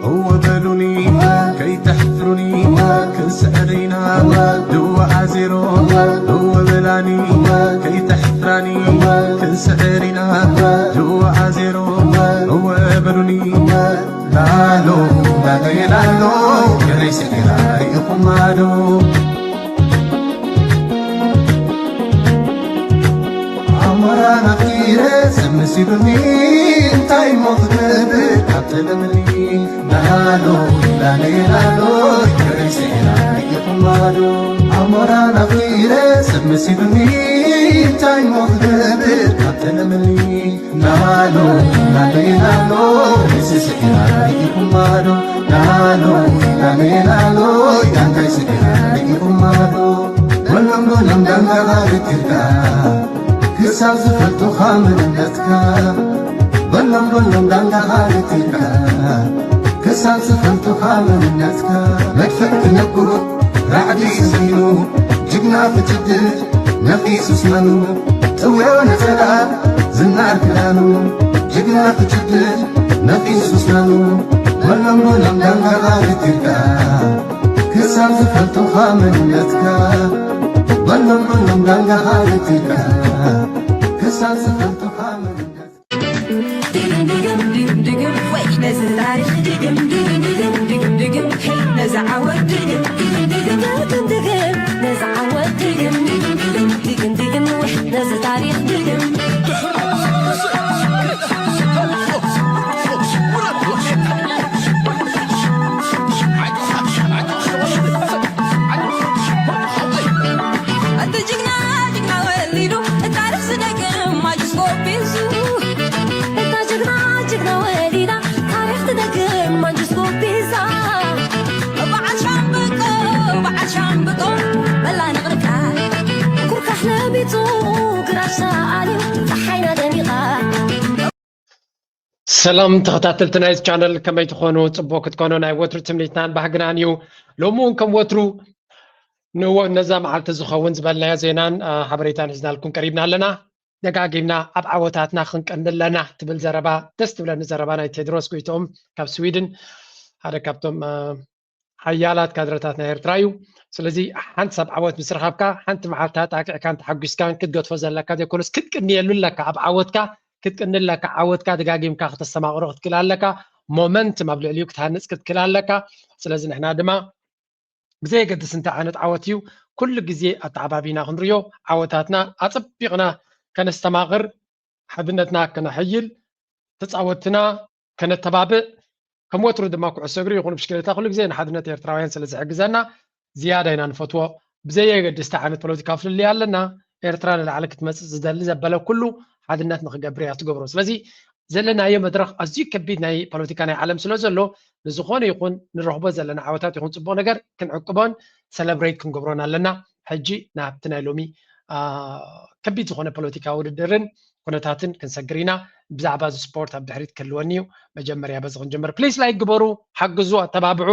እወ በሉኒ ከይተሕፍሩኒ ክንስዕር ኢና ድወ ኣዜሮ እወ በላኒ ከይተሕፍራኒ ክንስዕር ኢና ድወ ኣዜሮ እወ በሉኒ ላሎ ላሎ ላሎ ገለይ ስዒራ ርኢኹማ ዶ ኣሞራ ናፍቂረ ሰብ መሲሉኒ እንታይ እሞ ክገብር ካብ ጠለምኒ ላሎ ላሎ ላሎ ገለይ ስዒራ ርኢኹማ ዶ ኣሞራ ናፍቂረ ሰብ መሲሉኒ እንታይ እሞ ክገብር ካብ ጠለምኒ ናሎ ናሎ ናሎ ንስስዒራ ርኢኹማ ዶ ናሎ ናሎ ናሎ እንታይ ስዒራ ርኢኹማ ዶ በሎም በሎም ዳንጋ ርቲርካ ክሳብ ዝፈልጡኻ መንነትካ በሎም በሎም ዳንጋ ርቲርካ ክሳብ ዝፈልጡኻ መንነትካ መድፍዕ ክነኩ ራዕዲ ስዚኑ ጅግና ክጭድድ ነፊሱ ስናኑ ጥውዮ ነጸላ ዝናር ክዳኑ ጅግና ክጭድድ ነፊሱ ስናኑ በሎም በሎም ዳንጋ ርቲርካ ክሳብ ዝፈልጡኻ መንነትካ በሎም በሎም ዳንጋ ርቲርካ ክሳብ ዝፈልጡኻ መንነትካ ድግም ድግም ድግም ድግም ወይ ነዚ ታሪኽ ድግም ድግም ድግም ድግም ድግም ሄይ ነዚ ዓወት ድግም ድግም ድግም ድግም ድግም ነዚ ዓወት ድግም ድግም ድግም ድግም ድግም ወይ ነዚ ታሪኽ ድግም እቲ ጅግና ጅግና ወሊዱ ታሪኽ ዝደግም ማጅስኮ ቢዙ እታ ጅግና ጅግና ወሊዳ ታሪኽ ትደግም ማንጅስኮ ቢዛ በዓል ሻምብቆ በዓል ሻምብቆ በላ ንቕርቃ ኩርካሕ ነቢቱ ግራሽ ሰኣልዩ ፀሓይና ደሚቓ ሰላም ተኸታተልቲ ናይዚ ቻነል ከመይ ትኾኑ? ጽቡቕ ክትኮኑ ናይ ወትሩ ትምኒትናን ባህግናን እዩ። ሎሚ እውን ከም ወትሩ ንዎ ነዛ መዓልቲ ዝኸውን ዝበልናዮ ዜናን አ፣ ሓበሬታን ሒዝናልኩም ቀሪብና ኣለና። ደጋጊምና ኣብ ዓወታትና ክንቀኒ ኣለና ትብል ዘረባ ደስ ትብለኒ ዘረባ ናይ ቴድሮስ ጎይትኦም ካብ ስዊድን ሓደ ካብቶም አ፣ ሓያላት ካድረታት ናይ ኤርትራ እዩ። ስለዚ ሓንቲ ሰብ ዓወት ምስ ረኸብካ ሓንቲ መዓልታ ጣቂዕካን ተሓጒስካን ክትገድፎ ዘለካ ዘይኮነስ ክትቅንየሉ ኣለካ። ኣብ ዓወትካ ክትቅኒ ኣለካ። ዓወትካ ደጋጊምካ ክተስተማቕሮ ክትክእል ኣለካ። ሞመንትም ኣብ ልዕሊኡ ክትሃንጽ ክትክእል ኣለካ። ስለዚ ንሕና ድማ ብዘየገድስ እንታይ ዓይነት ዓወት እዩ ኩሉ ግዜ ኣተዓባቢና ክንርዮ ዓወታትና ኣጸቢቕና ከነስተማቕር ሓድነትና ከነሐይል ተጻወትና ከነተባብዕ ከም ወትሩ ድማ ኩዕሶ እግሪ ይኹን ብሽክሌታ ኩሉ ግዜ ንሓድነት ኤርትራውያን ስለ ዝሕግዘና ዝያዳ ኢና ንፈትዎ። ብዘየገድስ እንታይ ዓይነት ፖለቲካዊ ፍልልይ ኣለና ኤርትራ ንላዕሊ ክትመጽእ ዝደሊ ዘበለ ኩሉ ሓድነት ንክገብር እያ ትገብሮ። ስለዚ ዘለናዮ መድረኽ ኣዝዩ ከቢድ ናይ ፖለቲካ ናይ ዓለም ስለ ዘሎ ንዝኾነ ይኹን ንረኽቦ ዘለና ዓወታት ይኹን ጽቡቕ ነገር ክንዕቅቦን ሰለብሬት ክንገብሮን ኣለና። ሕጂ ናብቲ ናይ ሎሚ አ፣ ከቢድ ዝኾነ ፖለቲካዊ ውድድርን ኩነታትን ክንሰግር ኢና። ብዛዕባ እዚ ስፖርት ኣብ ድሕሪት ክህልወኒ እዩ። መጀመርያ በዚ ክንጅምር። ፕሊስ ላይክ ግበሩ፣ ሓግዙ፣ ኣተባብዑ።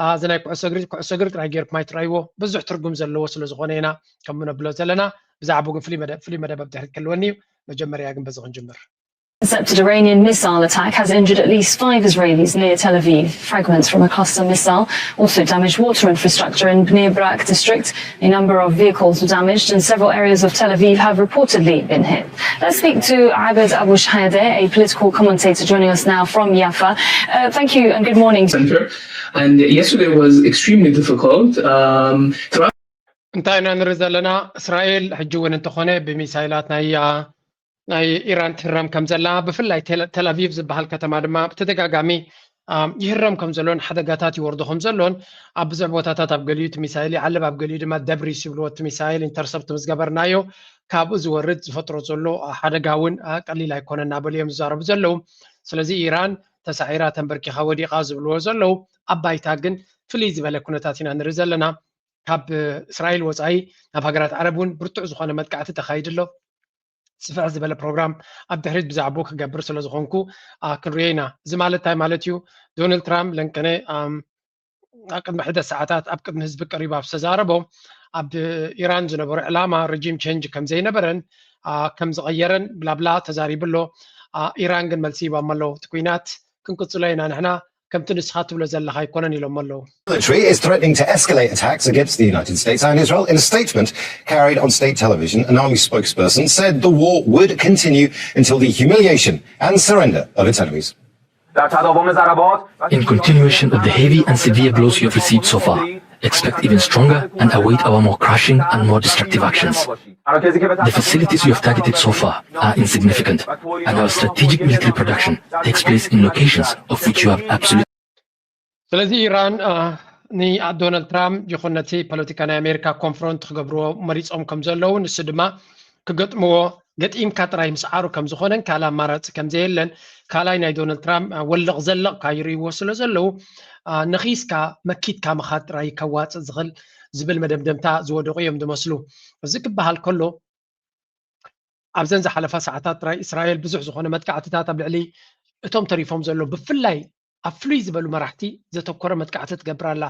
አ፣ እዚ ናይ ኩዕሶ እግሪ ኩዕሶ እግሪ ጥራይ ጌርኩም ኣይትረኣይዎ። ብዙሕ ትርጉም ዘለዎ ስለ ዝኾነ ኢና ከምኡ ነብሎ ዘለና። ብዛዕባኡ ግን ፍሉይ መደብ ፍሉይ መደብ ኣብ ድሕሪት ክህልወኒ እዩ። መጀመርያ ግን በዚ ክንጅምር። Intercepted Iranian missile attack has injured at least five Israelis near Tel Aviv. Fragments from a cluster missile also damaged water infrastructure in Bnei Brak district. A number of vehicles were damaged and several areas of Tel Aviv have reportedly been hit. Let's speak to Abed Abu Shahade, a political commentator joining us now from Yafa. Uh, thank you and good morning. Center. And yesterday was extremely difficult. Um, throughout እንታይ ኢና ንርኢ ዘለና? እስራኤል ሕጂ እውን እንተኾነ ብሚሳይላት ናይ አ፣ ናይ ኢራን ትህረም ከም ዘላ ብፍላይ ቴል- ቴልኣቪቭ ዝበሃል ከተማ ድማ ብተደጋጋሚ አ፣ ይህረም ከም ዘሎን ሓደጋታት ይወርዶ ከም ዘሎን ኣብ ብዙሕ ቦታታት ኣብ ገሊኡ እቲ ሚሳይል ይዓልብ ኣብ ገሊኡ ድማ ደብሪስ ይብልዎ እቲ ሚሳይል ኢንተርሰፕት ምስ ገበርናዮ ካብኡ ዝወርድ ዝፈጥሮ ዘሎ ሓደጋ እውን አ፣ ቀሊል ኣይኮነ እናበሉ እዮም ዝዛረቡ ዘለዉ ስለዚ ኢራን ተሳዒራ ተንበርኪኻ ወዲቓ ዝብልዎ ዘለዉ ኣብ ባይታ ግን ፍልይ ዝበለ ኩነታት ኢና ንርኢ ዘለና ካብ እስራኤል ወፃኢ ናብ ሃገራት ዓረብ እውን ብርቱዕ ዝኾነ መጥቃዕቲ ተኻይዱ ኣሎ። ስፍሕ ዝበለ ፕሮግራም ኣብ ድሕሪት ብዛዕባኡ ክገብር ስለ ዝኾንኩ አ፣ ክንሪኦ ኢና። እዚ ማለት እንታይ ማለት እዩ? ዶናልድ ትራምፕ ለንቀነ ኣም፣ ቅድሚ ሕደ ሰዓታት ኣብ ቅድሚ ህዝቢ ቀሪቡ ኣብ ዝተዛረቦ፣ ኣብ ኢራን ዝነበሮ ዕላማ ሬጂም ቸንጅ ከም ዘይነበረን ከም ዝቐየረን ብላብላ ተዛሪቡ ኣሎ። ኢራን ግን መልሲ ሂቦም ኣለዉ። እቲ ኲናት ክንቅጽሎ ኢና ንሕና፣ ከምቲ ንስኻ ትብሎ ዘለኻ ኣይኮነን ኢሎም ኣለዉ። Military is threatening to escalate attacks against the United States and Israel. In a statement carried on state television, an army spokesperson said the war would continue until the humiliation and surrender of its enemies. In continuation of the heavy and severe blows you have received so far, expect even stronger and await our more crushing and more destructive actions. The facilities you have targeted so far are insignificant, and our strategic military production takes place in locations of which you have absolute ስለዚ ኢራን ንዶናልድ ትራምፕ ይኹን ነቲ ፖለቲካ ናይ ኣሜሪካ ኮንፍሮንት ክገብርዎ መሪፆም ከም ዘለዉ፣ ንሱ ድማ ክገጥምዎ ገጢምካ ጥራይ ምስዓሩ ከም ዝኾነን ካልእ ኣማራፂ ከም ዘየለን፣ ካልኣይ ናይ ዶናልድ ትራምፕ ወለቕ ዘለቕ ካይርእይዎ ስለ ዘለዉ፣ ነኺስካ መኪትካ ምኻድ ጥራይ ከዋፅእ ዝኽእል ዝብል መደምደምታ ዝወደቑ እዮም ዝመስሉ። እዚ ክበሃል ከሎ፣ ኣብዘን ዝሓለፋ ሰዓታት ጥራይ እስራኤል ብዙሕ ዝኾነ መጥቃዕትታት ኣብ ልዕሊ እቶም ተሪፎም ዘሎ ብፍላይ ኣብ ፍሉይ ዝበሉ መራሕቲ ዘተኮረ መጥቃዕቲ ትገብር ኣላ።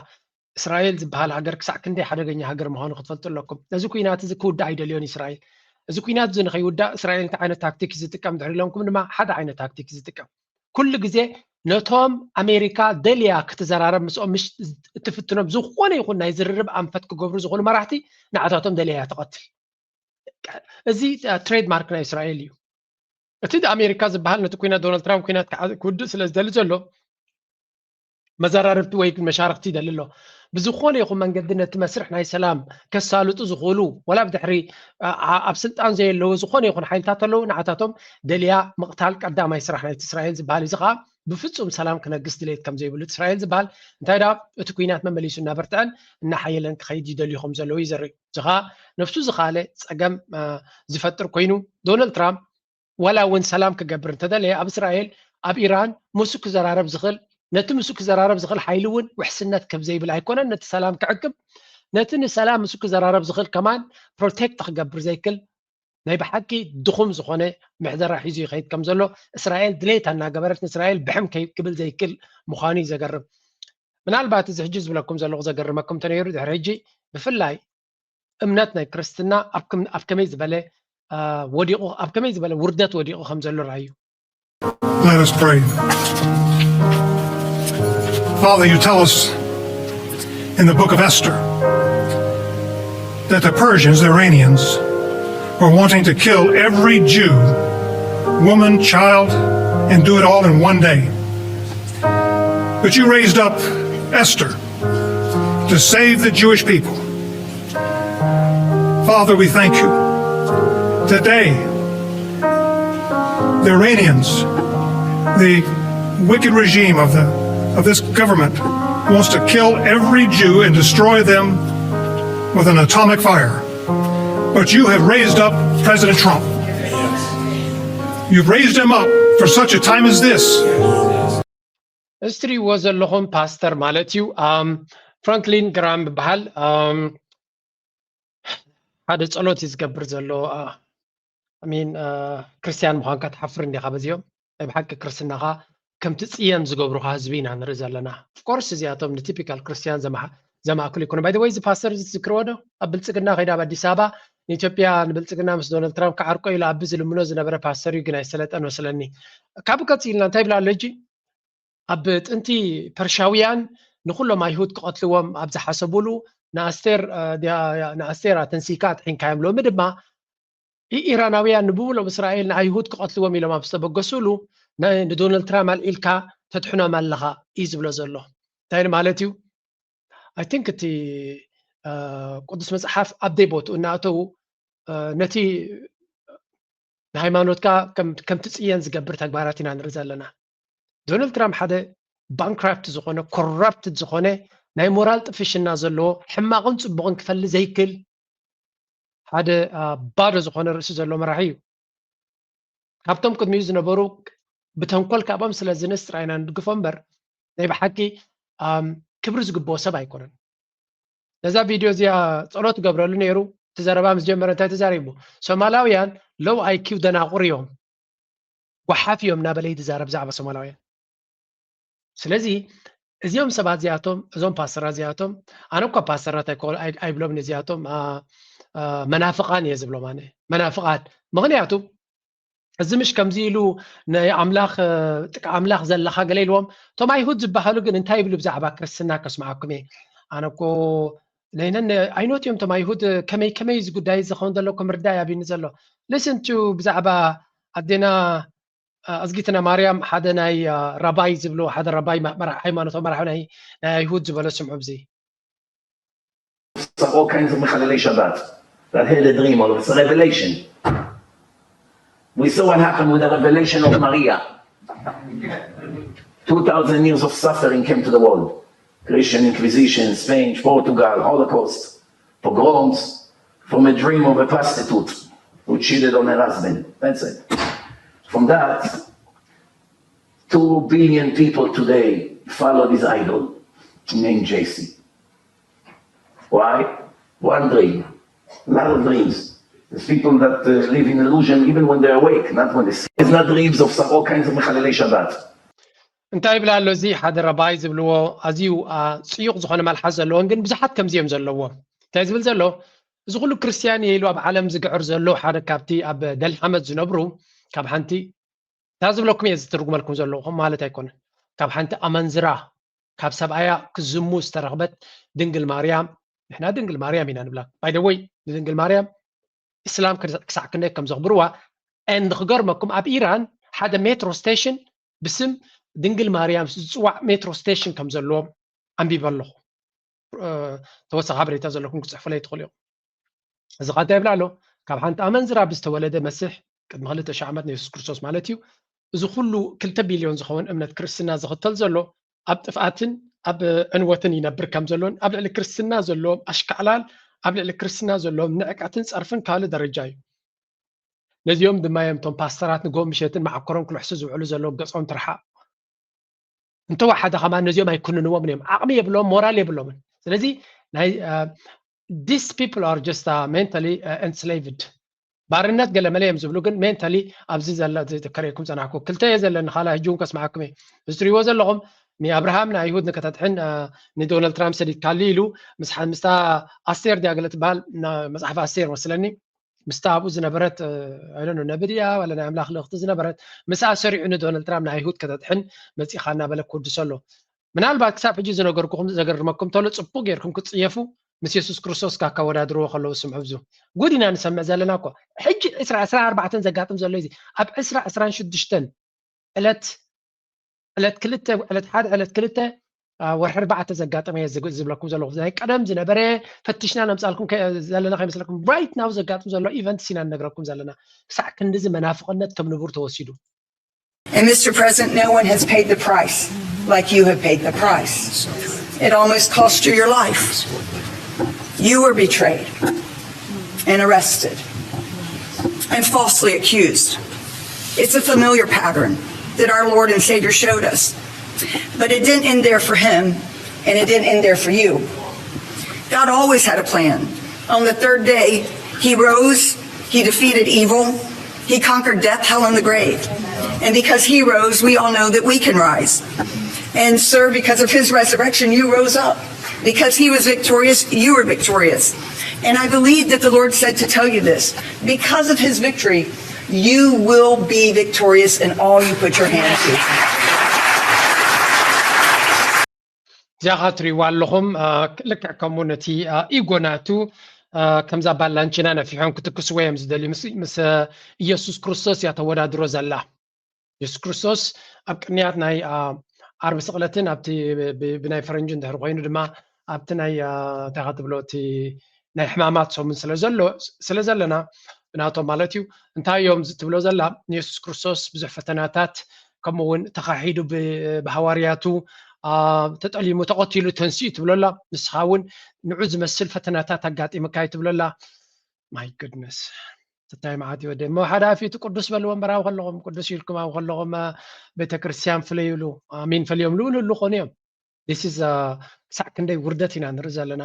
እስራኤል ዝበሃል ሃገር ክሳዕ ክንደይ ሓደገኛ ሃገር ምዃኑ ክትፈልጡ ኣለኩም። ነዚ ኲናት እዚ ክውዳእ ኣይደልዮን እስራኤል። እዚ ኲናት እዚ ንኸይውዳእ እስራኤል እንታይ ዓይነት ታክቲክ እዩ ዝጥቀም ድሕሪ ኢሎምኩም ድማ ሓደ ዓይነት ታክቲክ እዩ ዝጥቀም። ኩሉ ግዜ ነቶም ኣሜሪካ ደልያ ክትዘራረብ ምስኦም ምሽ እትፍትኖም ዝኾነ ይኹን ናይ ዝርርብ ኣንፈት ክገብሩ ዝኽእሉ መራሕቲ ንዓታቶም ደልያ እያ ትቐትል። እዚ ትሬድማርክ ናይ እስራኤል እዩ። እቲ ኣሜሪካ ዝበሃል ነቲ ኩናት ዶናልድ ትራምፕ ኩናት ክውድእ ስለ ዝደሊ ዘሎ መዘራርብቲ ወይ መሻርክቲ ይደሊ ኣሎ። ብዝኾነ ይኹን መንገዲ ነቲ መስርሕ ናይ ሰላም ከሳልጡ ዝኽእሉ ወላ ብድሕሪ ኣብ ስልጣን ዘየለዉ ዝኾነ ይኹን ሓይልታት ኣለዉ ንዓታቶም ደልያ ምቕታል ቀዳማይ ስራሕ ናይቲ እስራኤል ዝበሃል እዚ ከዓ ብፍጹም ሰላም ክነግስ ድሌት ከም ዘይብሉ እስራኤል ዝበሃል እንታይ ደኣ እቲ ኩናት መመሊሱ እናበርትዐን እናሓየለን ክኸይድ ይደልዩ ከም ዘለዉ እዩ ዘርኢ። እዚ ከዓ ነፍሱ ዝኸኣለ ፀገም ዝፈጥር ኮይኑ ዶናልድ ትራምፕ ዋላ እውን ሰላም ክገብር እንተደለየ ኣብ እስራኤል ኣብ ኢራን ምስ ክዘራረብ ዝኽእል ነቲ ምስ ክዘራረብ ዝኽእል ሓይሊ እውን ውሕስነት ከም ዘይብል ኣይኮነን ነቲ ሰላም ክዕቅብ ነቲ ንሰላም ምስ ክዘራረብ ዝኽእል ከማን ፕሮቴክት ክገብር ዘይክል ናይ ብሓቂ ድኹም ዝኾነ ምሕደራ ሒዙ ይኸይድ ከም ዘሎ እስራኤል ድሌታ እናገበረት ንእስራኤል ብሕም ክብል ዘይክል ምዃኑ እዩ ዘገርም። ምናልባት እዚ ሕጂ ዝብለኩም ዘለኹ ዘገርመኩም እንተነይሩ ድሕሪ ሕጂ ብፍላይ እምነት ናይ ክርስትና ኣብ ከመይ ዝበለ ወዲቑ ኣብ ከመይ ዝበለ ውርደት ወዲቑ ከም ዘሎ ርኣዩ። Let us pray. Father, you tell us in the book of Esther that the Persians, the Iranians, were wanting to kill every Jew, woman, child, and do it all in one day. But you raised up Esther to save the Jewish people. Father, we thank you. Today, the Iranians, the wicked regime of, the, of this government, wants to kill every Jew and destroy them with an atomic fire. But you have raised up President Trump. You've raised him up for such a time as this. እዚ ትሪእዎ ዘለኹም ፓስተር ማለት እዩ። ፍራንክሊን ግራም ይበሃል። ሓደ ጸሎት እዩ ዝገብር ዘሎ። ሚን ክርስትያን ምዃንካ ትሓፍር እንዲኻ በዚኦም። ናይ ብሓቂ ክርስትናኻ ከም ትጽየን ዝገብሩኻ ህዝቢ ኢና ንርኢ ዘለና። ኦፍኮርስ እዚኣቶም ንቲፒካል ክርስትያን ዘማእክሉ ይኮኑ። ባይ ወይ እዚ ፓስተር እዚ ትዝክርዎ ዶ? ኣብ ብልጽግና ከይዳ ኣብ ኣዲስ ኣበባ ንኢትዮጵያ ንብልጽግና ምስ ዶናልድ ትራምፕ ክዓርቆ ኢሉ ኣቢ ዝልምኖ ዝነበረ ፓስተር እዩ፣ ግን ኣይሰለጠን መስለኒ። ካብኡ ቀጺልና እንታይ ይብላ ኣሎ ሕጂ? ኣብ ጥንቲ ፐርሻውያን ንኹሎም ኣይሁድ ክቐትልዎም ኣብ ዝሓሰቡሉ ንኣስቴር ንኣስቴር ኣተንሲካ ኣጥሒንካዮም። ሎሚ ድማ ኢራናውያን ንብብሎም እስራኤል ንኣይሁድ ክቐትልዎም ኢሎም ኣብ ዝተበገሱሉ ንዶናልድ ትራምፕ ኣልዒልካ ተድሕኖም ኣለኻ እዩ ዝብሎ ዘሎ። እንታይ ማለት እዩ? ኣይ ቲንክ እቲ ቅዱስ መፅሓፍ ኣብ ደይ ቦትኡ እናእተዉ ነቲ ንሃይማኖትካ ከም ትፅየን ዝገብር ተግባራት ኢና ንርኢ ዘለና። ዶናልድ ትራምፕ ሓደ ባንክራፕት ዝኾነ ኮራፕትድ ዝኾነ ናይ ሞራል ጥፍሽና ዘለዎ ሕማቕን ፅቡቕን ክፈሊ ዘይክል ሓደ ባዶ ዝኾነ ርእሲ ዘለዎ መራሒ እዩ። ካብቶም ቅድሚኡ ዝነበሩ ብተንኮል ካብኦም ስለ ዝንእስ ጥራይ ኢና ንድግፎ እምበር ናይ ብሓቂ ክብሪ ዝግብኦ ሰብ ኣይኮነን። ነዛ ቪድዮ እዚኣ ፀሎት ገብረሉ ነይሩ። እቲ ዘረባ ምስ ጀመረ እንታይ ተዛሪቡ? ሶማላውያን ሎው ኣይኪው ደናቑር እዮም፣ ጓሓፍ እዮም እናበለ እዩ ዝዛረብ ብዛዕባ ሶማላውያን። ስለዚ እዚኦም ሰባት እዚኣቶም፣ እዞም ፓስተራት እዚኣቶም፣ ኣነ እኳ ፓስተራት ኣይኮ- ኣይ- ኣይብሎም እዚኣቶም፣ አ፣ አ፣ መናፍቓን እየ ዝብሎም ኣነ። መናፍቓን። ምኽንያቱ እዚ ምሽ ከምዚ ኢሉ ናይ ኣምላኽ፣ አ፣ ጥቃ ኣምላኽ ዘለኻ ገለ ኢልዎም። እቶም ኣይሁድ ዝበሃሉ ግን እንታይ ይብሉ ብዛዕባ ክርስትና ከስምዓኩም እየ። ኣነ እኮ ነይነን ኣይኖት እዮም እቶም ኣይሁድ ከመይ ከመይ እዚ ጉዳይ ዝኸውን ዘሎ ክምርዳእ ያቢኒ ዘሎ። Listen to ብዛዕባ ኣዴና፣ አ፣ ኣዝጊትና ማርያም ሓደ ናይ፣ አ፣ ራባይ ዝብሉ ሓደ ራባይ ማ- መራ- ሃይማኖታዊ መራሒ ናይ ናይ ኣይሁድ ዝበሎ ስምዑ ብዚ። Of all kinds of Mechalelei Shabbat that had a dream or it's a revelation. We saw what happened with the revelation of Maria. Two thousand years of suffering came to the world. Christian Inquisition, Spain, Portugal, Holocaust, pogroms, from a dream of a prostitute who cheated on her husband. That's it. From that, two billion people today follow this idol named J C. Why? One dream. A lot of dreams. There's people that uh, live in illusion even when they're awake, not when they sleep. It's not dreams of some, all kinds of Mechalelei Shabbat. እንታይ ይብል ኣሎ እዚ ሓደ ረባይ ዝብልዎ ኣዝዩ፣ አ፣ ጽዩቕ ዝኾነ መልሓስ ዘለዎን ግን ብዙሓት ከምዚ እዮም ዘለዎም። እንታይ ዝብል ዘሎ? እዚ ኩሉ ክርስትያን እየ ኢሉ ኣብ ዓለም ዝግዕር ዘሎ ሓደ ካብቲ ኣብ ደልሓመት ዝነብሩ ካብ ሓንቲ እታ ዝብለኩም እየ ዝትርጉመልኩም ዘለኹ ማለት ኣይኮነን። ካብ ሓንቲ ኣመንዝራ ካብ ሰብኣያ ክዝሙ ዝተረኽበት ድንግል ማርያም፣ ንሕና ድንግል ማርያም ኢና ንብላ። By the way ንድንግል ማርያም እስላም ክሳዕ ክንደይ ከም ዘኽብርዋ። And ክገርመኩም ኣብ ኢራን ሓደ ሜትሮ ስቴሽን ብስም ድንግል ማርያም ዝፅዋዕ ሜትሮ ስቴሽን ከም ዘለዎም ኣንቢበ ኣለኹ። ተወሳኺ ሓበሬታ ዘለኩም ክፅሕፉለይ ትኽእሉ እዮም። እዚ ኸ እንታይ ይብል ኣሎ? ካብ ሓንቲ ኣመንዝራ ብዝተወለደ መስሕ ቅድሚ ክልተ ሽሕ ዓመት ንየሱስ ክርስቶስ ማለት እዩ። እዚ ኩሉ ክልተ ቢልዮን ዝኸውን እምነት ክርስትና ዝኽተል ዘሎ ኣብ ጥፍኣትን ኣብ ዕንወትን ይነብር ከም ዘሎን ኣብ ልዕሊ ክርስትና ዘለዎም ኣሽካዕላል ኣብ ልዕሊ ክርስትና ዘለዎም ንዕቀትን ጸርፍን ካልእ ደረጃ እዩ። ነዚኦም ድማ እዮም እቶም ፓስተራት ንጎ ምሸትን መዓኮሮም ክልሕሱ ዝውዕሉ ዘለዉ ገጾም ትርሓቕ። እንተወሓደ ከማን ነዚኦም ኣይኩንንዎም እዮም። ዓቕሚ የብሎም፣ ሞራል የብሎምን። ስለዚ ናይ these people are just mentally enslaved ባርነት ገለ መለ እዮም ዝብሉ ግን mentally ኣብዚ ዘለ ከርእየኩም ጸናሕኩ ክልተ እየ ዘለኒ ካላ ሕጂ እውን ከስማዓኩም እየ እዚ ትሪእዎ ዘለኹም ንኣብርሃም ንኣይሁድ ንከተድሕን ንዶናልድ ትራምፕ ሰዲድካሉ ኢሉ ምስታ ኣስቴር ድያ ገለ ትበሃል መጽሓፍ ኣስቴር መስለኒ ምስታ ኣብኡ ዝነበረት ኣይደኖ ነቢ ድያ ዋላ ናይ ኣምላኽ ልእኽቲ ዝነበረት ምስኣ ሰሪዑ ንዶናልድ ትራምፕ ንኣይሁድ ከተድሕን መጺኻ እናበለ ክውድሶ ኣሎ ምናልባት ክሳብ ሕጂ ዝነገርኩኹም ዘገርመኩም ተሎ ጽቡቅ ጌርኩም ክትጽየፉ ምስ የሱስ ክርስቶስ ካ ካወዳድርዎ ከለዉ ስምዑ ብዙ ጉድ ኢና ንሰምዕ ዘለና እኮ ሕጂ ዕስራ ዕስራ ኣርባዕተን ዘጋጥም ዘሎ እዚ ኣብ ዕስራ ዕስራን ሽዱሽተን ዕለት ዕለት ክልተ ዕለት ሓደ ዕለት ክልተ ወርሒ ኣርባዕተ ዘጋጠመ ዝብለኩም ዘለኹ ናይ ቀደም ዝነበረ ፈትሽና ነምፃልኩም ዘለና ከይመስለኩም right now ዘጋጥም ዘሎ events ኢና ንነግረኩም ዘለና ክሳዕ ክንድዚ መናፍቕነት ከም ንቡር ተወሲዱ And Mister President, no one has paid the price like you have paid the price. It almost cost you your life. You were betrayed and arrested and falsely accused. It's a familiar pattern that our Lord and Savior showed us. But it didn't end there for him, and it didn't end there for you. God always had a plan. On the third day, he rose, he defeated evil, he conquered death, hell, and the grave. And because he rose, we all know that we can rise. And, sir, because of his resurrection, you rose up. Because he was victorious, you were victorious. And I believe that the Lord said to tell you this because of his victory, you will be victorious in all you put your hand to. እዚኣ ኸዓ ትሪእዋ ኣለኹም ልክዕ ከምኡ ነቲ ኢጎ ናቱ ከምዛ ባላንቺና ነፊሖም ክትክስዎ እዮም ዝደልዩ ምስ ኢየሱስ ክርስቶስ እያ ተወዳድሮ ዘላ ኢየሱስ ክርስቶስ ኣብ ቅንያት ናይ ዓርቢ ስቕለትን ኣብቲ ብናይ ፈረንጂ እንድሕር ኮይኑ ድማ ኣብቲ ናይ እንታይ ትብሎ እቲ ናይ ሕማማት ሰሙን ስለዘሎ ስለ ዘለና ብናቶም ማለት እዩ እንታይ እዮም ትብሎ ዘላ ንየሱስ ክርስቶስ ብዙሕ ፈተናታት ከምኡ እውን ተኻሒዱ ብሃዋርያቱ ተጠሊሙ ተቐቲሉ ተንስኡ ትብሎ ኣላ ንስኻ እውን ንዑ ዝመስል ፈተናታት ኣጋጢምካ እዩ ትብሎ ኣላ my goodness እንታይ መዓት ይወደ እሞ ሓደ ኣፊቱ ቅዱስ በልዎ እምበራዊ ከለኹም ቅዱስ ኢልኩም ኣብ ከለኹም ቤተክርስትያን ፍለይሉ ኣሚን ፈልዮም ልውልሉ ኮኑ እዮም this is ክሳዕ ክንደይ ውርደት ኢና ንርኢ ዘለና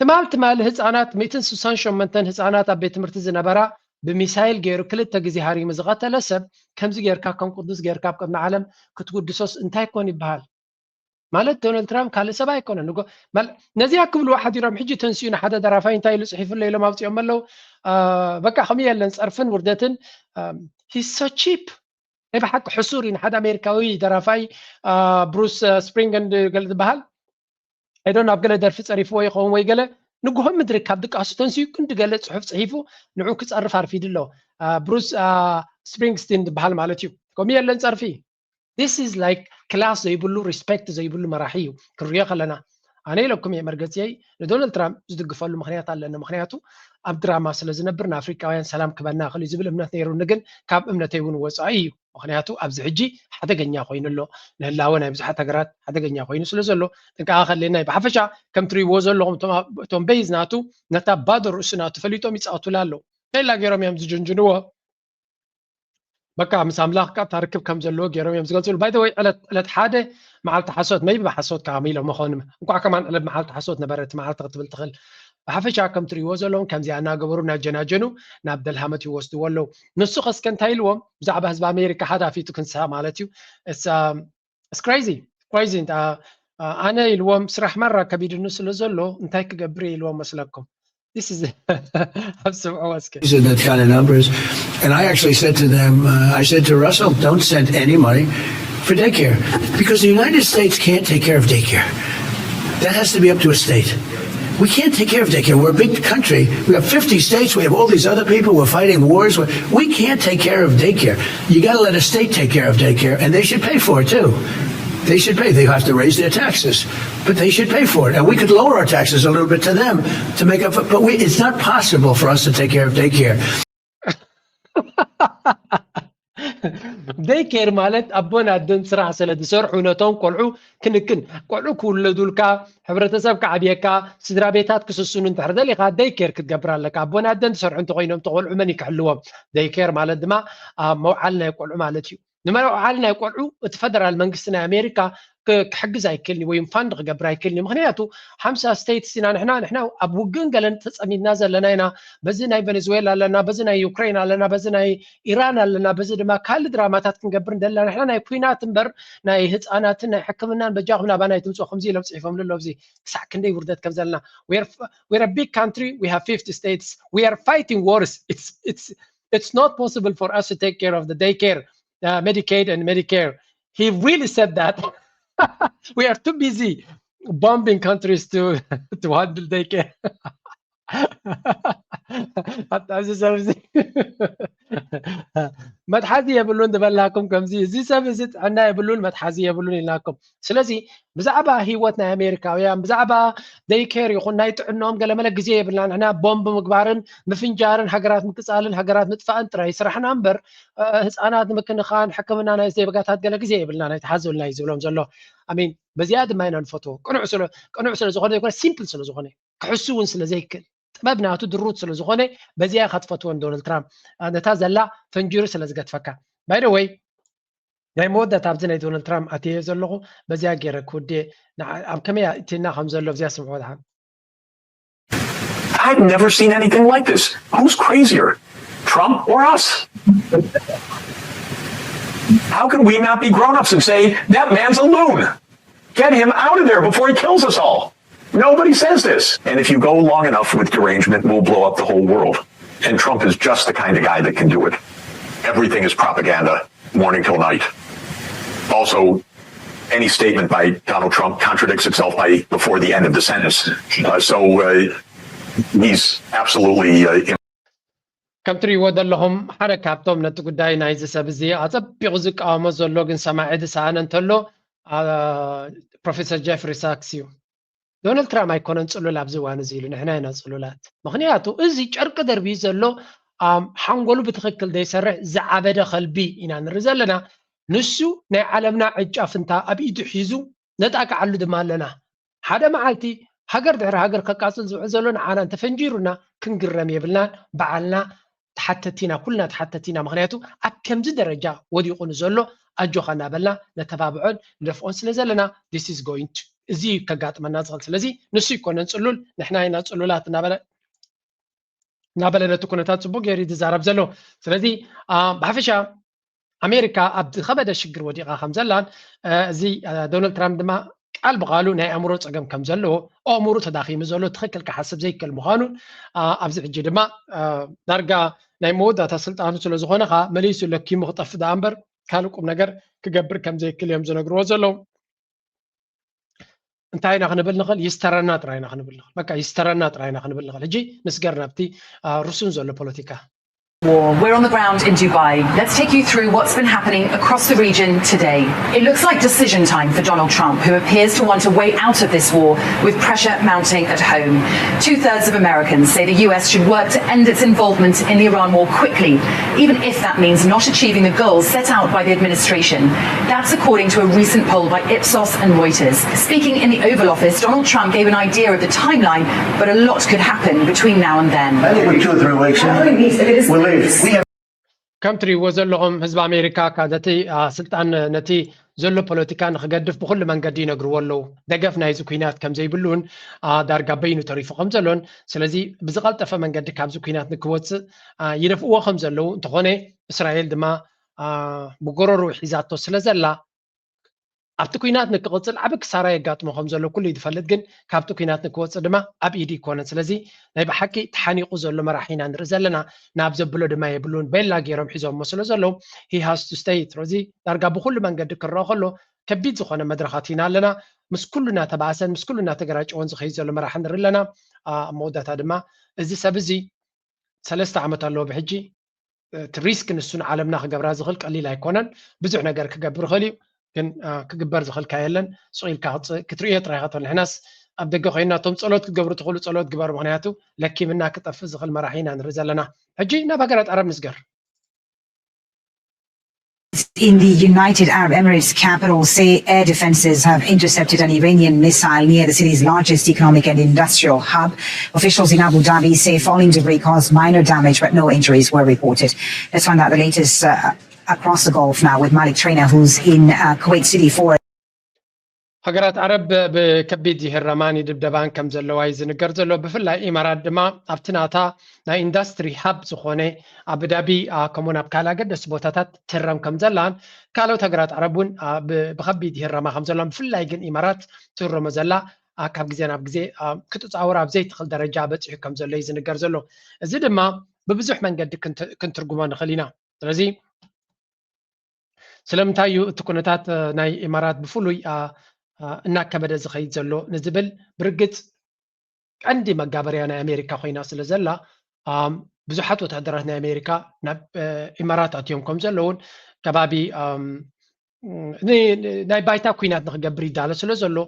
ትማል ትማል ህፃናት ሚእትን ስሳን ሸመንተን ህፃናት ኣብ ቤት ትምህርቲ ዝነበራ ብሚሳይል ገይሩ ክልተ ግዜ ሃሪሙ ዝቐተለ ሰብ ከምዚ ጌርካ ከም ቅዱስ ጌርካ ኣብ ቅድሚ ዓለም ክትውድሶስ እንታይ ኮን ይበሃል ማለት ዶናልድ ትራምፕ ካልእ ሰብ ኣይኮነን። ነዚኣ ክብልዎ ሓዲሮም ሕጂ ተንስኡ ንሓደ ደራፋይ እንታይ ኢሉ ፅሒፉለይ ኢሎም ኣውፂኦም ኣለዉ። በቃ ከምኡ የለን፣ ፀርፍን ውርደትን። He's so cheap። ናይ ብሓቂ ሕሱር እዩ ንሓደ ኣሜሪካዊ ደራፋይ ብሩስ ስፕሪንግ ዝበሃል። ኣይዶ ናብ ገለ ደርፊ ፀሪፍዎ ይኸውን ወይ ገለ ንግሆ ምድሪ ካብ ድቃሱ ተንስኡ ክንዲ ገለ ፅሑፍ ፅሒፉ ንዑ ክፀርፍ ኣርፊዱ ኣሎ። ብሩስ ስፕሪንግስቲን ዝበሃል ማለት እዩ። ከምኡ የለን ፀርፊ። This is like ክላስ ዘይብሉ፣ ሪስፔክት ዘይብሉ መራሒ እዩ። ክንሪኦ ከለና ኣነ ኢለኩም እየ መርገፂየይ ንዶናልድ ትራምፕ ዝድግፈሉ ምክንያት ኣለኒ። ምክንያቱ ኣብ ድራማ ስለ ዝነብር ንኣፍሪካውያን ሰላም ክበና ክእል ዝብል እምነት ነይሩኒ፣ ግን ካብ እምነተይ እውን ወፃኢ እዩ። ምክንያቱ ኣብዚ ሕጂ ሓደገኛ ኮይኑ ኣሎ፣ ንህላወ ናይ ብዙሓት ሃገራት ሓደገኛ ኮይኑ ስለ ዘሎ ጥንቃቐ ከድልየና እዩ። ብሓፈሻ ከም ትሪእዎ ዘለኹም እቶም በይዝ ናቱ ነታ ባዶ ርእሱ ናቱ ፈሊጦም ይፃወቱላ ኣለዉ። ከላ ገይሮም እዮም ዝጅንጅንዎ። በቃ ምስ ኣምላኽ ቃ ታርክብ ከም ዘለዎ ገይሮም እዮም ዝገልፅሉ። ባይተወይ ዕለት ዕለት ሓደ መዓልቲ ሓሶት መይቢ ብሓሶት ከዓ ኢሎም መኾኑ እንኳዕ ከማን ዕለት መዓልቲ ሓሶት ነበረ እቲ መዓልቲ ክትብል ትኽእል። ብሓፈሻ ከም ትሪእዎ ዘለኹም ከምዚኣ እናገበሩ እናጀናጀኑ ናብ ደልሃመት ይወስድዎ ኣለዉ። ንሱ ከስከ እንታይ ኢልዎም ብዛዕባ ህዝቢ ኣሜሪካ ሓዳፊቱ ክንስሐ ማለት እዩ። It's crazy crazy። ኣነ ኢልዎም ስራሕ ማራ ከቢድኒ ስለ ዘሎ እንታይ ክገብር እየ ኢልዎም መስለኩም? This is ኣብ ስምዕዎ እስኪ። These are the kind of numbers. And I actually said to them, uh, I said to Russell, don't send any money for daycare because the United States can't take care of daycare. That has to be up to a state. We can't take care of daycare. We're a big country. We have fifty states. We have all these other people. We're fighting wars. We can't take care of daycare. You got to let a state take care of daycare, and they should pay for it too. They should pay. They have to raise their taxes, but they should pay for it. And we could lower our taxes a little bit to them to make up for it. But we, it's not possible for us to take care of daycare. ደይኬር ማለት ኣቦን ኣደን ስራሕ ስለ ዝሰርሑ ነቶም ቆልዑ ክንክን፣ ቆልዑ ክውለዱልካ፣ ሕብረተሰብ ክዓብየካ፣ ስድራ ቤታት ክስስኑ እንድሕር ደሊኻ ደይኬር ክትገብር ኣለካ። ኣቦን ኣደን ዝሰርሑ እንተኮይኖም ተቆልዑ መን ይክሕልዎም? ደይኬር ማለት ድማ ኣብ መውዓል ናይ ቆልዑ ማለት እዩ። ንመውዓል ናይ ቆልዑ እቲ ፈደራል መንግስቲ ናይ ኣሜሪካ ክሕግዝ ኣይክእልን ወይም ፋንድ ክገብር ኣይክእልን። ምክንያቱ ሓምሳ ስቴትስ ኢና ንሕና ንሕና ኣብ ውግእን ገለን ተፀሚድና ዘለና ኢና። በዚ ናይ ቨኔዝዌላ ኣለና፣ በዚ ናይ ዩክሬን ኣለና፣ በዚ ናይ ኢራን ኣለና፣ በዚ ድማ ካልእ ድራማታት ክንገብር እንደለና ንሕና ናይ ኩናት እምበር ናይ ህፃናትን ናይ ሕክምናን በጃኹም ናባና ኣይትምፅኡ ከምዚ ኢሎም ፅሒፎም ኣሎ። ኣብዚ ክሳዕ ክንደይ ውርደት ከም ዘለና። We're a big country, we have fifty states, we are fighting wars. It's not possible for us to take care of the daycare, uh, Medicaid and Medicare. He really said that. We are too busy bombing countries to to handle daycare. ኣታ እዚ ሰብ እዚ መትሓዚ የብሉን ዝበልናኩም ከምዚ፣ እዚ ሰብ እዚ ጥዕና የብሉን መትሓዚ የብሉን ኢልናኩም። ስለዚ ብዛዕባ ህይወት ናይ ኣሜሪካውያን ብዛዕባ ደይኬር ይኹን ናይ ጥዕንኦም ገለመለ ግዜ የብልና። ንሕና ቦምብ ምግባርን ምፍንጃርን ሃገራት ምቅፃልን ሃገራት ምጥፋእን ጥራይ ስራሕና እምበር ህፃናት ንምክንኻን ሕክምና ናይ ዜጋታት ገለ ግዜ የብልና። ናይ ተሓዝብልና እዩ ዝብሎም ዘሎ። ኣሚን በዚኣ ድማ ኢና ንፈትዎ። ቅኑዕ ስለ ዝኾነ ዘይኮነ ሲምፕል ስለ ዝኾነ ክሕሱ እውን ስለ ዘይክእል ጥበብ ናቱ ድሩት ስለ ዝኾነ በዚኣ ኢኻ ትፈትዎ ንዶናልድ ትራምፕ ነታ ዘላ ፈንጂሩ ስለ ዝገትፈካ። By the way ናይ መወዳእታ ኣብዚ ናይ ዶናልድ ትራምፕ ኣትየ ዘለኹ በዚኣ ገይረ ክውድየ ኣብ ከመይ እትና ከም ዘሎ ኣብዚኣ ስምዑ ድሓን። I've never seen anything like this. Who's crazier, Trump or us? How can we not be grown-ups and say, that man's a loon? Get him out of there before he kills us all. Nobody says this. And if you go long enough with derangement, we'll blow up the whole world. And Trump is just the kind of guy that can do it. Everything is propaganda, morning till night. Also, any statement by Donald Trump contradicts itself by before the end of the sentence. Uh, so uh, he's absolutely uh, ከም ትሪእዎ ዘለኹም ሓደ ካብቶም ነቲ ጉዳይ ናይዚ ሰብ እዚ ኣፀቢቑ ዝቃወሞ ዘሎ ግን ሰማዒ ዝሰኣነ እንተሎ ፕሮፌሰር ጀፍሪ ሳክስ እዩ። ዶናልድ ትራምፕ ኣይኮነን ፅሉል ኣብዚ እዋን እዚ ኢሉ፣ ንሕና ኢና ፅሉላት። ምክንያቱ እዚ ጨርቂ ደርብዩ ዘሎ ሓንጎሉ ብትክክል ዘይሰርሕ ዝዓበደ ከልቢ ኢና ንርኢ ዘለና። ንሱ ናይ ዓለምና ዕጫ ፍንታ ኣብ ኢዱ ሒዙ ነጣቅዓሉ ድማ ኣለና። ሓደ መዓልቲ ሃገር ድሕሪ ሃገር ከቃፅል ዝውዕል ዘሎ ንዓና እንተፈንጂሩና ክንግረም የብልናን። በዓልና ተሓተቲ ኢና፣ ኩልና ተሓተቲ ኢና። ምክንያቱ ኣብ ከምዚ ደረጃ ወዲቑ ንዘሎ ኣጆኻ እናበልና ነተባብዖን ንደፍኦን ስለ ዘለና this is going to እዚ ከጋጥመና ዝኽእል። ስለዚ ንሱ ይኮነን ፅሉል፣ ንሕና ኢና ፅሉላት እናበለ እናበለ ነቲ ኩነታት ፅቡቅ ገይሩ እዩ ዝዛረብ ዘሎ። ስለዚ ብሓፈሻ ኣሜሪካ ኣብ ዝኸበደ ሽግር ወዲቓ ከም ዘላን እዚ ዶናልድ ትራምፕ ድማ ቃል ብቃሉ ናይ ኣእምሮ ፀገም ከም ዘለዎ፣ ኣእምሮ ተዳኺሙ ዘሎ፣ ትኽክል ክሓስብ ዘይክእል ምዃኑን፣ አ፣ ኣብዚ ሕጂ ድማ፣ አ፣ ዳርጋ ናይ መወዳእታ ስልጣኑ ስለ ዝኾነ ኸዓ መሊሱ ለኪሙ ክጠፍእ ደኣ እምበር ካልእ ቁም ነገር ክገብር ከም ዘይክእል እዮም ዝነግርዎ ዘለዉ። እንታይ ኢና ክንብል ንኽእል? ይስተረና ጥራይ ኢና ክንብል ንኽእል። በቃ ይስተረና ጥራይ ኢና ክንብል ንኽእል። ሕጂ ንስገር ናብቲ፣ አ፣ ርሱን ዘሎ ፖለቲካ። War. We're on the ground in Dubai. Let's take you through what's been happening across the region today. It looks like decision time for Donald Trump, who appears to want a way out of this war, with pressure mounting at home. Two thirds of Americans say the U S should work to end its involvement in the Iran war quickly, even if that means not achieving the goals set out by the administration. That's according to a recent poll by Ipsos and Reuters. Speaking in the Oval Office, Donald Trump gave an idea of the timeline, but a lot could happen between now and then. I think we're two or three weeks in. We'll leave. We have ከም ትሪእዎ ዘለኹም ህዝቢ ኣሜሪካ ካ ነቲ፣ አ፣ ስልጣን ነቲ ዘሎ ፖለቲካ ንክገድፍ ብኩሉ መንገዲ ይነግርዎ ኣለዉ። ደገፍ ናይዚ ኩናት ከም ዘይብሉን፣ አ፣ ዳርጋ በይኑ ተሪፉ ከም ዘሎን፣ ስለዚ ብዝቐልጠፈ መንገዲ ካብዚ ኩናት ንክወፅእ፣ አ፣ ይደፍእዎ ከም ዘለዉ፣ እንተኾነ እስራኤል ድማ፣ አ፣ ብጎረርኡ ሒዛቶ ስለ ዘላ ኣብቲ ኩናት ንክቕፅል ዓቢ ክሳራ የጋጥሞ ከም ዘሎ ኩሉ እዩ ዝፈልጥ፣ ግን ካብቲ ኩናት ንክወፅእ ድማ ኣብ ኢዱ ይኮነን። ስለዚ ናይ ብሓቂ ተሓኒቑ ዘሎ መራሒ ኢና ንርኢ ዘለና፣ ናብ ዘብሎ ድማ የብሉን፣ ቤላ ገይሮም ሒዞሞ ስለ ዘለዉ he has to stay። ስለዚ ዳርጋ ብኩሉ መንገዲ ክረአ ከሎ ከቢድ ዝኾነ መድረኻት ኢና ኣለና። ምስ ኩሉ እናተባእሰን ምስ ኩሉ እናተገራጨወን ዝኸይድ ዘሎ መራሒ ንርኢ ኣለና። ኣብ መወዳእታ ድማ እዚ ሰብ እዚ ሰለስተ ዓመት ኣለዎ ብሕጂ። እቲ ሪስክ ንሱ ንዓለምና ክገብራ ዝኽእል ቀሊል ኣይኮነን። ብዙሕ ነገር ክገብር ይኽእል እዩ፣ ግን ክግበር ዝኽእል ከ የለን። ሱቕ ኢልካ ክትርእዮ ጥራይ ኢኻ ትኽእል። ንሕናስ ኣብ ደገ ኮይንና እቶም ጸሎት ክትገብሩ ትኽእሉ ጸሎት ግበሩ፣ ምኽንያቱ ለኪምና ክጠፍእ ዝኽእል መራሒ ኢና ንርኢ ዘለና። ሕጂ ናብ ሃገራት ዓረብ ንስገር። In the United Arab Emirates capital say air defenses have intercepted an Iranian missile near the city's largest economic and industrial hub. Officials in Abu Dhabi say falling debris caused minor damage, but no injuries were reported. Let's find out the latest uh, across the Gulf now with Malik Trainer, who's in uh, Kuwait City for ሃገራት ዓረብ ብከቢድ ይህረማን ይድብደባን ከም ዘለዋ እዩ ዝንገር ዘሎ። ብፍላይ ኢማራት ድማ ኣብቲ ናታ ናይ ኢንዳስትሪ ሃብ ዝኾነ ኣቡዳቢ ከምኡውን ኣብ ካልእ ኣገደስቲ ቦታታት ትህረም ከም ዘላን ካልኦት ሃገራት ዓረብ እውን ብከቢድ ይህረማ ከም ዘሎን ብፍላይ ግን ኢማራት ትህረሞ ዘላ ካብ ግዜ ናብ ግዜ ክትፃወር ኣብ ዘይትኽእል ደረጃ በፂሑ ከም ዘሎ እዩ ዝንገር ዘሎ። እዚ ድማ ብብዙሕ መንገዲ ክንትርጉሞ ንኽእል ኢና። ስለዚ ስለምንታይ እዩ እቲ ኩነታት ናይ ኢማራት ብፍሉይ እናከበደ ዝኸይድ ዘሎ ንዝብል ብርግፅ ቀንዲ መጋበርያ ናይ ኣሜሪካ ኮይና ስለ ዘላ ብዙሓት ወታደራት ናይ ኣሜሪካ ናብ ኢማራት ኣትዮም ከም ዘለውን ከባቢ ናይ ባይታ ኩናት ንክገብር ይዳሎ ስለ ዘሎ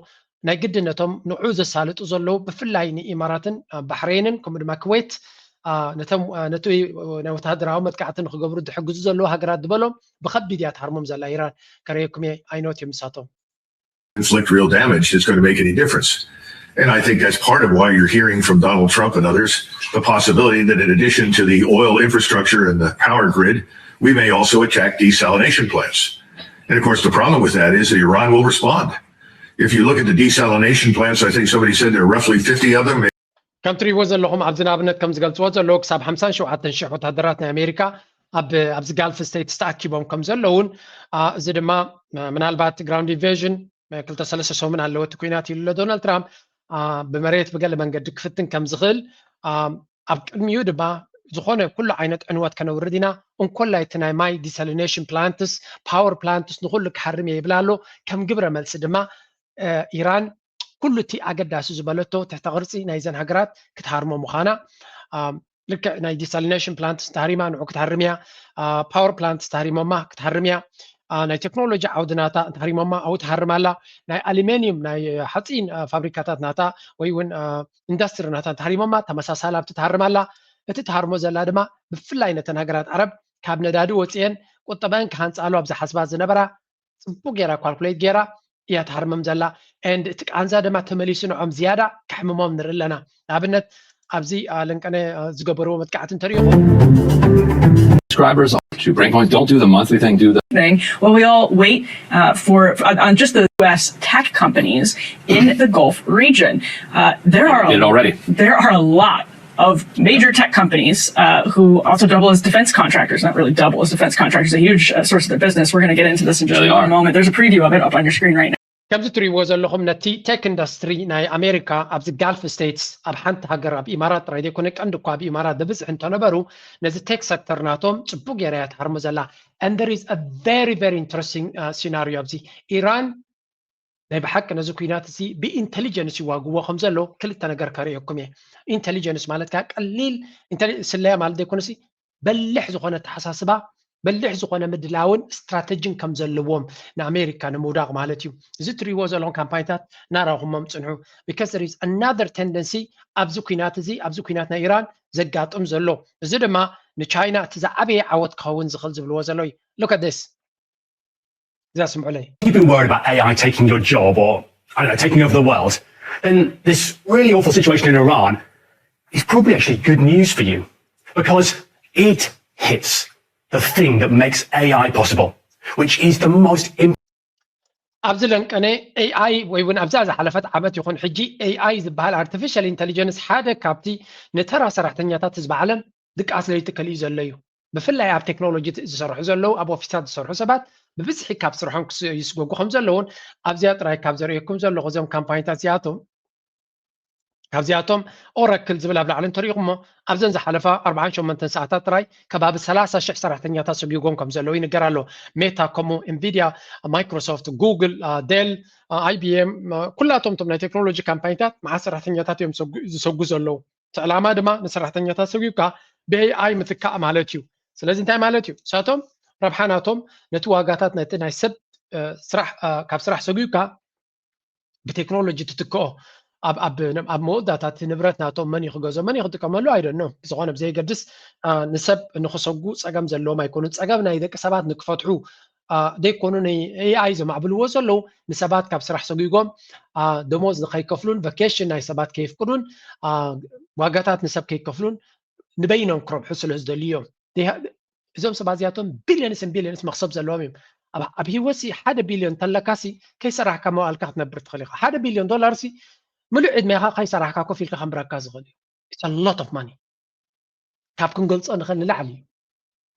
ናይ ግድነቶም ንዑ ዘሳልጡ ዘለዉ ብፍላይ ንኢማራትን ባሕሬንን ከምኡ ድማ ክዌት ነቶም ነቲ ናይ ወታደራዊ መጥቃዕቲ ንክገብሩ ዝሕግዙ ዘለዉ ሃገራት ዝበሎም ብከቢድ እያ ትሃርሞም ዘላ ኢራን። ከረየኩም እየ ኣይኖት እዮም ንሳቶም። Inflict real damage that's going to make any difference. And I think that's part of why you're hearing from Donald Trump and others the possibility that in addition to the oil infrastructure and the power grid, we may also attack desalination plants. And of course, the problem with that is that Iran will respond. If you look at the desalination plants, I think somebody said there are roughly fifty of them. ከም ትሪእዎ ዘለኹም ኣብዚ ንኣብነት ከም ዝገልፅዎ ዘለዉ ክሳብ ሓምሳን ሸውዓተን ሽሕ ወታደራት ናይ ኣሜሪካ ኣብዚ ጋልፍ ስቴትስ ተኣኪቦም ከም ዘለውን እዚ ድማ ምናልባት ግራውንድ ኢንቬዥን ክልተ ሰለስተ ሰሙን ኣለዎ እቲ ኩናት ኢሉ ኣሎ ዶናልድ ትራምፕ። ብመሬት ብገለ መንገዲ ክፍትን ከም ዝኽእል ኣብ ቅድሚኡ ድማ ዝኾነ ኩሉ ዓይነት ዕንወት ከነውርድ ኢና። እንኮላይ እቲ ናይ ማይ ዲሳሊኔሽን ፕላንትስ ፓወር ፕላንትስ ንኩሉ ክሃርም እየ ይብል ኣሎ። ከም ግብረ መልሲ ድማ ኢራን ኩሉ እቲ ኣገዳሲ ዝበለቶ ትሕተ ቅርፂ ናይዘን ሃገራት ክትሃርሞ ምዃና ልክዕ ናይ ዲሳሊኔሽን ፕላንትስ ተሃሪማ ንዑ ክትሃርም እያ። ፓወር ፕላንትስ ተሃሪሞማ ክትሃርም እያ። ናይ ቴክኖሎጂ ዓውዲ ናታ እንተሃሪሞማ ኣብኡ ትሃርም ኣላ። ናይ ኣሉሜንዩም ናይ ሓፂን ፋብሪካታት ናታ ወይ እውን ኢንዳስትሪ ናታ እንተሃሪሞማ ተመሳሳሊ ኣብቲ ትሃርም ኣላ። እቲ ትሃርሞ ዘላ ድማ ብፍላይ ነተን ሃገራት ዓረብ ካብ ነዳዲ ወፂኤን ቁጠበአን ክሃንፃሉ ኣብ ዝሓስባ ዝነበራ ፅቡቅ ገይራ ኳልኩሌት ገይራ እያ ትሃርመም ዘላ። And እቲ ቃንዛ ድማ ተመሊሱ ንዖም ዝያዳ ከሕምሞም ንርኢ ኣለና። ንኣብነት ኣብዚ ለንቀነ ዝገበርዎ መጥቃዕቲ እንተሪኢኹም subscribers to Breakpoint don't do the monthly thing, do the thing. Well, we all wait uh, for on just the U S tech companies in the Gulf region. Uh, there are did it already. There are a lot of major tech companies uh, who also double as defense contractors, not really double as defense contractors, a huge uh, source of their business. We're going to get into this in just yeah, a moment. There's a preview of it up on your screen right now. ከምዚ ትሪእዎ ዘለኹም ነቲ ቴክ ኢንዱስትሪ ናይ ኣሜሪካ ኣብዚ ጋልፍ ስቴትስ ኣብ ሓንቲ ሃገር ኣብ ኢማራት ጥራይ ዘይኮነ ቀንዲ እኳ ኣብ ኢማራት ብብዝሒ እንተነበሩ ነዚ ቴክ ሴክተር ናቶም ጽቡቅ ገይራ እያ ትሃርሞ ዘላ። And there is a very very interesting scenario ኣብዚ ኢራን ናይ ብሓቂ ነዚ ኩናት እዚ ብኢንቴሊጀንስ ይዋግዎ ከም ዘሎ ክልተ ነገር ከርእየኩም እየ። ኢንቴሊጀንስ ማለት ከዓ ቀሊል ስለያ ማለት ዘይኮነሲ በሊሕ ዝኾነ ኣተሓሳስባ በሊሕ ዝኾነ ምድላውን ስትራተጂን ከም ዘለዎም ንኣሜሪካ ንምውዳቕ ማለት እዩ። እዚ ትሪእዎ ዘለኹም ካምፓኒታት እናረኹሞም ፅንሑ። Because there is another tendency ኣብዚ ኩናት እዚ ኣብዚ ኩናት ናይ ኢራን ዘጋጥም ዘሎ እዚ ድማ ንቻይና እቲ ዝዓበየ ዓወት ክኸውን ዝኽእል ዝብልዎ ዘለዉ እዩ። Look at this። እዛ ስምዑለይ። You've been worried about A I taking your job or, I don't know, taking over the world, then this really awful situation in Iran is probably actually good news for you because it hits the thing that makes A I possible, which is the most important. ኣብዚ ለንቀነ ኤኣይ ወይ እውን ኣብዛ ዝሓለፈት ዓመት ይኹን ሕጂ ኤኣይ ዝበሃል ኣርቲፊሻል ኢንተሊጀንስ ሓደ ካብቲ ንተራ ሰራሕተኛታት ህዝቢ ዓለም ድቃስ ለይቲ ከልዩ ዘሎ እዩ። ብፍላይ ኣብ ቴክኖሎጂ ዝሰርሑ ዘለዉ ኣብ ኦፊሳት ዝሰርሑ ሰባት ብብዝሒ ካብ ስርሖም ይስጎጉ ከም ዘለውን ኣብዚኣ ጥራይ ካብ ዘርእየኩም ዘለኹ እዞም ካምፓኒታት እዚኣቶም ካብዚኣቶም ኦራክል ዝብል ኣብ ላዕሊ እንተሪኢኹሞ ኣብዘን ዝሓለፋ ኣርባዓን ሸሞንተን ሰዓታት ጥራይ ከባቢ ሰላሳ ሽሕ ሰራሕተኛታት ሰጊጎም ከም ዘለዉ ይንገር ኣሎ። ሜታ ከምኡ፣ ኢንቪድያ፣ ማይክሮሶፍት፣ ጉግል፣ ዴል፣ ኣይቢኤም ኩላቶም እቶም ናይ ቴክኖሎጂ ካምፓኒታት መዓት ሰራሕተኛታት እዮም ዝሰጉ ዘለዉ። እቲ ዕላማ ድማ ንሰራሕተኛታት ሰጊብካ ብኤኣይ ምትካእ ማለት እዩ። ስለዚ እንታይ ማለት እዩ? ንሳቶም ረብሓ ናቶም ነቲ ዋጋታት ነቲ ናይ ሰብ ስራሕ ካብ ስራሕ ሰጊብካ ብቴክኖሎጂ ትትክኦ ኣብ ኣብ ኣብ መወዳእታ እቲ ንብረት ናቶም መን እዩ ክገዝኦ መን እዩ ክጥቀመሉ ኣይደኖ ዝኾነ ብዘየገድስ ንሰብ ንክሰጉ ፀገም ዘለዎም ኣይኮኑን። ፀገም ናይ ደቂ ሰባት ንክፈትሑ ዘይኮኑ ንኤኣይ ዘማዕብልዎ ዘለዉ ንሰባት ካብ ስራሕ ሰጒጎም ደሞዝ ንከይከፍሉን ቨኬሽን ናይ ሰባት ከየፍቅዱን ዋጋታት ንሰብ ከይከፍሉን ንበይኖም ክረብሑ ስለ ዝደልዩ እዮም። እዞም ሰባት እዚኣቶም ቢልዮንስን ቢልዮንስ መክሰብ ዘለዎም እዮም። ኣብ ህይወትሲ ሓደ ቢልዮን ተለካሲ ከይሰራሕካ መዋእልካ ክትነብር ትኽእል ኢኻ። ሓደ ቢልዮን ዶላርሲ ምሉእ ዕድሜኻ ከይሰራሕካ ኮፍ ኢልካ ከንብረካ ዝኽእል እዩ። It's a lot of money። ካብ ክንገልጾ ንኽእል ንላዕሊ እዩ።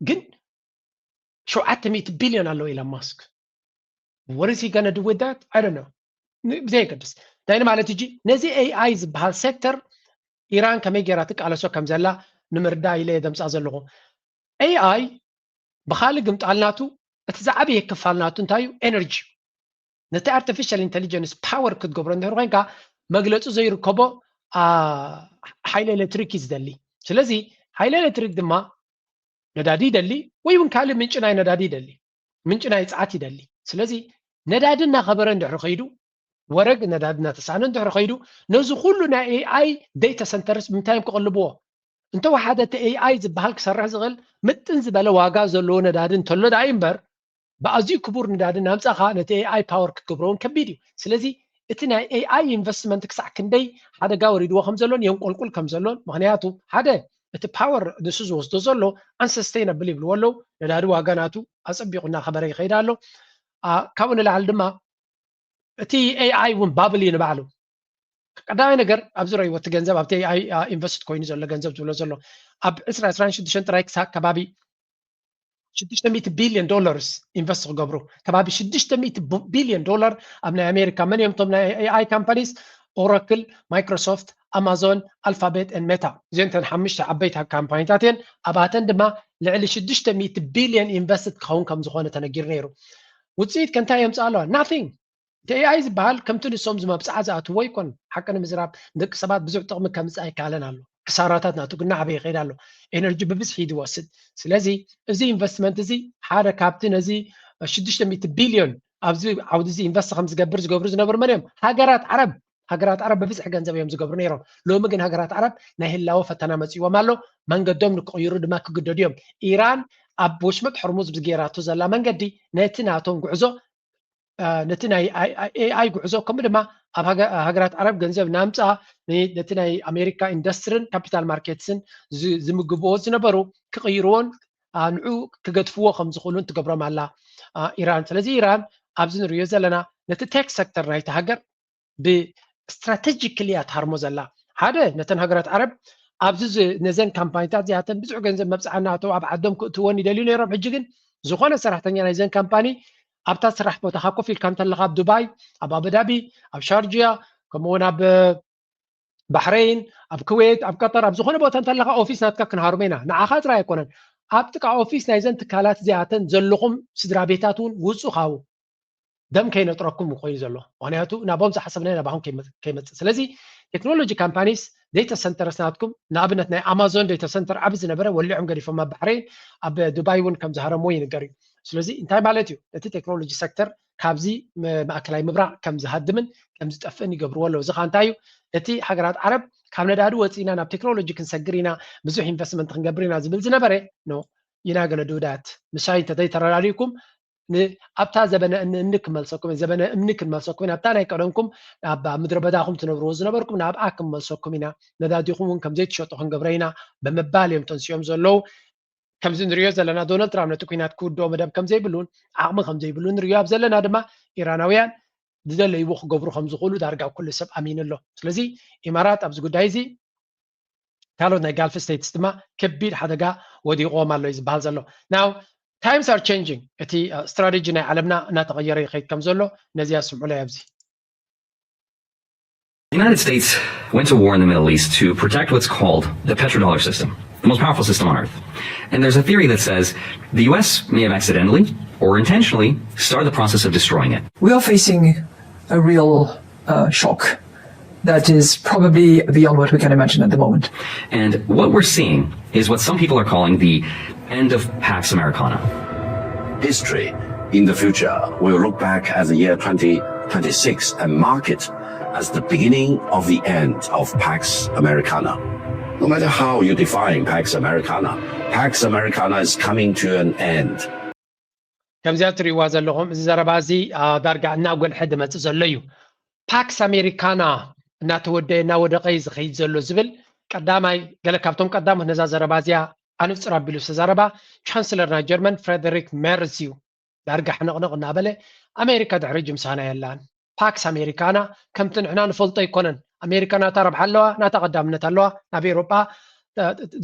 ግን ሸውዓተ ሚእቲ ቢልዮን ኣለዎ ኢሎን ማስክ። What is he gonna do with that? I don't know። ብዘየገድስ እንታይ ማለት እጂ ነዚ ኤኣይ ዝበሃል ሴክተር ኢራን ከመይ ገይራ ትቃለሶ ከም ዘላ ንምርዳእ ኢለ እየ ደምፃ ዘለኹ። ኤኣይ ብኻልእ ግምጣልናቱ እቲ ዝዓበየ ክፋልናቱ እንታይ እዩ? ኤነርጂ። ነቲ ኣርቲፊሻል ኢንተሊጀንስ ፓወር ክትገብሮ እንድሕር ኮይንካ መግለፂ ዘይርከቦ ሓይሊ ኤሌክትሪክ እዩ ዝደሊ። ስለዚ ሓይሊ ኤሌክትሪክ ድማ ነዳዲ ይደሊ ወይ እውን ካልእ ምንጪ ናይ ነዳዲ ይደሊ፣ ምንጪ ናይ ፀዓት ይደሊ። ስለዚ ነዳዲ እናኸበረ እንድሕር ከይዱ ወረግ ነዳዲ እናተሳነ እንድሕር ከይዱ ነዚ ኩሉ ናይ ኤኣይ ዴታ ሰንተርስ ብምንታይ እዮም ክቕልብዎ? እንተወሓደ እቲ ኤኣይ ዝበሃል ክሰርሕ ዝኽእል ምጥን ዝበለ ዋጋ ዘለዎ ነዳዲ እንተሎ ደኣ እዩ እምበር ብኣዝዩ ክቡር ነዳዲ እናምጻኻ ነቲ ኤኣይ ፓወር ክትገብሮ እውን ከቢድ እዩ። ስለዚ እቲ ናይ ኤኣይ ኢንቨስትመንት ክሳዕ ክንደይ ሓደጋ ወሪድዎ ከም ዘሎን የንቆልቁል ከም ዘሎን ምኽንያቱ ሓደ እቲ ፓወር ንሱ ዝወስዶ ዘሎ unsustainable ይብልዎ ኣለዉ። ነዳዲ ዋጋ ናቱ ኣጸቢቑ እናኸበረ ይኸይድ ኣሎ። ካብኡ ንላዕሊ ድማ እቲ ኤኣይ እውን ባብል እዩ ንባዕሉ። ቀዳማይ ነገር ኣብዚ ረእይዎ እቲ ገንዘብ ኣብቲ ኤኣይ ኢንቨስት ኮይኑ ዘሎ ገንዘብ ዝብሎ ዘሎ ኣብ ዕስራ ዕስራን ሽዱሽተን ጥራይ ክሳብ ከባቢ ሽዱሽተ ሚእቲ ቢልዮን ዶላርስ ኢንቨስት ክገብሩ ከባቢ ሽዱሽተ ሚእቲ ቢልዮን ዶላር ኣብ ናይ ኣሜሪካ መን እዮም እቶም ናይ ኤኣይ ካምፓኒስ ኦራክል ማይክሮሶፍት ኣማዞን ኣልፋቤት ን ሜታ እዚኦንተን ሓሙሽተ ዓበይቲ ካምፓኒታት እየን። ኣብኣተን ድማ ልዕሊ ሽዱሽተ ሚእቲ ቢልዮን ኢንቨስት ክኸውን ከም ዝኾነ ተነጊሩ ነይሩ። ውፅኢት ከ እንታይ የምፅእ ኣለዋ? Nothing። እቲ ኤኣይ ዝበሃል ከምቲ ንሶም ዝመብፅዓ ዝኣትዎ ኣይኮን። ሓቂ ንምዝራብ ንደቂ ሰባት ብዙሕ ጥቕሚ ከምፅእ ኣይከኣለን ኣሎ። ክሳራታት ናቱ ግን ናዕበ ይኸይድ ኣሎ። ኤነርጂ ብብዝሒ እዩ ዝወስድ። ስለዚ እዚ ኢንቨስትመንት እዚ ሓደ ካብቲ ነዚ ሽዱሽተ ሚእቲ ቢልዮን ኣብዚ ዓውዲ እዚ ኢንቨስት ከም ዝገብር ዝገብሩ ዝነበሩ መን እዮም? ሃገራት ዓረብ። ሃገራት ዓረብ ብብዝሒ ገንዘብ እዮም ዝገብሩ ነይሮም። ሎሚ ግን ሃገራት ዓረብ ናይ ህላወ ፈተና መፅእዎም ኣሎ። መንገዶም ንክቕይሩ ድማ ክግደዱ እዮም። ኢራን ኣብ ወሽመጥ ሕርሙዝ ብዝገይራቶ ዘላ መንገዲ ነቲ ናቶም ጉዕዞ ነቲ ናይ ኤኣይ ጉዕዞ ከምኡ ድማ ኣብ ሃገራት ዓረብ ገንዘብ ናምፃ ነቲ ናይ ኣሜሪካ ኢንዱስትርን ካፒታል ማርኬትስን ዝምግብዎ ዝነበሩ ክቕይርዎን ንዑ ክገድፍዎ ከም ዝኽእሉን ትገብሮም ኣላ ኢራን። ስለዚ ኢራን ኣብዚ ንሪኦ ዘለና ነቲ ቴክ ሴክተር ናይቲ ሃገር ብስትራቴጂክሊ እያ ትሃርሞ ዘላ። ሓደ ነተን ሃገራት ዓረብ ኣብዚ ነዘን ካምፓኒታት እዚኣተን ብዙሕ ገንዘብ መብፅዓ እናእተው ኣብ ዓዶም ክእትወን ይደልዩ ነይሮም። ሕጂ ግን ዝኾነ ሰራሕተኛ ናይዘን ካምፓኒ ኣብታ ስራሕ ቦታኻ ኮፍ ኢልካ እንተለኻ ኣብ ዱባይ፣ ኣብ ኣቡዳቢ፣ ኣብ ሻርጅያ፣ ከምኡውን ኣብ ባሕረይን፣ ኣብ ኩዌት፣ ኣብ ቀጠር፣ ኣብ ዝኾነ ቦታ እንተለኻ ኦፊስ ናትካ ክንሃርሞ ኢና። ንዓኻ ጥራይ ኣይኮነን፣ ኣብ ጥቃ ኦፊስ ናይዘን ትካላት እዚኣተን ዘለኹም ስድራ ቤታት እውን ውፁ ካብኡ። ደም ከይነጥረኩም ኮይኑ ዘሎ፣ ምክንያቱ ናቦም ዝሓሰብናዮ ናባኹም ከይመፅእ። ስለዚ ቴክኖሎጂ ካምፓኒስ ዴታ ሰንተርስ ናትኩም፣ ንኣብነት ናይ ኣማዞን ዴታ ሰንተር ዓብ ዝነበረ ወሊዖም ገዲፎም ኣብ ባሕረይን ኣብ ዱባይ እውን ከም ዝሃረምዎ ይንገር እዩ። ስለዚ እንታይ ማለት እዩ? እቲ ቴክኖሎጂ ሰክተር ካብዚ ማእከላይ ምብራቕ ከም ዝሃድምን ከም ዝጠፍእን ይገብርዎ ኣለዉ። እዚ ከዓ እንታይ እዩ? እቲ ሃገራት ዓረብ ካብ ነዳዲ ወፂእና ናብ ቴክኖሎጂ ክንሰግር ኢና፣ ብዙሕ ኢንቨስትመንት ክንገብር ኢና ዝብል ዝነበረ ኖ፣ ኢና ገለ ድውዳት ምሳይ እንተዘይተረዳዲእኩም ኣብታ ዘበነ እምኒ ክንመልሰኩም፣ ዘበነ እምኒ ክንመልሰኩም ኢና፣ ኣብታ ናይ ቀደምኩም ኣብ ምድረ በዳኹም ትነብርዎ ዝነበርኩም ናብኣ ክንመልሰኩም ኢና፣ ነዳዲኹም እውን ከምዘይትሸጡ ክንገብረ ኢና ብምባል እዮም ተንስኦም ዘለዉ። ከምዚ ንሪኦ ዘለና ዶናልድ ትራምፕ ነቲ ኩናት ክውድኦ መደብ ከምዘይብሉን ዓቕሚ ከምዘይብሉን ንሪኦ ኣብ ዘለና ድማ ኢራናውያን ዝደለይዎ ክገብሩ ከምዝኽእሉ ዳርጋ ኩሉ ሰብ ኣሚኑ ኣሎ። ስለዚ ኢማራት ኣብዚ ጉዳይ እዚ ካልኦት ናይ ጋልፍ ስቴትስ ድማ ከቢድ ሓደጋ ወዲቕዎም ኣሎ እዩ ዝበሃል ዘሎ። Now times are changing፣ እቲ ስትራቴጂ ናይ ዓለምና እናተቐየረ ይኸይድ ከም ዘሎ ነዚኣ ስምዑለይ ኣብዚ። The United States went to war in the Middle East to protect what's called the petrodollar system, the most powerful system on earth. And there's a theory that says the U S may have accidentally or intentionally started the process of destroying it. We are facing a real uh, shock that is probably beyond what we can imagine at the moment. And what we're seeing is what some people are calling the end of Pax Americana. History in the future will look back at the year twenty twenty-six and mark it as the beginning of the end of Pax Americana. No matter how you define Pax Americana, Pax Americana is coming to an end. ከምዚኣ ትሪእዋ ዘለኹም እዚ ዘረባ እዚ ዳርጋ እናጎልሐ ዝመፅእ ዘሎ እዩ። ፓክስ ኣሜሪካና እናተወደአ እናወደቐ እዩ ዝኸይድ ዘሎ ዝብል ቀዳማይ ገለ ካብቶም ቀዳሞት ነዛ ዘረባ እዚኣ ኣንፍፅር ኣቢሉ ዝተዛረባ ቻንስለር ናይ ጀርመን ፍሬደሪክ ሜርዝ እዩ። ዳርጋ ሕንቕንቕ እናበለ ኣሜሪካ ድሕሪ እጂ ምሳና የላን። ፓክስ ኣሜሪካና ከምቲ ንሕና ንፈልጦ ኣይኮነን። ኣሜሪካ ናታ ረብሓ ኣለዋ፣ ናታ ቀዳምነት ኣለዋ። ናብ ኤውሮጳ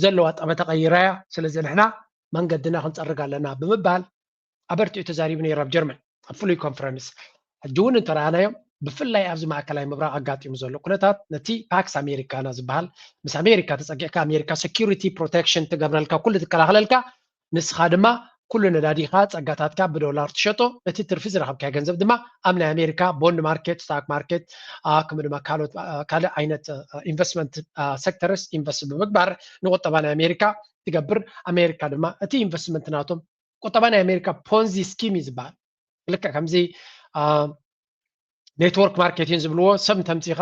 ዘለዋ ጠመተ ቀይራ እያ። ስለዚ ንሕና መንገድና ክንፀርግ ኣለና ብምባል ኣበርቲዑ ተዛሪቡ ነይሩ ኣብ ጀርመን ኣብ ፍሉይ ኮንፈረንስ። ሕጂ እውን እንተረኣናዮ ብፍላይ ኣብዚ ማእከላይ ምብራቕ ኣጋጢሙ ዘሎ ኩነታት ነቲ ፓክስ ኣሜሪካና ዝበሃል ምስ ኣሜሪካ ተፀጊዕካ ኣሜሪካ ሰኪሪቲ ፕሮቴክሽን ትገብረልካ ኩሉ ትከላኸለልካ ንስኻ ድማ ኩሉ ነዳዲኻ ጸጋታትካ ብዶላር ትሸጦ ነቲ ትርፊ ዝረኸብካዮ ገንዘብ ድማ ኣብ ናይ ኣሜሪካ ቦንድ ማርኬት ስታክ ማርኬት ከምኡ ድማ ካልኦት ካልእ ዓይነት ኢንቨስትመንት ሰክተርስ ኢንቨስት ብምግባር ንቁጠባ ናይ ኣሜሪካ ትገብር ኣሜሪካ ድማ እቲ ኢንቨስትመንት ናቶም ቁጠባ ናይ ኣሜሪካ ፖንዚ ስኪም እዩ ዝበሃል ልክዕ ከምዚ ኔትወርክ ማርኬቲንግ ዝብልዎ ሰብ እንተምፂኻ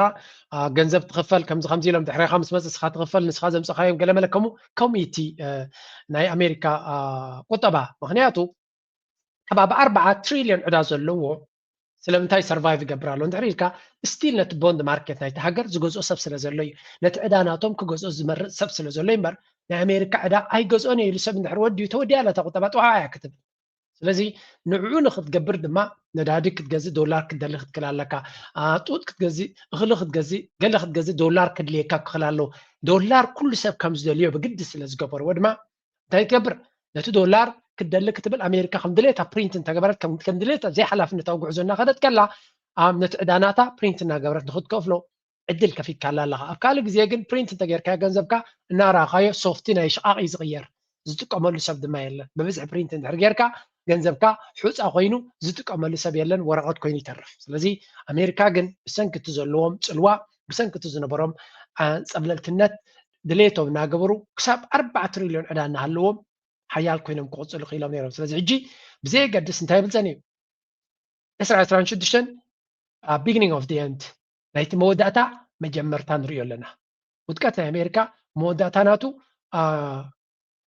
ገንዘብ ትኽፈል ከምዚ ከምዚ ኢሎም ድሕሬኻ ምስ መፅእ ስኻ ትኽፈል ንስኻ ዘምፅኻዮም ገለ መለ ከምኡ ከምኡ እቲ ናይ ኣሜሪካ ቁጠባ ምክንያቱ ከባቢ ኣርባዓ ትሪልዮን ዕዳ ዘለዎ ስለምንታይ ሰርቫይቭ ይገብር ኣሎ እንድሕር ኢልካ ስቲል ነቲ ቦንድ ማርኬት ናይቲ ሃገር ዝገዝኦ ሰብ ስለ ዘሎ እዩ ነቲ ዕዳ ናቶም ክገዝኦ ዝመርፅ ሰብ ስለ ዘሎ እምበር ናይ ኣሜሪካ ዕዳ ኣይገዝኦን ኢሉ ሰብ እንድሕር ወዲኡ ተወዲያ ኣለታ ቁጠባ ጥዋዓ እያ ክትብል ስለዚ ንዕኡ ንክትገብር ድማ ነዳዲ ክትገዝእ ዶላር ክትደሊ ክትክል ኣለካ። ጡጥ ክትገዝእ፣ እኽሊ ክትገዝእ፣ ገለ ክትገዝእ ዶላር ከድልየካ ክኽል ኣለዎ። ዶላር ኩሉ ሰብ ከም ዝደልዮ ብግዲ ስለ ዝገበርዎ ድማ እንታይ ትገብር? ነቲ ዶላር ክትደሊ ክትብል ኣሜሪካ ከም ድሌታ ፕሪንት እንተገበረት ከም ድሌታ ዘይሓላፍነታዊ ጉዕዞ እናኸደት ከላ ነቲ ዕዳናታ ፕሪንት እናገበረት ንክትከፍሎ ዕድል ከፊትካላ ኣለኻ ኣብ ካልእ ግዜ ግን ፕሪንት እንተጌርካዮ ገንዘብካ እናረኣኻዮ ሶፍቲ ናይ ሽቓቕ እዩ ዝቕየር ዝጥቀመሉ ሰብ ድማ የለን ብብዝሒ ፕሪንት እንድሕር ጌርካ ገንዘብካ ሑፃ ኮይኑ ዝጥቀመሉ ሰብ የለን ወረቐት ኮይኑ ይተርፍ ስለዚ ኣሜሪካ ግን ብሰንኪ እቲ ዘለዎም ፅልዋ ብሰንኪ እቲ ዝነበሮም ፀብለልትነት ድሌቶም እናገበሩ ክሳብ ኣርባዓ ትሪልዮን ዕዳ እናሃለዎም ሓያል ኮይኖም ክቕፅሉ ክኢሎም ነይሮም ስለዚ ሕጂ ብዘየገድስ እንታይ ይብል ፀኒዩ ዕስራ ዕስራን ሽዱሽተን ቢግኒንግ ኦፍ ኤንድ ናይቲ መወዳእታ መጀመርታ ንሪኦ ኣለና ውድቀት ናይ ኣሜሪካ መወዳእታ ናቱ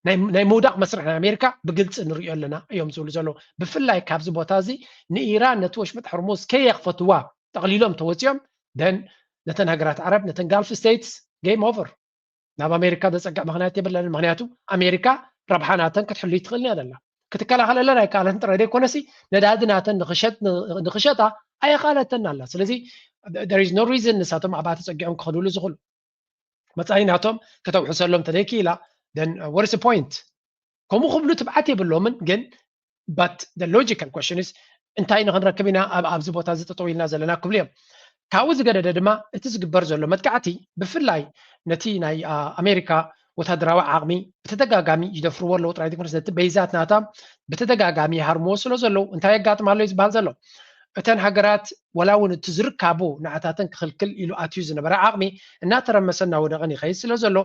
ናይ ምውዳቕ መስርሕ ናይ ኣሜሪካ ብግልፂ ንሪኦ ኣለና እዮም ዝብሉ ዘለዉ ብፍላይ ካብዚ ቦታ እዚ ንኢራን ነቲ ወሽመጥ ሕርሙዝ ከየኽፈትዋ ጠቕሊሎም ተወፂኦም ደን ነተን ሃገራት ዓረብ ነተን ጋልፍ ስቴትስ ጌም ኦቨር ናብ ኣሜሪካ ዘፀግዕ ምክንያት የብለንን ምክንያቱ ኣሜሪካ ረብሓ ናተን ክትሕሉ ትኽእል እያ ዘላ ክትከላኸለለን ኣይከኣለትን ጥራይ ዘይኮነሲ ነዳዲ ናተን ንክሸጣ ኣየኸኣለተን ኣላ ስለዚ there is no reason ንሳቶም ኣብኣ ተፀጊዖም ክኸድሉ ዝኽእሉ መፃኢ ናቶም ከተውሕሰሎም ተደይክኢላ then what is the point ከምኡ ክብሉ ትብዓት የብሎምን ግን but the logical question is እንታይ ንክንረክብ ኢና ኣብ ኣብዚ ቦታ እዚ ጠጠው ኢልና ዘለና ክብሉ እዮም። ካብኡ ዝገደደ ድማ እቲ ዝግበር ዘሎ መጥቃዕቲ ብፍላይ ነቲ ናይ ኣሜሪካ ወታደራዊ ዓቕሚ ብተደጋጋሚ ይደፍርዎ ኣለዉ ጥራይ ዘይኮነስ ነቲ በይዛት ናታ ብተደጋጋሚ ይሃርምዎ ስለ ዘለዉ እንታይ የጋጥም ኣሎ እዩ ዝበሃል ዘሎ። እተን ሃገራት ወላ እውን እቲ ዝርካቡ ንዓታተን ክኽልክል ኢሉ ኣትዩ ዝነበረ ዓቕሚ እናተረመሰ እናወደቐን ይኸይድ ስለ ዘሎ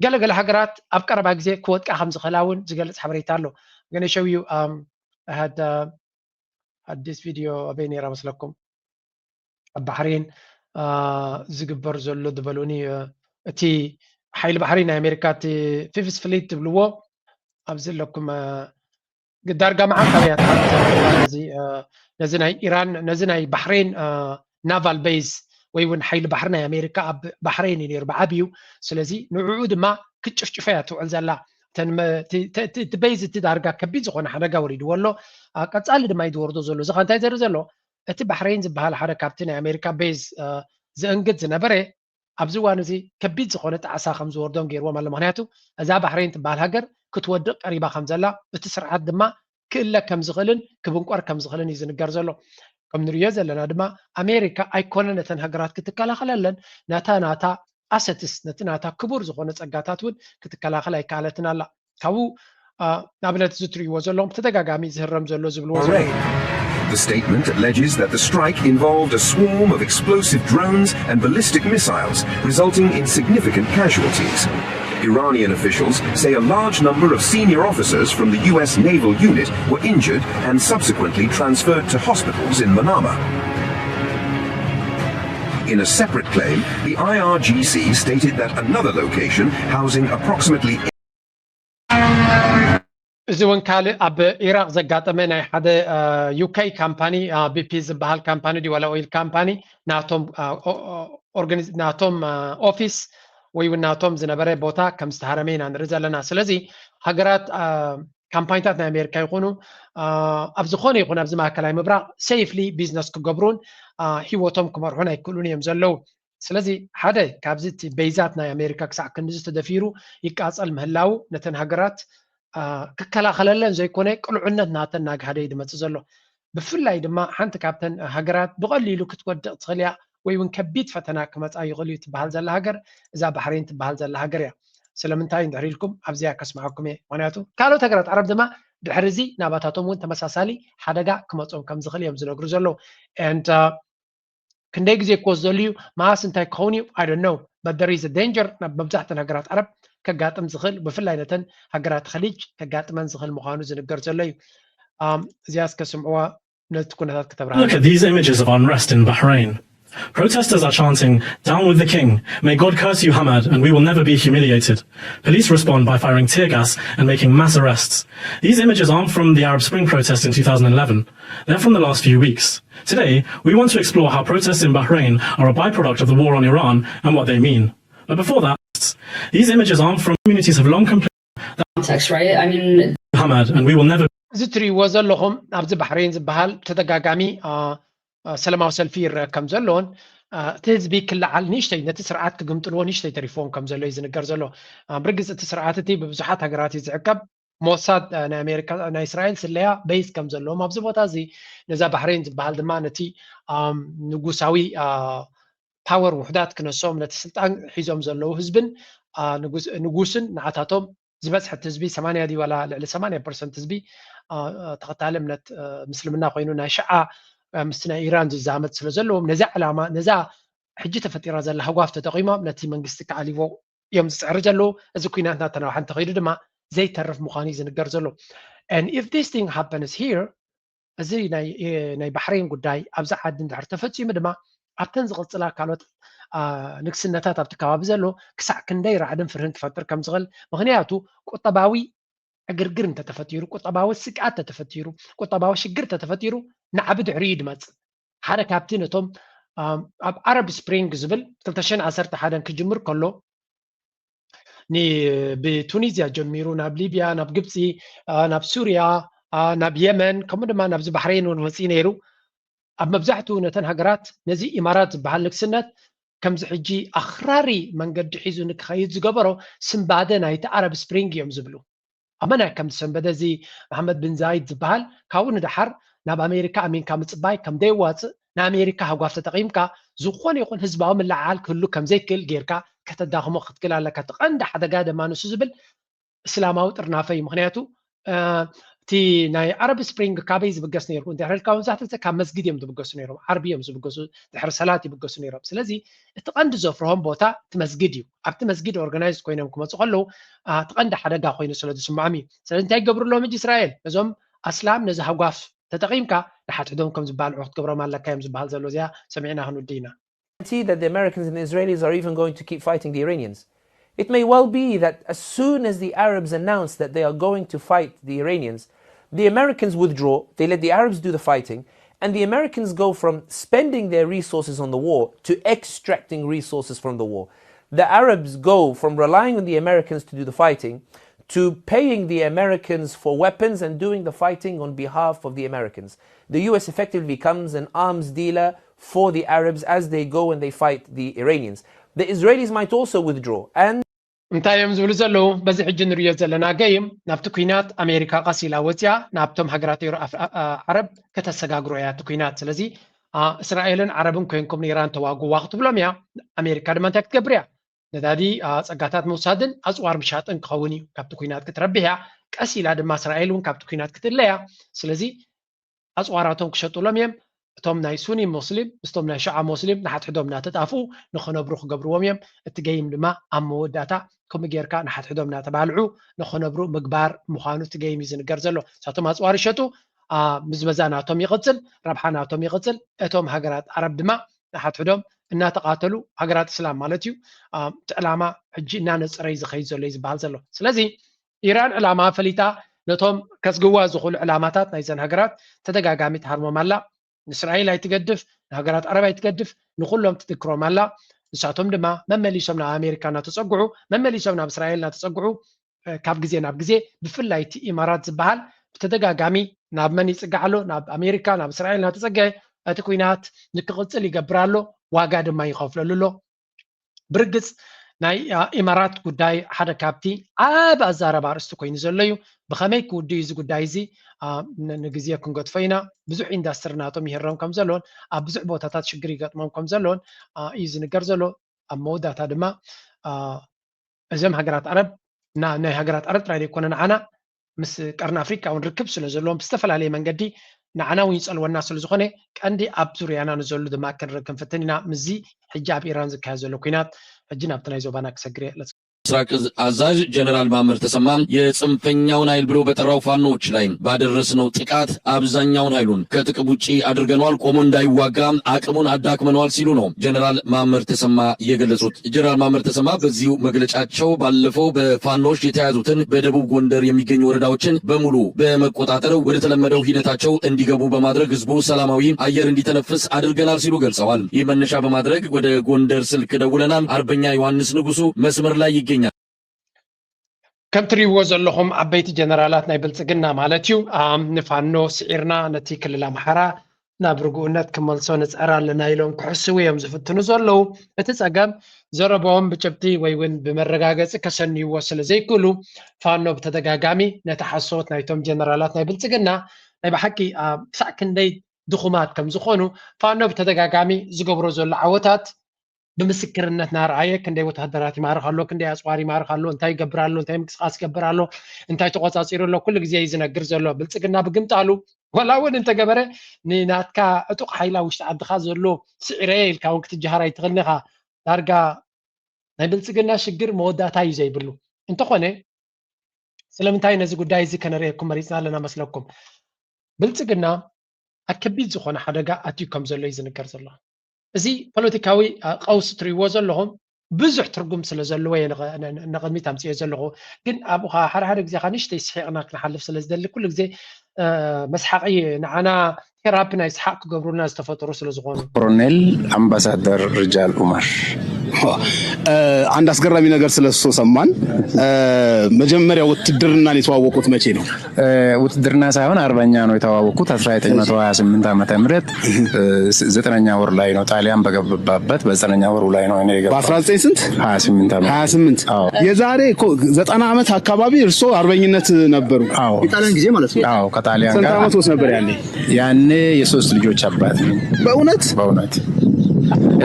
ገለገለ ሃገራት ኣብ ቀረባ ግዜ ክወድቃ ከም ዝኽእላ እውን ዝገልፅ ሓበሬታ ኣሎ። ገነ ሸው you had ኣዲስ ቪድዮ ኣበይ ነይራ መስለኩም? ኣብ ባሕሬን ዝግበር ዘሎ ዝበሉኒ እቲ ሓይሊ ባሕሪ ናይ ኣሜሪካ እቲ ፊፍስ ፍሊት ትብልዎ ኣብዚ ኣለኩም ዳርጋ መዓልታዊ እያ ትሓትት ነዚ ናይ ኢራን ነዚ ናይ ባሕሬን ናቫል ቤዝ ወይ እውን ሓይሊ ባሕሪ ናይ ኣሜሪካ ኣብ ባሕሬን እዩ ነይሩ ብዓብዩ። ስለዚ ንዕኡ ድማ ክትጭፍጭፈ እያ ትውዕል ዘላ። እቲ ቤዝ እቲ ዳርጋ ከቢድ ዝኾነ ሓደጋ ወሪድዎ ኣሎ። ቀፃሊ ድማ እዩ ዝወርዶ ዘሎ። እዚ እንታይ ዘርኢ ዘሎ እቲ ባሕሬን ዝበሃል ሓደ ካብቲ ናይ ኣሜሪካ ቤዝ ዘእንግድ ዝነበረ ኣብዚ እዋን እዚ ከቢድ ዝኾነ ጣዕሳ ከም ዝወርዶም ገይርዎም ኣሎ። ምክንያቱ እዛ ባሕሬን ትበሃል ሃገር ክትወድቕ ቀሪባ ከም ዘላ እቲ ስርዓት ድማ ክእለ ከም ዝኽእልን ክብንቆር ከም ዝኽእልን እዩ ዝንገር ዘሎ። ከም ንሪኦ ዘለና ድማ ኣሜሪካ ኣይኮነ ነተን ሃገራት ክትከላኸለለን ነታ ናታ ኣሰትስ ነቲ ናታ ክቡር ዝኾነ ጸጋታት እውን ክትከላኸል ኣይከኣለትን ኣላ። ካብኡ ንኣብነት እዚ ትርእይዎ ዘለኹም ብተደጋጋሚ ዝህረም ዘሎ ዝብልዎ ዘሎ The statement alleges that the strike involved a swarm of explosive drones and ballistic missiles, resulting in significant casualties. Iranian officials say a large number of senior officers from the U S naval unit were injured and subsequently transferred to hospitals in Manama. In a separate claim, the I R G C stated that another location housing approximately እዚ እውን ካልእ ኣብ ኢራቅ ዘጋጠመ ናይ ሓደ ዩኬ ካምፓኒ ቢፒ ዝበሃል ካምፓኒ ድዩ ዋላ ኦይል ካምፓኒ ናቶም ናቶም ኦፊስ ወይ እውን ናቶም ዝነበረ ቦታ ከም ዝተሃረመ ኢና ንርኢ ዘለና። ስለዚ ሃገራት ካምፓኒታት ናይ ኣሜሪካ ይኹኑ ኣብ ዝኾነ ይኹን ኣብዚ ማእከላይ ምብራቅ ሴፍሊ ቢዝነስ ክገብሩን ሂወቶም ክመርሑን ኣይክእሉን እዮም ዘለዉ። ስለዚ ሓደ ካብዚ እቲ በይዛት ናይ ኣሜሪካ ክሳዕ ክንድዚ ተደፊሩ ይቃጸል ምህላዉ ነተን ሃገራት ክከላኸለለን ዘይኮነ ቅልዑነት ናተን እናግሃደ እዩ ዝመፅእ ዘሎ። ብፍላይ ድማ ሓንቲ ካብተን ሃገራት ብቐሊሉ ክትወድቕ ትኽእል እያ ወይ እውን ከቢድ ፈተና ክመፃ ይኽእል እዩ ትበሃል ዘላ ሃገር እዛ ባሕሬን ትበሃል ዘላ ሃገር እያ። ስለምንታይ እንድሕር ኢልኩም ኣብዚኣ ከስምዓኩም እየ። ምክንያቱ ካልኦት ሃገራት ዓረብ ድማ ድሕሪ እዚ ናባታቶም እውን ተመሳሳሊ ሓደጋ ክመፆም ከም ዝኽእል እዮም ዝነግሩ ዘለዉ። And ክንደይ ግዜ ክወስደሉ እዩ መዓስ እንታይ ክኸውን እዩ I don't know but there is a danger ናብ መብዛሕተን ሃገራት ዓረብ ከጋጥም ዝኽእል ብፍላይ ነተን ሃገራት ኸሊጅ ከጋጥመን ዝኽእል ምዃኑ ዝንገር ዘሎ እዩ። እዚኣ እስከ ስምዕዋ ነቲ ኩነታት ከተብርሃ Look at these images of unrest in Bahrain. Protesters are chanting, "Down with the king, may God curse you, Hamad, and we will never be humiliated." Police respond by firing tear gas and making mass arrests. These images aren't from the Arab Spring protests in two thousand eleven. They're from the last few weeks. Today, we want to explore how protests in Bahrain are a byproduct of the war on Iran and what they mean. But before that, these images aren't from communities have long complained context, right? I mean, Hamad, and we will never እዚ ትርእይዎ ዘለኹም ኣብዚ ባሕሬን ዝበሃል ተደጋጋሚ ሰላማዊ ሰልፊ ይረአ ከም ዘሎን እቲ ህዝቢ ክለዓል ንእሽተይ ነቲ ስርዓት ክግምጥልዎ ንእሽተይ ተሪፍዎም ከም ዘሎ እዩ ዝንገር ዘሎ። ብርግፅ እቲ ስርዓት እቲ ብብዙሓት ሃገራት እዩ ዝዕቀብ። ሞሳድ ናይ ኣሜሪካ ናይ እስራኤል ስለያ በይስ ከም ዘለዎም ኣብዚ ቦታ እዚ ነዛ ባሕሬን ዝበሃል ድማ ነቲ ንጉሳዊ ፓወር ውሕዳት ክነሶም ነቲ ስልጣን ሒዞም ዘለዉ ህዝብን ንጉስን ንዓታቶም ዝበዝሐ እቲ ህዝቢ ሰማንያ ድዩ ዋላ ልዕሊ ሰማንያ ፐርሰንት ህዝቢ ተኸታሊ እምነት ምስልምና ኮይኑ ናይ ሽዓ ምስቲ ናይ ኢራን ዝዛመድ ስለ ዘለዎም ነዚ ዕላማ ነዛ ሕጂ ተፈጢራ ዘላ ህጓፍ ተጠቒሞም ነቲ መንግስቲ ክዓልዎ እዮም ዝፅዕሪ ዘለዉ። እዚ ኩናት እናተናውሐ እንተኸይዱ ድማ ዘይተርፍ ምዃኑ እዩ ዝንገር ዘሎ። And if this thing happens here እዚ ናይ ባሕሬን ጉዳይ ኣብዚ ዓዲ እንድሕር ተፈፂሙ ድማ ኣብተን ዝቕፅላ ካልኦት ንግስነታት ኣብቲ ከባቢ ዘሎ ክሳዕ ክንደይ ራዕድን ፍርህን ክፈጥር ከም ዝኽእል ምክንያቱ ቁጠባዊ ዕግርግር እንተተፈጢሩ ቁጠባዊ ስግኣት ተተፈጢሩ ቁጠባዊ ሽግር ተተፈጢሩ ንዓቢ ድሕሪኡ ድመፅእ ሓደ ካብቲ ነቶም ኣብ ዓረብ ስፕሪንግ ዝብል ክልተ ሽሕን ዓሰርተ ሓደን ክጅምር ከሎ ብቱኒዝያ ጀሚሩ ናብ ሊብያ ናብ ግብፂ ናብ ሱርያ ናብ የመን ከምኡ ድማ ናብዚ ባሕሬን እውን መፅኢ ነይሩ ኣብ መብዛሕትኡ ነተን ሃገራት ነዚ ኢማራት ዝበሃል ንግስነት ከምዚ ሕጂ ኣኽራሪ መንገዲ ሒዙ ንክኸይድ ዝገበሮ ስንባደ ናይቲ ኣረብ ስፕሪንግ እዮም ዝብሉ ኣመና ከም ዝሰንበደ እዚ መሓመድ ብን ዛይድ ዝበሃል ካብኡ ንደሓር ናብ ኣሜሪካ ኣሚንካ ምፅባይ ከም ደይዋፅእ፣ ንኣሜሪካ ሃጓፍ ተጠቒምካ ዝኾነ ይኹን ህዝባዊ ምልዕዓል ክህሉ ከም ዘይክእል ጌርካ ከተዳኽሞ ክትክእል ኣለካ። እቲ ቀንዲ ሓደጋ ድማ ንሱ ዝብል እስላማዊ ጥርናፈ እዩ። ምክንያቱ እቲ ናይ ዓረብ ስፕሪንግ ካበይ ዝብገስ ነይሩ እንድሕር ኢልካ፣ መብዛሕትኡ ግዜ ካብ መስጊድ እዮም ዝብገሱ ነይሮም። ዓርቢ እዮም ዝብገሱ፣ ድሕሪ ሰላት ይብገሱ ነይሮም። ስለዚ እቲ ቀንዲ ዘፍርሆም ቦታ እቲ መስጊድ እዩ። ኣብቲ መስጊድ ኦርጋናይዝ ኮይኖም ክመፁ ከለዉ እቲ ቀንዲ ሓደጋ ኮይኑ ስለ ዝስምዖም እዩ። ስለዚ እንታይ ይገብሩ ኣለዎም ሕጂ እስራኤል? ነዞም ኣስላም ነዚ ሃጓፍ ተጠቒምካ ንሓድሕዶም ከም ዝባልዑ ክትገብሮም ኣለካ እዮም ዝበሃል ዘሎ። እዚኣ ሰሚዕና ክንውዲ ኢና። guarantee that the Americans and the Israelis are even going to keep fighting the Iranians. It may well be that as soon as the Arabs announce that they are going to fight the Iranians, the Americans withdraw, they let the Arabs do the fighting, and the Americans go from spending their resources on the war to extracting resources from the war. The Arabs go from relying on the Americans to do the fighting to paying the Americans for weapons and doing the fighting on behalf of the Americans. The U S effectively becomes an arms dealer for the Arabs as they go and they fight the Iranians. The Israelis might also withdraw and እንታይ እዮም ዝብሉ ዘለዉ? በዚ ሕጂ ንሪኦ ዘለና ገይም ናብቲ ኩናት ኣሜሪካ ቀስ ኢላ ወፂኣ ናብቶም ሃገራት ዓረብ ከተሰጋግሮ እያ እቲ ኩናት። ስለዚ እስራኤልን ዓረብን ኮይንኩም ንኢራን ተዋግዋ ክትብሎም እያ። ኣሜሪካ ድማ እንታይ ክትገብር እያ? ነዳዲ ጸጋታት ምውሳድን ኣጽዋር ምሻጥን ክኸውን እዩ። ካብቲ ኩናት ክትረብሕ እያ። ቀስ ኢላ ድማ እስራኤል እውን ካብቲ ኩናት ክትእለ እያ። ስለዚ ኣጽዋራቶም ክሸጡሎም እዮም። እቶም ናይ ሱኒ ሞስሊም ምስቶም ናይ ሽዓ ሞስሊም ንሓድሕዶም እናተጣፍኡ ንኽነብሩ ክገብርዎም እዮም። እቲ ገይም ድማ ኣብ መወዳእታ ከምኡ ጌርካ ንሓድሕዶም እናተባልዑ ንኽነብሩ ምግባር ምዃኑ እቲ ገይም እዩ ዝንገር ዘሎ። ንሳቶም ኣጽዋር ይሸጡ፣ ምዝመዛ ናቶም ይቕጽል፣ ረብሓ ናቶም ይቕጽል። እቶም ሃገራት ዓረብ ድማ ንሓድሕዶም እናተቓተሉ፣ ሃገራት እስላም ማለት እዩ፣ እቲ ዕላማ ሕጂ እናነጸረ እዩ ዝኸይድ ዘሎ እዩ ዝበሃል ዘሎ። ስለዚ ኢራን ዕላማ ፈሊጣ ነቶም ከስግዋ ዝኽእሉ ዕላማታት ናይዘን ሃገራት ተደጋጋሚ ትሃርሞም ኣላ። ንእስራኤል ኣይትገድፍ፣ ንሃገራት ዓረብ ኣይትገድፍ፣ ንኹሎም ትድክሮም ኣላ። ንሳቶም ድማ መመሊሶም ናብ ኣሜሪካ እናተጸግዑ፣ መመሊሶም ናብ እስራኤል እናተጸግዑ ካብ ግዜ ናብ ግዜ ብፍላይ እቲ ኢማራት ዝበሃል ብተደጋጋሚ ናብ መን ይጽጋዕ ኣሎ? ናብ ኣሜሪካ፣ ናብ እስራኤል እናተጸግዐ እቲ ኩናት ንክቕጽል ይገብር ኣሎ፣ ዋጋ ድማ ይኸፍለሉ ኣሎ። ብርግጽ ናይ ኢማራት ጉዳይ ሓደ ካብቲ ዓቢ ኣዛረባ ኣርእስቲ ኮይኑ ዘሎ እዩ። ብኸመይ ክውድእ እዩ እዚ ጉዳይ እዚ? ንግዜ ክንገድፎ ኢና። ብዙሕ ኢንዳስትሪ ናቶም ይህረም ከም ዘሎን ኣብ ብዙሕ ቦታታት ሽግር ይገጥሞም ከም ዘሎን እዩ ዝንገር ዘሎ። ኣብ መወዳእታ ድማ እዞም ሃገራት ዓረብ ናይ ሃገራት ዓረብ ጥራይ ዘይኮነ ንዓና ምስ ቀርኒ ኣፍሪካ እውን ርክብ ስለ ዘለዎም ብዝተፈላለየ መንገዲ ንዓና እውን ይፀልወና ስለ ዝኾነ ቀንዲ ኣብ ዙርያና ንዘሉ ድማ ክንርኢ ክንፍትን ኢና። ምስዚ ሕጂ ኣብ ኢራን ዝካየድ ዘሎ ኩናት ሕጂ ናብቲ ናይ ዞባና ክሰግር እየ። ምስራቅ እዝ አዛዥ ጀነራል ማመር ተሰማ የጽንፈኛውን ኃይል ብሎ በጠራው ፋኖዎች ላይ ባደረስነው ጥቃት አብዛኛውን ኃይሉን ከጥቅም ውጪ አድርገነዋል፣ ቆሞ እንዳይዋጋ አቅሙን አዳክመነዋል ሲሉ ነው ጀነራል ማመር ተሰማ የገለጹት። ጀነራል ማመር ተሰማ በዚሁ መግለጫቸው ባለፈው በፋኖዎች የተያዙትን በደቡብ ጎንደር የሚገኙ ወረዳዎችን በሙሉ በመቆጣጠር ወደ ተለመደው ሂደታቸው እንዲገቡ በማድረግ ህዝቡ ሰላማዊ አየር እንዲተነፍስ አድርገናል ሲሉ ገልጸዋል። ይህ መነሻ በማድረግ ወደ ጎንደር ስልክ ደውለናል። አርበኛ ዮሐንስ ንጉሱ መስመር ላይ ይገኛል። ከም ትሪእዎ ዘለኹም ዓበይቲ ጀነራላት ናይ ብልጽግና ማለት እዩ ንፋኖ ስዒርና ነቲ ክልል ኣምሓራ ናብ ርግኡነት ክመልሶ ንጽዕር ኣለና ኢሎም ክሕስዉ እዮም ዝፍትኑ ዘለዉ። እቲ ጸገም ዘረባኦም ብጭብጢ ወይ እውን ብመረጋገጺ ከሰንይዎ ስለ ዘይክእሉ ፋኖ ብተደጋጋሚ ነቲ ሓሶት ናይቶም ጀነራላት ናይ ብልጽግና ናይ ብሓቂ ክሳዕ ክንደይ ድኹማት ከም ዝኾኑ ፋኖ ብተደጋጋሚ ዝገብሮ ዘሎ ዓወታት ብምስክርነት ናርኣየ ክንደይ ወታደራት ይማርኽ ኣሎ፣ ክንደይ ኣፅዋር ይማርኽ ኣሎ፣ እንታይ ይገብር ኣሎ፣ እንታይ ምንቅስቃስ ይገብር ኣሎ፣ እንታይ ተቆፃፂሩ ኣሎ ኩሉ ግዜ እዩ ዝነግር ዘሎ። ብልፅግና ብግምጣሉ ዋላ እውን እንተገበረ ንናትካ ዕጡቕ ሓይላ ውሽጢ ዓድኻ ዘሎ ስዒረየ ኢልካ እውን ክትጀሃር ኣይትኽእልን ኢኻ። ዳርጋ ናይ ብልፅግና ሽግር መወዳእታ እዩ ዘይብሉ። እንተኾነ ስለምንታይ ነዚ ጉዳይ እዚ ከነርእየኩም መሪፅና ኣለና መስለኩም? ብልፅግና ኣብ ከቢድ ዝኾነ ሓደጋ ኣትዩ ከም ዘሎ እዩ ዝንገር ዘሎ። እዚ ፖለቲካዊ ቀውሲ ትሪእዎ ዘለኹም ብዙሕ ትርጉም ስለ ዘለዎ እየ ንቕድሚት ኣምፅኦ ዘለኹ። ግን ኣብኡ ሓደ ሓደ ግዜ ከዓ ንእሽተይ ስሒቕና ክንሓልፍ ስለ ዝደሊ ኩሉ ግዜ መስሓቂ ንዓና ቴራፒ ናይ ሰሓቕ ክገብሩልና ዝተፈጠሩ ስለ ዝኾኑ። ኮሎኔል ኣምባሳደር ርጃል ኡመር አንድ አስገራሚ ነገር ስለሱ ሰማን። መጀመሪያ ውትድርናን የተዋወቁት መቼ ነው? ውትድርና ሳይሆን አርበኛ ነው የተዋወቅኩት። አስራ ዘጠኝ መቶ ሀያ ስምንት ዓመተ ምህረት ዘጠነኛ ወር ላይ ነው፣ ጣሊያን በገባበት በዘጠነኛ ወሩ ላይ ነው እኔ የገባሁት። በአስራ ዘጠኝ ስንት? ሀያ ስምንት ዓመት። ሀያ ስምንት አዎ። የዛሬ እኮ ዘጠና ዓመት አካባቢ እርሶ አርበኝነት ነበሩ። አዎ። የጣሊያን ጊዜ ማለት ነው። አዎ፣ ከጣሊያን ስንት ጋር ዓመት ውስጥ ነበር ያኔ? ያኔ የሶስት ልጆች አባት ነኝ። በእውነት በእውነት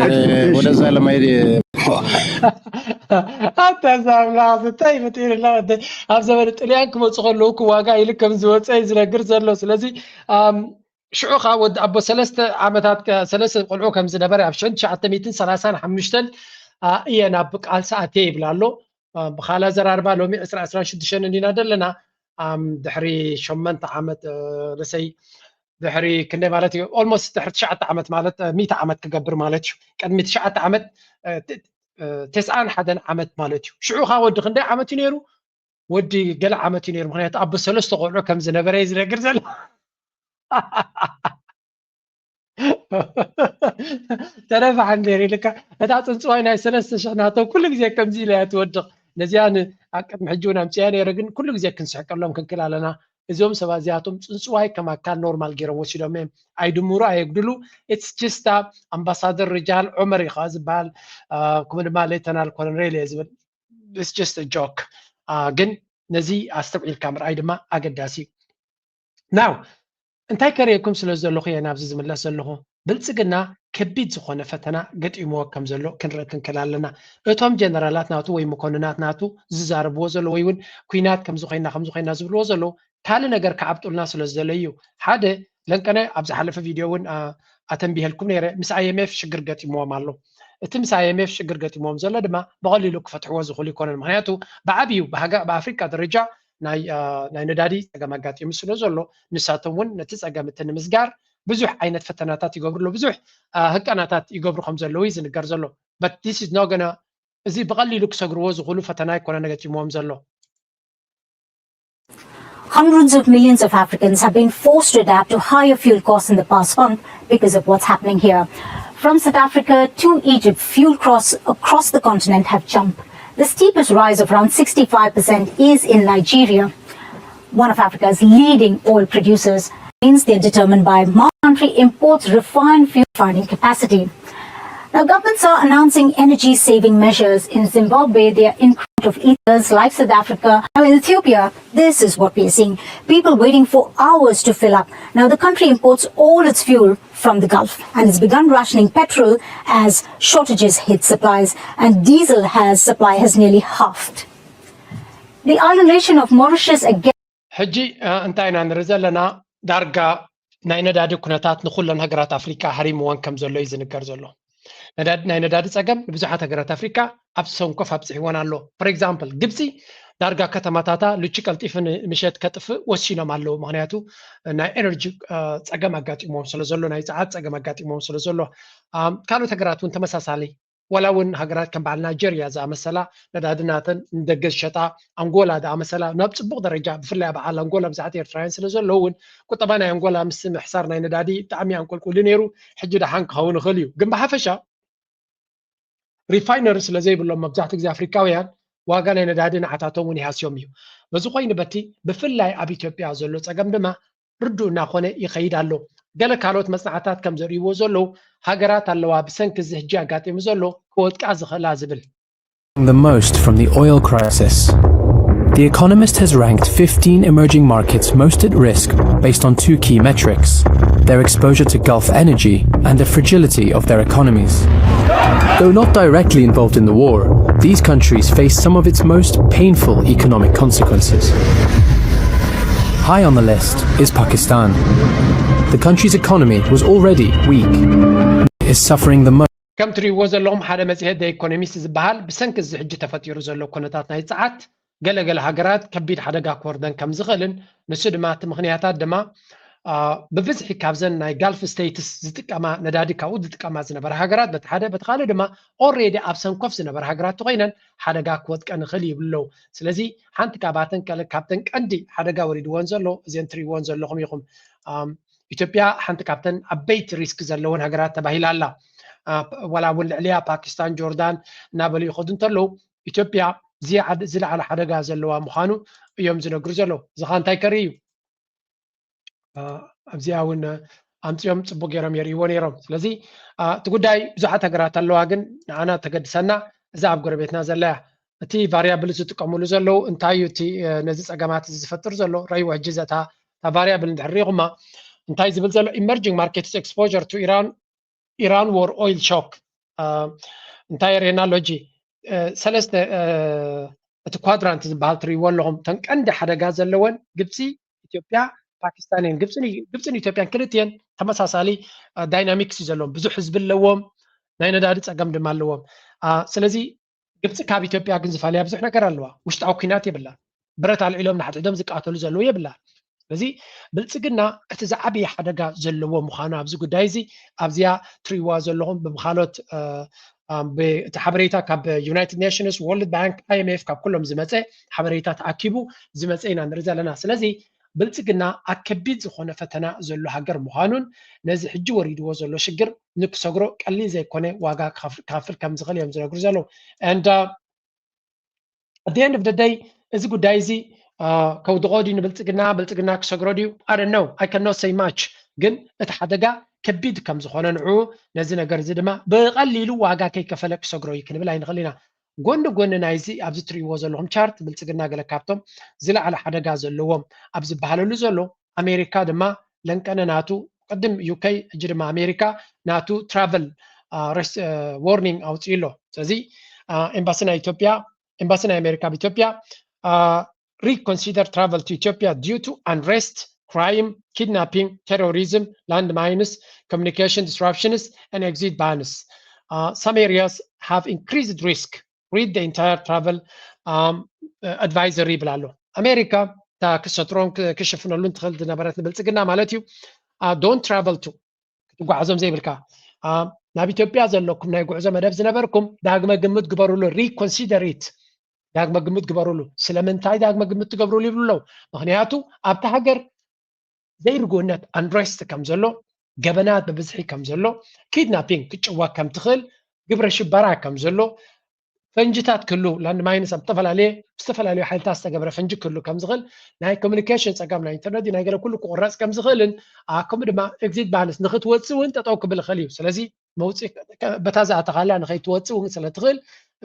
እ፣ ወደዛ ለማሄድ ኣታ እዛ ኣምላኽ እንታይ ፈጢሩላ ወደይ። ኣብ ዘመን ጥልያን ክመፁ ከለዉ እኮ ዋጋ ኢሉ ከም ዝወፀ እዩ ዝነግር ዘሎ። ስለዚ ኣም፣ ሽዑ ከዓ ወዲ ኣቦ ሰለስተ ዓመታት ከ- ሰለስተ ቆልዑ ከም ዝነበረ ኣብ ሽሕን ትሽዓተ ሚእትን ሰላሳን ሓሙሽተን እየ ናብ ቃልሲ ኣትየ ይብል ኣሎ። አ፣ ብኻላ ዘራርባ ሎሚ ዕስራ ዕስራን ሽዱሽተን እንዲና ዘለና። ኣም፣ ድሕሪ ሸመንተ ዓመት እ፣ ርሰይ ድሕሪ ክንደይ ማለት እዩ? ኦልሞስት ድሕሪ ትሽዓተ ዓመት ማለት እ፣ ሚእቲ ዓመት ክገብር ማለት እዩ። ቅድሚ ትሽዓተ ዓመት እ፣ ት- እ፣ ተስዓን ሓደን ዓመት ማለት እዩ። ሽዑ ኻ ወዲ ክንደይ ዓመት እዩ ነይሩ? ወዲ ገለ ዓመት እዩ ነይሩ። ምክንያቱ ኣቦ ሰለስተ ቆልዑ ከም ዝነበረ እዩ ዝነግር ዘሎ። ተረፋ ሓንዴር ኢልካ እታ ፅንፅዋይ ናይ ሰለስተ ሽሕ ናቶ ኩሉ ግዜ ከምዚ ኢላ እያ ትወድቕ። ነዚኣ ን- ኣብ ቅድሚ ሕጂ እውን ኣምፅያ ነይረ፣ ግን ኩሉ ግዜ ክንስሕቀሎም ክንክል ኣለና። እዞም ሰባት እዚኣቶም ፅንፅዋይ ከም ኣካል ኖርማል ገይሮም ወሲዶም እዮም። ኣይድምሩ ኣየጉድሉ። It's just ኣምባሳደር ርጃል ዑመር እዩ ከዓ ዝበሃል። አ፣ ከምኡ ድማ ሌተናል ኮሎኔል እየ ዝብል። It's just a joke። አ፣ ግን ነዚ ኣስተውዒልካ ምርኣይ ድማ ኣገዳሲ እዩ። ናው እንታይ ከርእየኩም ስለ ዘለኹ እየ ናብዚ ዝምለስ ዘለኹ። ብልፅግና ከቢድ ዝኾነ ፈተና ገጢምዎ ከም ዘሎ ክንርኢ ክንክል ኣለና። እቶም ጀነራላት ናቱ ወይ መኮንናት ናቱ ዝዛረብዎ ዘሎ ወይ እውን ኩናት ከምዚ ኮይና ከምዚ ኮይና ዝብልዎ ዘለዉ ካልእ ነገር ክዓብጡልና ስለ ዝደለዩ እዩ። ሓደ ለንቀነ ኣብ ዝሓለፈ ቪድዮ እውን ኣ- ኣተንቢሀልኩም ነይረ፣ ምስ ኣይኤምኤፍ ሽግር ገጢምዎም ኣሎ። እቲ ምስ ኣይኤምኤፍ ሽግር ገጢምዎም ዘሎ ድማ ብቐሊሉ ክፈትሕዎ ዝኽእሉ ይኮነን። ምክንያቱ ብዓብዩ ብሃገ- ብኣፍሪቃ ደረጃ ናይ ኣ፣ ናይ ነዳዲ ፀገም ኣጋጢሙ ስለ ዘሎ ንሳቶም እውን ነቲ ፀገም እቲ ንምስጋር ብዙሕ ዓይነት ፈተናታት ይገብሩ ኣለዉ፣ ብዙሕ ኣ፣ ህቀናታት ይገብሩ ከም ዘለዉ እዩ ዝንገር ዘሎ። But this is not gonna እዚ ብቐሊሉ ክሰግርዎ ዝኽእሉ ፈተና ኣይኮነን ገጢምዎም ዘሎ። Hundreds of millions of Africans have been forced to adapt to higher fuel costs in the past month because of what's happening here. From South Africa to Egypt, fuel costs across the continent have jumped. The steepest rise of around sixty-five percent is in Nigeria, one of Africa's leading oil producers. Means they're determined by country imports refined fuel refining capacity. Now, governments are announcing energy saving measures. In Zimbabwe, they are in crunch of ethers like South Africa. Now, in Ethiopia, this is what we are seeing. People waiting for hours to fill up. Now, the country imports all its fuel from the Gulf and has begun rationing petrol as shortages hit supplies. And diesel has supply has nearly halved. The island nation of Mauritius again. ሕጂ እ፣ እንታይ ኢና ንርኢ ዘለና? ዳርጋ ናይ ነዳዲ ኩነታት ንኩለን ሃገራት ኣፍሪካ ሃሪምወን ከም ዘሎ እዩ ዝንገር ዘሎ። ነዳዲ- ናይ ነዳዲ ፀገም ንብዙሓት ሃገራት ኣፍሪካ ኣብ ሰንኮፍ ኣብፅሕወን ኣሎ። For example ግብፂ ዳርጋ ከተማታታ ልቺ ቀልጢፉ ንምሸት ከጥፍእ ወሲኖም ኣለዉ። ምክንያቱ ናይ ኤነርጂ እ፣ ፀገም ኣጋጢሞም ስለ ዘሎ፣ ናይ ፀዓት ፀገም ኣጋጢሞም ስለ ዘሎ። ኣም፣ ካልኦት ሃገራት እውን ተመሳሳሊ ዋላ እውን ሃገራት ከም በዓል ናይጀርያ ዝኣመሰላ ነዳዲ ናተን ንደገ ዝሸጣ፣ ኣንጎላ ዝኣመሰላ ናብ ፅቡቕ ደረጃ፣ ብፍላይ ኣብ በዓል ኣንጎላ ብዙሓት ኤርትራውያን ስለ ዘለዉ እውን ቁጠባ ናይ ኣንጎላ ምስ ምሕሳር ናይ ነዳዲ ብጣዕሚ ኣንቆልቁሉ ነይሩ። ሕጂ ደሓን ክኸውን ይኽእል እዩ፣ ግን ብሓፈሻ ሪፋይነሪ ስለ ዘይብሎም መብዛሕትኡ ግዜ ኣፍሪካውያን ዋጋ ናይ ነዳዲ ንዓታቶም እውን ይሃስዮም እዩ። በዚ ኮይኑ በቲ ብፍላይ ኣብ ኢትዮጵያ ዘሎ ፀገም ድማ ርዱእ እናኾነ ይኸይድ ኣሎ። ገለ ካልኦት መፅናዕታት ከም ዘርእይዎ ዘለዉ ሃገራት ኣለዋ ብሰንኪ እዚ ሕጂ ኣጋጢሙ ዘሎ ክወድቃ ዝኽእላ ዝብል። The most from the oil crisis. The Economist has ranked fifteen emerging markets most at risk based on two key metrics: their exposure to Gulf energy and the fragility of their economies. Though not directly involved in the war, these countries face some of its most painful economic consequences. High on the list is Pakistan. The country's economy was already weak and is suffering the most. ከም ትርእይዎ ዘለኹም ሓደ መፅሄት ደ ኢኮኖሚስት ዝበሃል ብሰንኪ እዚ ሕጂ ተፈጢሩ ዘሎ ኩነታት ናይ ፀዓት ገለገለ ሃገራት ከቢድ ሓደጋ ክወርደን ከም ዝኽእልን ንሱ ድማ እቲ ምኽንያታት ድማ አ፣ ብብዝሒ ካብዘን ናይ ጋልፍ ስቴትስ ዝጥቀማ ነዳዲ ካብኡ ዝጥቀማ ዝነበራ ሃገራት በቲ ሓደ በቲ ካልእ ድማ ኦሬዲ ኣብ ሰንኮፍ ዝነበራ ሃገራት ተኮይነን ሓደጋ ክወጥቀን ይኽእል ይብሉ ኣለዉ። ስለዚ ሓንቲ ካብኣተን ከለ ካብተን ቀንዲ ሓደጋ ወሪድወን ዘሎ እዘን ትርእይወን ዘለኹም ኢኹም። ኣም፣ ኢትዮጵያ ሓንቲ ካብተን ዓበይቲ ሪስክ ዘለወን ሃገራት ተባሂላ ኣላ። ዋላ እውን ልዕሊያ ፓኪስታን፣ ጆርዳን እናበሉ ይኸዱ እንተለዉ፣ ኢትዮጵያ ዝለዓለ ሓደጋ ዘለዋ ምዃኑ እዮም ዝነግሩ ዘለዉ። እዚ ኸ እንታይ ከርኢ እዩ? ኣብዚኣ እውን ኣምፅኦም ፅቡቅ ገይሮም የርእይዎ ነይሮም። ስለዚ እቲ ጉዳይ ብዙሓት ሃገራት ኣለዋ፣ ግን ንዓና ተገድሰና እዛ ኣብ ጎረቤትና ዘለያ። እቲ ቫሪያብል ዝጥቀምሉ ዘለዉ እንታይ እዩ? እቲ ነዚ ፀገማት እዚ ዝፈጥር ዘሎ ረይዎ። ሕጂ ዘታ ቫሪያብል እንድሕር ሪኢኹማ እንታይ ዝብል ዘሎ? Emerging markets exposure to Iran Iran war oil shock እንታይ የርእየና ኣሎ? ሕጂ ሰለስተ እቲ ኳድራንት ዝበሃል ትሪእዎ ኣለኹም። እተን ቀንዲ ሓደጋ ዘለወን ግብፂ፣ ኢትዮጵያ፣ ፓኪስታን እየን። ግብፅን ኢትዮጵያን ክልቲኤን ተመሳሳሊ ዳይናሚክስ እዩ ዘለዎም። ብዙሕ ህዝቢ ኣለዎም። ናይ ነዳዲ ፀገም ድማ ኣለዎም። ስለዚ ግብፂ ካብ ኢትዮጵያ ግን ዝፋልያ ብዙሕ ነገር ኣለዋ። ውሽጣዊ ኩናት የብላ። ብረት ኣልዒሎም ንሓድሕዶም ዝቃተሉ ዘለዉ የብላ። ስለዚ ብልፅግና እቲ ዝዓበየ ሓደጋ ዘለዎ ምዃኑ ኣብዚ ጉዳይ እዚ ኣብዚኣ ትሪእዋ ዘለኹም ብካሎት እቲ ሓበሬታ ካብ ዩናይትድ ኔሽንስ፣ ወርልድ ባንክ፣ ኣይኤምኤፍ ካብ ኩሎም ዝመፀ ሓበሬታ ተኣኪቡ ዝመፀ ኢና ንርኢ ዘለና። ስለዚ ብልፅግና ኣብ ከቢድ ዝኾነ ፈተና ዘሎ ሃገር ምዃኑን ነዚ ሕጂ ወሪድዎ ዘሎ ሽግር ንክሰግሮ ቀሊል ዘይኮነ ዋጋ ክኸፍል ከም ዝኽእል እዮም ዝነግሩ ዘለዉ። And at the end of the day እዚ ጉዳይ እዚ ከውድቆ ድዩ ንብልፅግና? ብልፅግና ክሰግሮ ድዩ? I don't know, I cannot say much። ግን እቲ ሓደጋ ከቢድ ከም ዝኾነ ንዑ ነዚ ነገር እዚ ድማ ብቐሊሉ ዋጋ ከይከፈለ ክሰግሮ እዩ ክንብል ኣይንኽእል ኢና። ጎኒ ጎኒ ናይዚ ኣብዚ ትሪእዎ ዘለኹም ቻርት ብልፅግና ገለ ካብቶም ዝለዓለ ሓደጋ ዘለዎም ኣብ ዝበሃለሉ ዘሎ ኣሜሪካ ድማ ለንቀነ ናቱ ቅድም ዩኬ ሕጂ ድማ ኣሜሪካ ናቱ ትራቨል ዎርኒንግ ኣውፅኡ ኣሎ። ስለዚ ኤምባሲ ናይ ኢትዮጵያ ኤምባሲ ናይ ኣሜሪካ ኣብ ኢትዮጵያ reconsider travel to Ethiopia due to unrest, crime, kidnapping, terrorism, landmines, communication disruptions, and exit bans. Uh, some areas have increased risk. Read the entire travel um, uh, advisory ይብል ኣሎ። ኣሜሪካ እታ ክሰትሮን ክሽፍነሉን ትኽእል ዝነበረት ንብልፅግና ማለት እዩ። Don't travel to ክትጓዓዞም ዘይብልካ። ናብ ኢትዮጵያ ዘለኩም ናይ ጉዕዞ መደብ ዝነበርኩም ዳግመ ግምት ግበሩሉ፣ reconsider it። ዳግመ ግምት ግበሩሉ። ስለምንታይ ዳግመ ግምት ትገብሩሉ ይብሉ ኣለዉ። ምክንያቱ ኣብቲ ሃገር ዘይርጉእነት፣ unrest ከም ዘሎ፣ ገበናት ብብዝሒ ከም ዘሎ፣ ኪድናፒንግ ክጭወክ ከም ትኽእል፣ ግብረ ሽበራ ከም ዘሎ፣ ፈንጅታት ክህሉ፣ ላንድ ማይንስ ኣብ ዝተፈላለየ ዝተፈላለዩ ሓይልታት ዝተገብረ ፈንጂ ክህሉ ከም ዝኽእል፣ ናይ ኮሚኒኬሽን ፀገም፣ ናይ ኢንተርነት ናይ ገለ ኩሉ ክቁረፅ ከም ዝኽእልን ከምኡ ድማ ኤግዚት ባንስ ንክትወፅእ እውን ጠጠው ክብል ይኽእል እዩ። ስለዚ መውፅእ በታ ዝኣተኻላ ንኸይትወፅእ እውን ስለትኽእል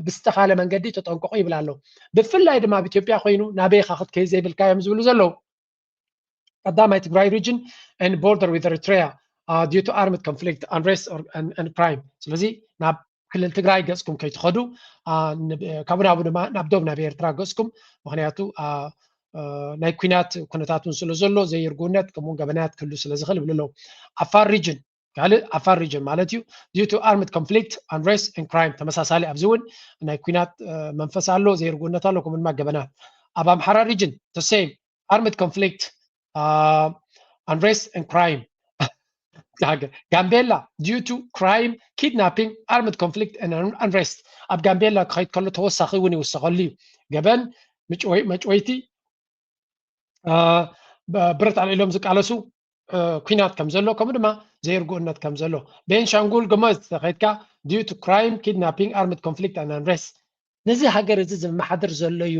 ብዝተኻለ መንገዲ ተጠንቀቑ ይብል ኣሎ። ብፍላይ ድማ ኣብ ኢትዮጵያ ኮይኑ ናበይ ኢኻ ክትከይድ ዘይብልካ እዮም ዝብሉ ዘለዉ። ቀዳማይ ትግራይ region and border with Eritrea due to armed conflict, unrest and crime። ስለዚ ናብ ክልል ትግራይ ገፅኩም ከይትኸዱ፣ ካብኡ ናብኡ ድማ ናብ ዶብ ናብ ኤርትራ ገፅኩም፣ ምክንያቱ ናይ ኩናት ኩነታት እውን ስለ ዘሎ ዘይርጉነት ከምኡውን ገበናት ክህሉ ስለ ዝኽእል ይብሉ ኣለዉ። ዓፋር region ካልእ ዓፋር region ማለት እዩ due to armed conflict, unrest and crime ተመሳሳሊ ኣብዚ እውን ናይ ኩናት መንፈስ ኣሎ፣ ዘይርጉነት ኣሎ፣ ከምኡ ድማ ገበናት። ኣብ ኣምሓራ region the same armed conflict, unrest and crime. ጋምቤላ due to crime, kidnapping, armed conflict and unrest። ኣብ ጋምቤላ ክኸይድ ከሎ ተወሳኺ እውን ይውሰኸሉ እዩ። ገበን፣ መጭወይቲ፣ ብረት ኣልዒሎም ዝቃለሱ ኩናት ከም ዘሎ ከምኡ ድማ ዘይርጉእነት ከም ዘሎ። ቤንሻንጉል ጉሙዝ ተኸይድካ due to crime, kidnapping, armed conflict and unrest። ነዚ ሃገር እዚ ዝመሓድር ዘሎ እዩ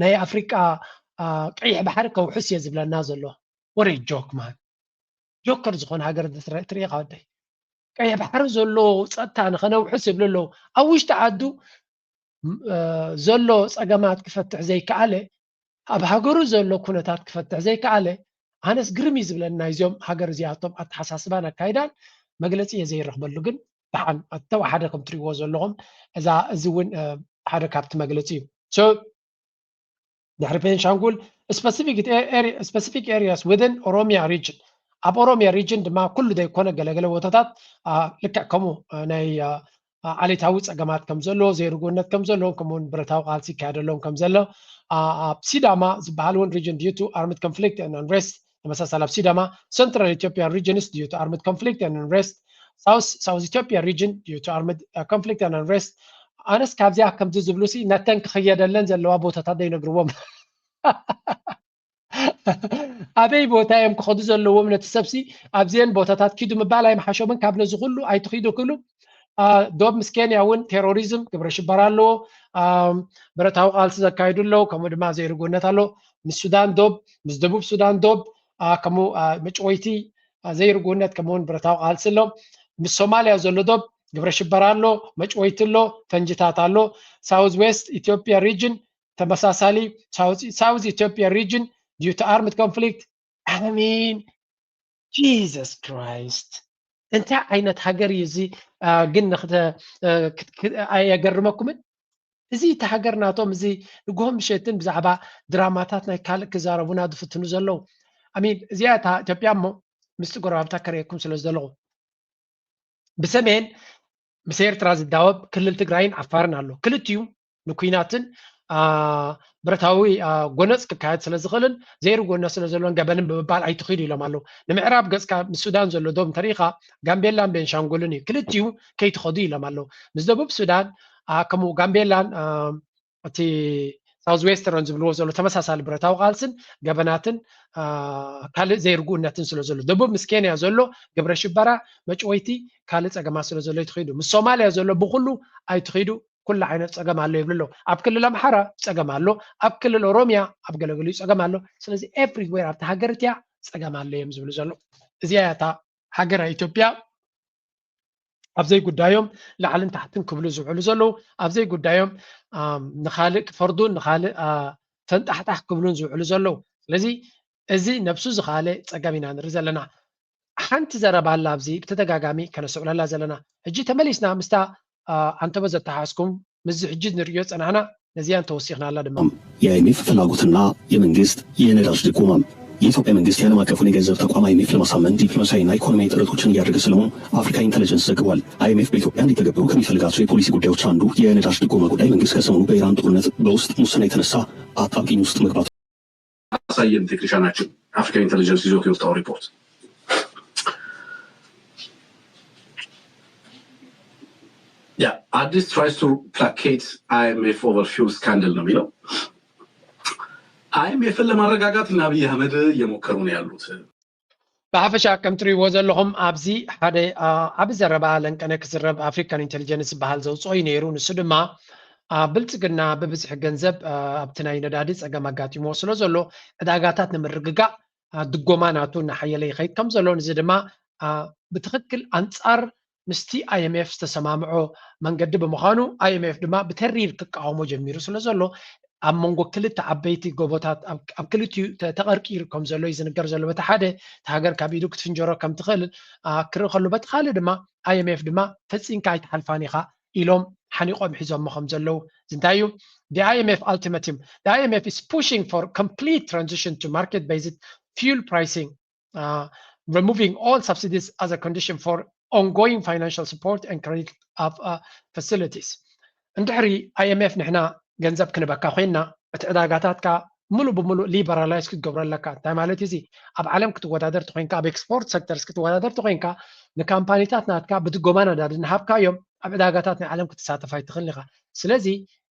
ናይ ኣፍሪቃ ቀይሕ ባሕሪ ከውሕስ እየ ዝብለና ዘሎ። ወረ ጆክ ማን ጆከር ዝኾነ ሃገር ትሪኢኻ ወደይ። ቀይሕ ባሕሪ ዘሎ ፀጥታ ንኸነውሕስ ይብሉ ኣለዉ። ኣብ ውሽጢ ዓዱ ዘሎ ፀገማት ክፈትሕ ዘይከኣለ፣ ኣብ ሃገሩ ዘሎ ኩነታት ክፈትሕ ዘይከኣለ፣ ኣነስ ግርም እዩ ዝብለኒ ናይዚኦም ሃገር እዚኣቶም ኣተሓሳስባን ኣካይዳን። መግለፂ እየ ዘይረኽበሉ፣ ግን ደሓን ኣተወሓደ ከም ትሪእዎ ዘለኹም እዛ እዚ እውን ሓደ ካብቲ መግለፂ እዩ። ድሕሪ ቤንሻንጉል specific areas within ኦሮሚያ region። ኣብ ኦሮሚያ region ድማ ኩሉ ዘይኮነ ገለገለ ቦታታት ልክዕ ከምኡ ናይ ዓሌታዊ ፀገማት ከም ዘሎ፣ ዘይርጉእነት ከም ዘሎ፣ ከምኡውን ብረታዊ ቃልሲ ይካየደሎም ከም ዘሎ፣ ኣብ ሲዳማ ዝበሃል እውን region due to armed conflict and unrest ተመሳሳሊ ኣብ ሲዳማ፣ Central Ethiopian regions due to armed conflict and unrest, South South Ethiopia region due to armed conflict and unrest። ኣነስ ካብዚኣ ከምዚ ዝብሉ ሲ ነተን ክኽየደለን ዘለዋ ቦታታት ዘይነግርዎም። ኣበይ ቦታ እዮም ክኸዱ ዘለዎም ነቲ ሰብሲ ኣብዚአን ቦታታት ኪዱ ምባል ኣይምሓሾምን። ካብ ነዚ ኩሉ ኣይትኺዱ ክብሉ ዶብ ምስ ኬንያ እውን ቴሮሪዝም ግብረ ሽበራ ኣለዎ። ብረታዊ ቃልሲ ዘካይዱ ኣለዉ። ከምኡ ድማ ዘይርጉነት ኣሎ። ምስ ሱዳን ዶብ፣ ምስ ደቡብ ሱዳን ዶብ ከምኡ መጭወይቲ ዘይርጉነት ከምኡውን ብረታዊ ቃልሲ ኣሎ። ምስ ሶማልያ ዘሎ ዶብ ግብረ ሽበራ ኣሎ፣ መጭወይቲ ኣሎ፣ ፈንጅታት ኣሎ። ሳውዝ ዌስት ኢትዮጵያ ሪጅን ተመሳሳሊ ሳውዝ ኢትዮጵያ ሪጅን due to armed conflict። I mean Jesus Christ፣ እንታይ ዓይነት ሃገር እዩ እዚ? ግን ኣየገርመኩምን? እዚ እቲ ሃገር ናቶም እዚ ንግሆ ምሸትን ብዛዕባ ድራማታት ናይ ካልእ ክዛረቡና ዝፍትኑ ዘለዉ። ኣሚን እዚኣ እታ ኢትዮጵያ እሞ ምስቲ ጎረባብታ ከርእየኩም ስለ ዘለኹ ብሰሜን ምስ ኤርትራ ዝዳወብ ክልል ትግራይን ዓፋርን ኣሎ። ክልቲኡ ንኩናትን ብረታዊ ጎነፅ ክካየድ ስለ ዝኽእልን ዘይርጎነ ስለ ዘሎን ገበንን ብምባል ኣይትኽዱ ኢሎም ኣለዉ። ንምዕራብ ገፅካ ምስ ሱዳን ዘሎ ዶብ እንተሪኢኻ ጋምቤላን ቤንሻንጉልን እዩ። ክልቲኡ ከይትኸዱ ኢሎም ኣለዉ። ምስ ደቡብ ሱዳን ከምኡ ጋምቤላን እቲ ሳውዝ ዌስተርን ዝብልዎ ዘሎ ተመሳሳሊ ብረታዊ ቃልስን ገበናትን ካልእ ዘይርጉእነትን ስለ ዘሎ ደቡብ ምስ ኬንያ ዘሎ ግብረ ሽበራ መጭወይቲ ካልእ ፀገማት ስለ ዘሎ ኣይትኺዱ። ምስ ሶማልያ ዘሎ ብኩሉ ኣይትኺዱ። ኩሉ ዓይነት ፀገም ኣሎ ይብሉ ኣለዉ። ኣብ ክልል ኣምሓራ ፀገም ኣሎ፣ ኣብ ክልል ኦሮሚያ ኣብ ገለገሊኡ ፀገም ኣሎ። ስለዚ ኤቭሪዌር ኣብቲ ሃገር እቲያ ፀገም ኣሎ እዮም ዝብሉ ዘለዉ። እዚኣ እያ እታ ሃገር ኢትዮጵያ ኣብ ዘይጉዳዮም ላዕልን ታሕትን ክብሉ ዝውዕሉ ዘለዉ፣ ኣብ ዘይጉዳዮም ንኻልእ ክፈርዱን ንኻልእ ፈንጣሕጣሕ ክብሉን ዝውዕሉ ዘለዉ። ስለዚ እዚ ነብሱ ዝኻለ ፀገም ኢና ንርኢ ዘለና። ሓንቲ ዘረባ ኣላ ኣብዚ ብተደጋጋሚ ከነስተውዕለላ ዘለና። ሕጂ ተመሊስና ምስታ ኣንተቦ ዘተሓዝኩም ምስዚ ሕጂ ንርእዮ ጸናሕና ነዚኣን ተወሲኽናላ ድማ። የአይኤምኤፍ ፍላጎትና የመንግስት የነዳጅ ድጎማ። የኢትዮጵያ መንግስት የዓለም አቀፉን የገንዘብ ተቋም አይኤምኤፍ ለማሳመን ዲፕሎማሲያዊና ኢኮኖሚያዊ ጥረቶችን እያደረገ ስለመሆኑ አፍሪካ ኢንተለጀንስ ዘግቧል። አይኤምኤፍ በኢትዮጵያ እንዲተገበሩ ከሚፈልጋቸው የፖሊሲ ጉዳዮች አንዱ የነዳጅ ድጎማ ጉዳይ መንግስት ከሰሞኑ በኢራን ጦርነት በውስጥ ሙስና የተነሳ አጣብቂኝ ውስጥ መግባቱ አሳየን ቴክኒሻናችን አፍሪካ ኢንተለጀንስ ይዞት የወጣው ሪፖርት። Yeah, Addis tries to placate I M F over fuel scandal ነው የሚለው። አይኤምኤፍን ለማረጋጋት እና አብይ አህመድ እየሞከሩ ነው ያሉት። ብሓፈሻ ከም ትሪእዎ ዘለኹም ኣብዚ ሓደ ዓቢ ዘረባ ለንቀነ ክዝረብ ኣፍሪካን ኢንቴሊጀንስ ዝበሃል ዘውፅኦ እዩ ነይሩ። ንሱ ድማ ብልፅግና ብብዝሒ ገንዘብ ኣብቲ ናይ ነዳዲ ፀገም ኣጋጢሞ ስለ ዘሎ ዕዳጋታት ንምርግጋእ ድጎማ ናቱ እናሓየለ ይኸይድ ከም ዘሎ፣ ንዚ ድማ ብትኽክል ኣንፃር ምስቲ ኣይኤምኤፍ ዝተሰማምዖ መንገዲ ብምዃኑ ኣይኤምኤፍ ድማ ብተሪር ክቃወሞ ጀሚሩ ስለ ዘሎ ኣብ መንጎ ክልተ ዓበይቲ ጎቦታት ኣብ ክልቲኡ ተቐርቂሩ ከም ዘሎ እዩ ዝንገር ዘሎ። በቲ ሓደ እቲ ሃገር ካብ ኢዱ ክትፍንጀሮ ከም ትኽእል ክርኢ ከሎ በቲ ካልእ ድማ ኣይኤምኤፍ ድማ ፈፂንካ ኣይትሓልፋን ኢኻ ኢሎም ሓኒቖም ሒዞሞ ከም ዘለዉ እንታይ እዩ። The I M F ultimatum, the I M F is pushing for complete transition to market-based fuel pricing, uh, removing all subsidies as a condition for ongoing financial support and credit of uh, facilities. እንድሕሪ ኣይኤምኤፍ ንሕና ገንዘብ ክንበካ ኮይንና እቲ ዕዳጋታትካ ሙሉእ ብሙሉእ ሊበራላይዝ ክትገብሮ ኣለካ። እንታይ ማለት እዚ? ኣብ ዓለም ክትወዳደር ተኮይንካ ኣብ ኤክስፖርት ሰክተርስ ክትወዳደር ተኮይንካ ንካምፓኒታት ናትካ ብድጎማ ነዳዲ እናሃብካዮም ኣብ ዕዳጋታት ናይ ዓለም ክትሳተፍ ኣይትኽእልን ኢኻ። ስለዚ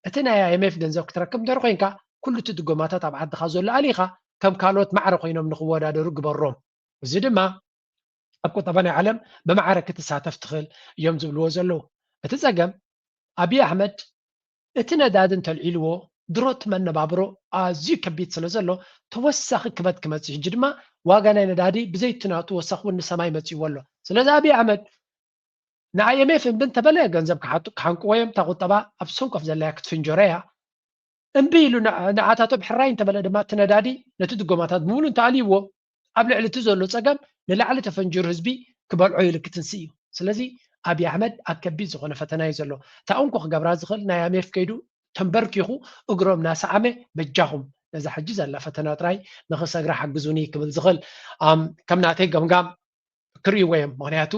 እቲ ናይ ኣይኤምኤፍ ገንዘብ ክትረክብ እንድሕር ኮይንካ ኩሉ እቲ ድጎማታት ኣብ ዓድኻ ዘሎ ኣሊኻ ከም ካልኦት ማዕረ ኮይኖም ንክወዳደሩ ግበሮም። እዚ ድማ ኣብ ቁጠባ ናይ ዓለም ብማዕረ ክትሳተፍ ትኽእል እዮም ዝብልዎ ዘለዉ። እቲ ጸገም ኣብይ ኣሕመድ እቲ ነዳዲ እንተልዒልዎ ድሮት መነባብሮ ኣዝዩ ከቢድ ስለ ዘሎ ተወሳኺ ክበት ክመጽእ ሕጂ ድማ ዋጋ ናይ ነዳዲ ብዘይትናቱ ወሳኺ እውን ንሰማይ መጺእዎ ኣሎ። ስለዚ ኣብይ ኣሕመድ ንኣይኤምኤፍ እምቢ እንተበለ ገንዘብ ክሓንቅዎ እዮም። እታ ቁጠባ ኣብ ሰንኮፍ ዘላያ ክትፍንጀሮ እያ። እምቢ ኢሉ ንዓታቶም ሕራይ እንተበለ ድማ እቲ ነዳዲ ነቲ ድጎማታት ብምሉ እንተኣልይዎ ኣብ ልዕሊ እቲ ዘሎ ፀገም ንላዕሊ ተፈንጂሩ ህዝቢ ክበልዖ ይልክትንስ እዩ። ስለዚ ኣብይ ኣሕመድ ኣብ ከቢድ ዝኾነ ፈተና እዩ ዘሎ። እታ እንኮ ክገብራ ዝኽእል ናይ ኣሜፍ ከይዱ ተንበርኪኹ እግሮም ናሰዓመ በጃኹም ነዛ ሕጂ ዘላ ፈተና ጥራይ ንኽሰግራ ሓግዙኒ ክብል ዝኽእል ከም ናተይ ገምጋም ክርእይዎ እዮም። ምክንያቱ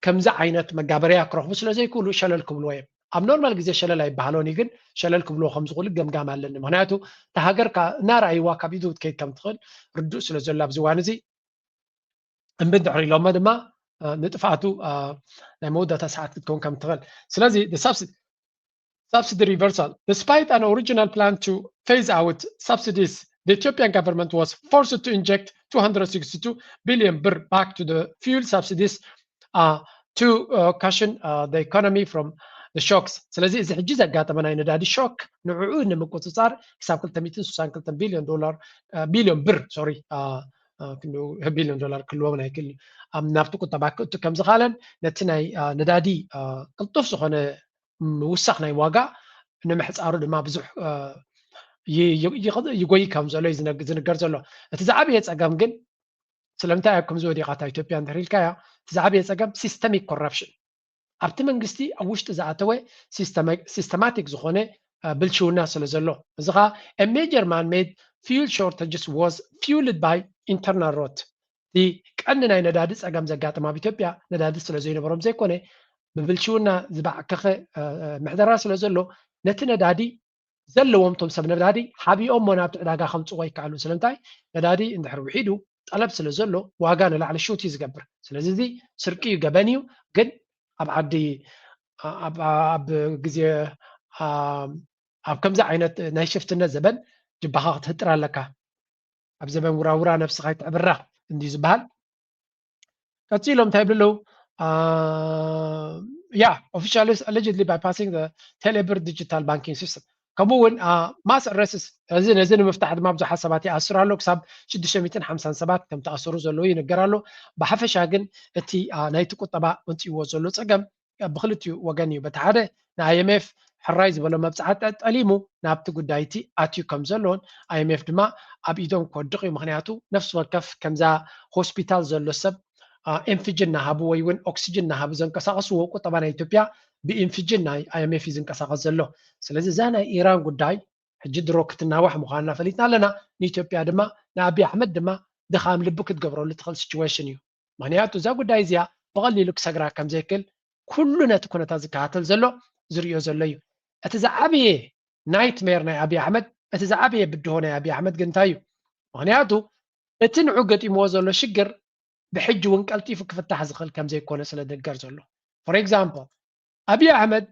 ከምዚ ዓይነት መጋበርያ ክረኽቡ ስለ ዘይክእሉ ሸለል ክብልዎ እዮም። ኣብ ኖርማል ግዜ ሸለል ኣይበሃሎን እዩ፣ ግን ሸለል ክብልዎ ከም ዝኽእሉ ገምጋም ኣለኒ። ምክንያቱ እታ ሃገር እናረኣይዋ ካብ ኢዱ ክትከይድ ከም ትኽእል ርዱእ ስለ ዘሎ ኣብዚ እዋን እዚ እምቢ እንድሕር ኢሎሞ ድማ ንጥፍኣቱ ናይ መወዳእታ ሰዓት ክትከውን ከም ትኽእል። ስለዚ subsidy reversal despite an original plan to phase out subsidies, the Ethiopian government was forced to inject two hundred sixty two billion ብር back to the fuel subsidies uh, to uh, cushion uh, the economy from the shocks። ስለዚ እዚ ሕጂ ዘጋጠመ ናይ ነዳዲ ሾክ ንዕኡ ንምቁፅፃር ክሳብ ክልተ ሚእትን ስሳን ክልተን ቢልዮን ዶላር ቢልዮን ብር ሶሪ ቢልዮን ዶላር ክልዎም ናይ ክል ናብቲ ቁጠባ ክእቱ ከም ዝኻለን ነቲ ናይ ነዳዲ ቅልጡፍ ዝኾነ ምውሳኽ ናይ ዋጋ ንምሕፃሩ ድማ ብዙሕ ይጎይ ከም ዘሎ እዩ ዝነገር ዘሎ። እቲ ዝዓበየ ፀገም ግን ስለምንታይ ኣብ ከምዚ ወዲቓታ ኢትዮጵያ እንድሕር ኢልካያ እቲ ዝዓበየ ፀገም systemic corruption ኣብቲ መንግስቲ ኣብ ውሽጢ ዝኣተወ systematic ዝኾነ ብልሽውና ስለ ዘሎ እዚ ከዓ major man made fuel shortages was fueled by internal rot እቲ ቀንዲ ናይ ነዳዲ ፀገም ዘጋጥም ኣብ ኢትዮጵያ ነዳዲ ስለ ዘይነበሮም ዘይኮነ ብብልሽውና ዝበዓከኸ ምሕደራ ስለ ዘሎ ነቲ ነዳዲ ዘለዎም እቶም ሰብ ነዳዲ ሓቢኦም ሞ ናብቲ ዕዳጋ ከምፅዎ ይከኣሉ ስለምንታይ ነዳዲ እንድሕር ውሒዱ ጠለብ ስለ ዘሎ ዋጋ ንላዕሊ ሽውት እዩ ዝገብር ስለዚ እዚ ስርቂ እዩ ገበን እዩ ግን ኣብ ዓዲ ኣብ ግዜ ኣብ ከምዚ ዓይነት ናይ ሽፍትነት ዘበን ጅባኻ ክትህጥር ኣለካ ኣብ ዘበን ውራውራ ነብስኻ ይትዕብራ እንድዩ ዝበሃል ቀፂሎም እንታይ ይብሉ ኣለዉ yeah officially allegedly bypassing the telebirr digital banking system ከምኡ እውን mass arrests እዚ ነዚ ንምፍታሕ ድማ ብዙሓት ሰባት ይኣስሩ ኣሎ ክሳብ ሽዱሽተ ሚእትን ሓምሳን ሰባት ከም ተኣሰሩ ዘለዉ ይንገር ኣሎ ብሓፈሻ ግን እቲ ናይቲ ቁጠባ ወፂእዎ ዘሎ ፀገም ብክልቲኡ ወገን እዩ በቲ ሓደ ን IMF ሕራይ ዝበሎ መብፅዓት ጠሊሙ ናብቲ ጉዳይቲ ኣትዩ ከም ዘሎን IMF ድማ ኣብ ኢዶም ክወድቕ እዩ ምክንያቱ ነፍሲ ወከፍ ከምዛ ሆስፒታል ዘሎ ሰብ ኤንፍጅን ናሃቡ ወይ እውን ኦክሲጅን ናሃቡ ዘንቀሳቀስዎ ቁጠባ ናይ ኢትዮጵያ ብኢንፍጅን ናይ IMF እዩ ዝንቀሳቀስ ዘሎ ስለዚ እዛ ናይ ኢራን ጉዳይ ሕጂ ድሮ ክትናዋሕ ምዃንና ፈሊጥና ኣለና ንኢትዮጵያ ድማ ንኣቢ ኣሕመድ ድማ ድኻም ልቢ ክትገብረሉ ትኽእል situation እዩ ምክንያቱ እዛ ጉዳይ እዚኣ ብቐሊሉ ክሰግራ ከም ዘይክእል ኩሉ ነቲ ኩነታት ዝከታተል ዘሎ ዝርእዮ ዘሎ እዩ እቲ ዝዓበየ nightmare ናይ ኣብይ ኣሕመድ እቲ ዝዓበየ ብድሆ ናይ ኣብይ ኣሕመድ ግን እንታይ እዩ ምክንያቱ እቲ ንዑ ገጢምዎ ዘሎ ሽግር ብሕጂ እውን ቀልጢፉ ክፍታሕ ዝኽእል ከም ዘይኮነ ስለ ዝንገር ዘሎ for example ኣብይ ኣሕመድ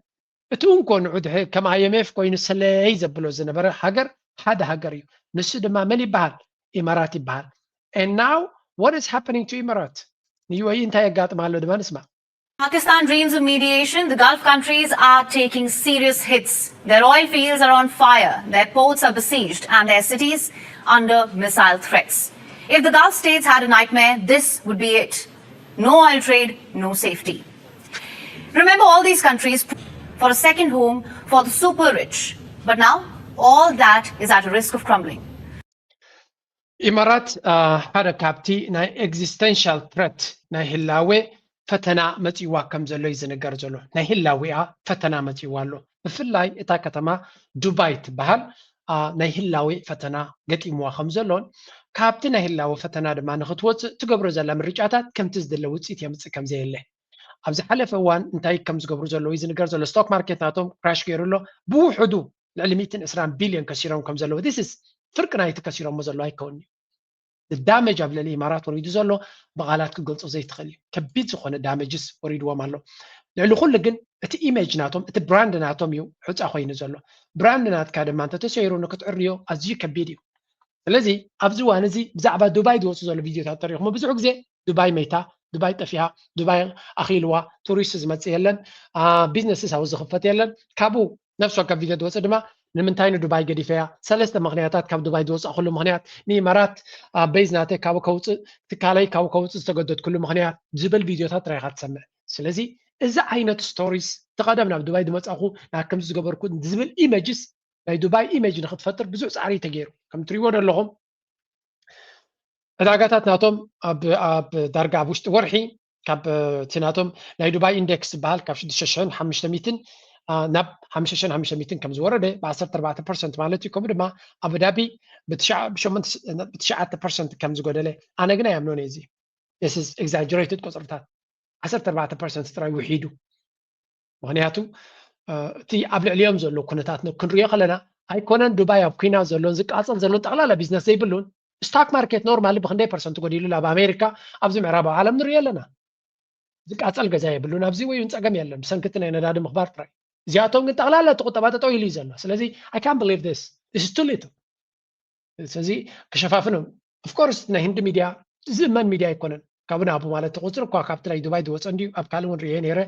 እቲ እንኮ ንዑ ድሕር ከም IMF ኮይኑ ሰለይ ዘብሎ ዝነበረ ሃገር ሓደ ሃገር እዩ ንሱ ድማ መን ይበሃል ኢማራት ይበሃል and now what is happening to ኢማራት ንዩኤኢ እንታይ የጋጥም ኣሎ ድማ ንስማ Pakistan dreams of mediation. The Gulf countries are taking serious hits. Their oil fields are on fire, their ports are besieged, and their cities under missile threats. If the Gulf states had a nightmare, this would be it. No oil trade, no safety. Remember all these countries for a second home for the super rich. But now, all that is at a risk of crumbling. ኢማራት ሓደ ካብቲ ናይ existential threat ናይ ህላዌ ፈተና መፂዋ ከም ዘሎ እዩ ዝንገር ዘሎ ናይ ህላዊኣ ፈተና መፂዋ ኣሎ ብፍላይ እታ ከተማ ዱባይ ትበሃል ናይ ህላዌ ፈተና ገጢምዋ ከም ዘሎን ካብቲ ናይ ህላወ ፈተና ድማ ንክትወፅእ ትገብሮ ዘላ ምርጫታት ከምቲ ዝድለ ውፅኢት የምፅእ ከም ዘየለ ኣብ ዝሓለፈ እዋን እንታይ ከም ዝገብሩ ዘለዉ እዩ ዝንገር ዘሎ stock market ናቶም crash ገይሩ ኣሎ ብውሕዱ ልዕሊ ሚእትን ዕስራን ቢልዮን ከሲሮም ከም ዘለዉ this is ፍርቂ ናይቲ ከሲሮሞ ዘለዉ ኣይከውን እዩ damage ኣብ ልዕሊ ኢማራት ወሪዱ ዘሎ ብቓላት ክገልፆ ዘይትኽእል እዩ ከቢድ ዝኾነ damages ወሪድዎም ኣሎ ልዕሊ ኩሉ ግን እቲ image ናቶም እቲ brand ናቶም እዩ ሑፃ ኮይኑ ዘሎ brand ናትካ ድማ እንተተሰይሩ ንክትዕርዮ ኣዝዩ ከቢድ እዩ ስለዚ ኣብዚ እዋን እዚ ብዛዕባ ዱባይ ዝወፁ ዘሎ ቪድዮታት ተሪኹም ብዙሕ ግዜ ዱባይ መይታ ዱባይ ጠፊኣ ዱባይ ኣኺልዋ ቱሪስት ዝመፅእ የለን businesses ኣብኡ ዝኽፈት የለን ካብኡ ነፍሲ ወከፍ ቪድዮ ዝወፅእ ድማ ንምንታይ ንዱባይ ገዲፈያ ሰለስተ ምኽንያታት ካብ ዱባይ ዝወፃእኩሉ ምኽንያት ንኢማራት base ናተይ ካብ ከውፅእ ትካለይ ካብ ከውፅእ ዝተገደድኩሉ ምኽንያት ዝብል ቪድዮታት ጥራይ ኢኻ ትሰምዕ ስለዚ እዚ ዓይነት stories እቲ ቀደም ናብ ዱባይ ዝመፃኹ ናብ ከምዚ ዝገበርኩ ዝብል images ናይ ዱባይ image ንክትፈጥር ብዙሕ ፃዕሪ እዩ ተገይሩ ከም ትሪእዎ ዘለኹም ዕዳጋታት ናቶም ኣብ ዳርጋ ኣብ ውሽጢ ወርሒ ካብ እቲ ናቶም ናይ ዱባይ index ዝበሃል ካብ ሽዱሽተ ሽሕን ሓሙሽተ ሚእትን ናብ ሓሙሽተ ሽሕን ሓሙሽተ ሚእትን ከም ዝወረደ ብ ዓሰርተ ኣርባዕተ percent ማለት እዩ ከምኡ ድማ ኣቡዳቢ ብትሽዓተ percent ከም ዝጎደለ ኣነ ግን ኣይኣምኖን እዚ exaggerated ቁፅርታት ዓሰርተ ኣርባዕተ percent ጥራይ ውሒዱ ምክንያቱ እቲ ኣብ ልዕሊኦም ዘሎ ኩነታት ክንሪኦ ከለና ኣይኮነን ዱባይ ኣብ ኩናት ዘሎን ዝቃፀል ዘሎን ጠቕላላ ቢዝነስ ዘይብሉን stock market normally ብክንደይ percent ጎዲሉ ኣብ ኣሜሪካ ኣብዚ ምዕራባዊ ዓለም ንሪኦ ኣለና ዝቃፀል ገዛ የብሉን ኣብዚ ወይ እውን ፀገም የለን ብሰንክቲ ናይ ነዳዲ ምኽባር ጥራይ እዚኣቶም ግን ጠቕላላ እቲ ቁጠባ ጠጠው ኢሉ እዩ ዘሎ ስለዚ I can't believe this is too little ስለዚ ክሸፋፍኖም Of course ናይ ህንዲ ሚድያ ዝእመን ሚድያ ኣይኮነን። ካብ ናቡ ማለት እቲ ቁፅሪ እኳ ካብቲ ናይ ዱባይ ዝወፀ እንድዩ። ኣብ ካልእ እውን ርእየ ነይረ፣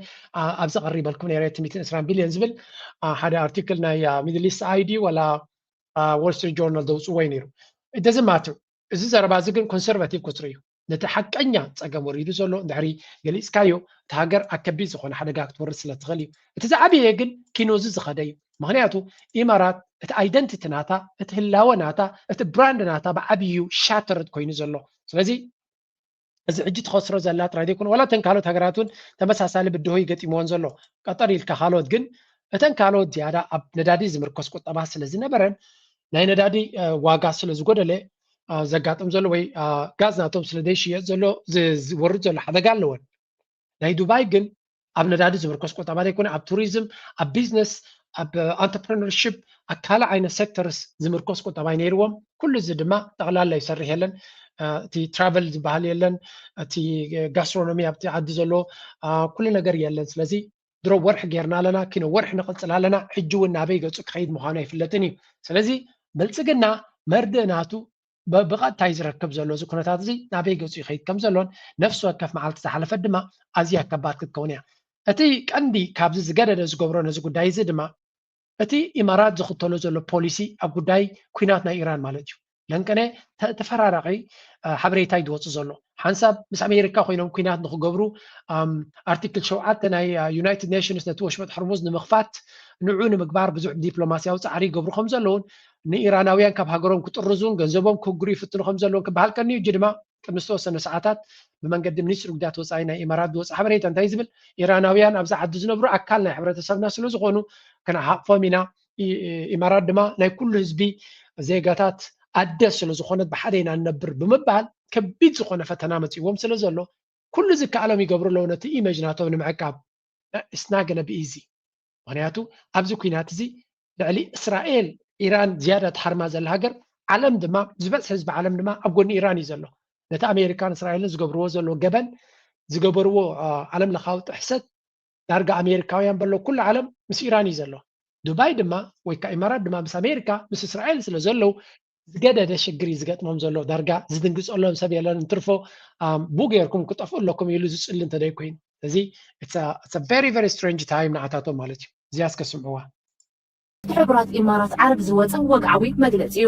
ኣብዚ ቀሪበልኩም ነይረ። እቲ ሚእትን ዕስራን ቢልዮን ዝብል ሓደ ኣርቲክል ናይ ሚድል ኢስት ኣይ ዲ ዋላ ዋል ስትሪት ጆርናል ዘውፅዎ እዩ ነይሩ። It doesn't matter። እዚ ዘረባ እዚ ግን ኮንሰርቫቲቭ ቁፅሪ እዩ። ነቲ ሓቀኛ ፀገም ወሪዱ ዘሎ እንድሕሪ ገሊፅካዮ፣ እቲ ሃገር ኣብ ከቢድ ዝኾነ ሓደጋ ክትወርድ ስለ ትኽእል እዩ። እቲ ዝዓበየ ግን ኪኖ እዚ ዝኸደ እዩ። ምኽንያቱ ኢማራት እቲ ኣይደንቲቲ ናታ፣ እቲ ህላወ ናታ፣ እቲ ብራንድ ናታ ብዓብዩ ሻተርድ ኮይኑ ዘሎ። ስለዚ እዚ ሕጂ ትኸስሮ ዘላ ጥራይ ዘይኮነ፣ ዋላ እተን ካልኦት ሃገራት እውን ተመሳሳሊ ብድሆ ይገጢምዎን ዘሎ። ቀጠር ኢልካ ካልኦት ግን፣ እተን ካልኦት ዝያዳ ኣብ ነዳዲ ዝምርኮስ ቁጠባ ስለ ዝነበረን ናይ ነዳዲ ዋጋ ስለ ዝጎደለ ዘጋጥም ዘሎ ወይ ጋዝ ናቶም ስለ ዘይሽየጥ ዘሎ ዝወርድ ዘሎ ሓደጋ ኣለወን። ናይ ዱባይ ግን ኣብ ነዳዲ ዝምርኮስ ቁጠባ ዘይኮነ፣ ኣብ ቱሪዝም፣ ኣብ ቢዝነስ፣ ኣብ ኣንተርፕረነርሽፕ፣ ኣብ ካልእ ዓይነት ሴክተርስ ዝምርኮስ ቁጠባ ነይርዎም። ኩሉ እዚ ድማ ጠቕላላ ይሰርሕ የለን። እቲ ትራቨል ዝበሃል የለን፣ እቲ ጋስትሮኖሚ ኣብቲ ዓዲ ዘሎ ኩሉ ነገር የለን። ስለዚ ድሮ ወርሒ ጌርና ኣለና፣ ኪኖ ወርሒ ንቕፅል ኣለና። ሕጂ እውን ናበይ ገፁ ክኸይድ ምዃኑ ኣይፍለጥን እዩ። ስለዚ ብልፅግና መርድእ ናቱ ብቐጥታ እዩ ዝረክብ ዘሎ። እዚ ኩነታት እዚ ናበይ ገፁ ይኸይድ ከም ዘሎን ነፍሲ ወከፍ መዓልቲ ዝሓለፈት ድማ ኣዝያ ከባድ ክትከውን እያ። እቲ ቀንዲ ካብዚ ዝገደደ ዝገብሮ ነዚ ጉዳይ እዚ ድማ እቲ ኢማራት ዝኽተሎ ዘሎ ፖሊሲ ኣብ ጉዳይ ኩናት ናይ ኢራን ማለት እዩ። ለንቀነ ተፈራራቂ ሓበሬታ እዩ ዝወፅእ ዘሎ። ሓንሳብ ምስ ኣሜሪካ ኮይኖም ኩናት ንክገብሩ ኣርቲክል ሸውዓተ ናይ ዩናይትድ ኔሽንስ ነቲ ወሽመጥ ሕርሙዝ ንምኽፋት ንዑ ንምግባር ብዙሕ ዲፕሎማሲያዊ ፃዕሪ ይገብሩ ከም ዘለውን ንኢራናውያን ካብ ሃገሮም ክጥርዙን ገንዘቦም ክህግሩ ይፍትኑ ከም ዘለውን ክበሃል ቀንዩ። እጂ ድማ ቅድሚ ዝተወሰነ ሰዓታት ብመንገዲ ሚኒስትሪ ጉዳያት ወፃኢ ናይ ኢማራት ዝወፀ ሓበሬታ እንታይ ዝብል፣ ኢራናውያን ኣብዚ ዓዲ ዝነብሩ ኣካል ናይ ሕብረተሰብና ስለ ዝኾኑ ክንሓቕፎም ኢና። ኢማራት ድማ ናይ ኩሉ ህዝቢ ዜጋታት ኣደ ስለ ዝኾነት ብሓደ ኢና ንነብር ብምባል ከቢድ ዝኾነ ፈተና መፂዎም ስለ ዘሎ ኩሉ ዝከኣሎም ይገብሩ ኣለዉ ነቲ ኢመጅ ናቶም ንምዕቃብ። It's not gonna be easy። ምኽንያቱ ኣብዚ ኩናት እዚ ልዕሊ እስራኤል ኢራን ዝያዳ ትሃርማ ዘላ ሃገር፣ ዓለም ድማ ዝበዝሕ ህዝቢ ዓለም ድማ ኣብ ጎኒ ኢራን እዩ ዘሎ። ነቲ ኣሜሪካን እስራኤልን ዝገብርዎ ዘሎ ገበን ዝገበርዎ ዓለም ለኻዊ ጥሕሰት ዳርጋ ኣሜሪካውያን በሎ ኩሉ ዓለም ምስ ኢራን እዩ ዘሎ። ዱባይ ድማ ወይ ከዓ ኢማራት ድማ ምስ ኣሜሪካ ምስ እስራኤል ስለ ዘለዉ ዝገደደ ሽግር እዩ ዝገጥሞም ዘሎ። ዳርጋ ዝድንግፀሎም ሰብ የለን። እንትርፎ ብኡ ገይርኩም ክጠፍኡ ኣለኩም ኢሉ ዝፅሊ እንተደይ ኮይኑ እዚ very very strange time ንዓታቶም ማለት እዩ። እዚኣ እስከ ስምዕዋ። ሕቡራት ኢማራት ዓረብ ዝወፀ ወግዓዊ መግለፂ እዩ።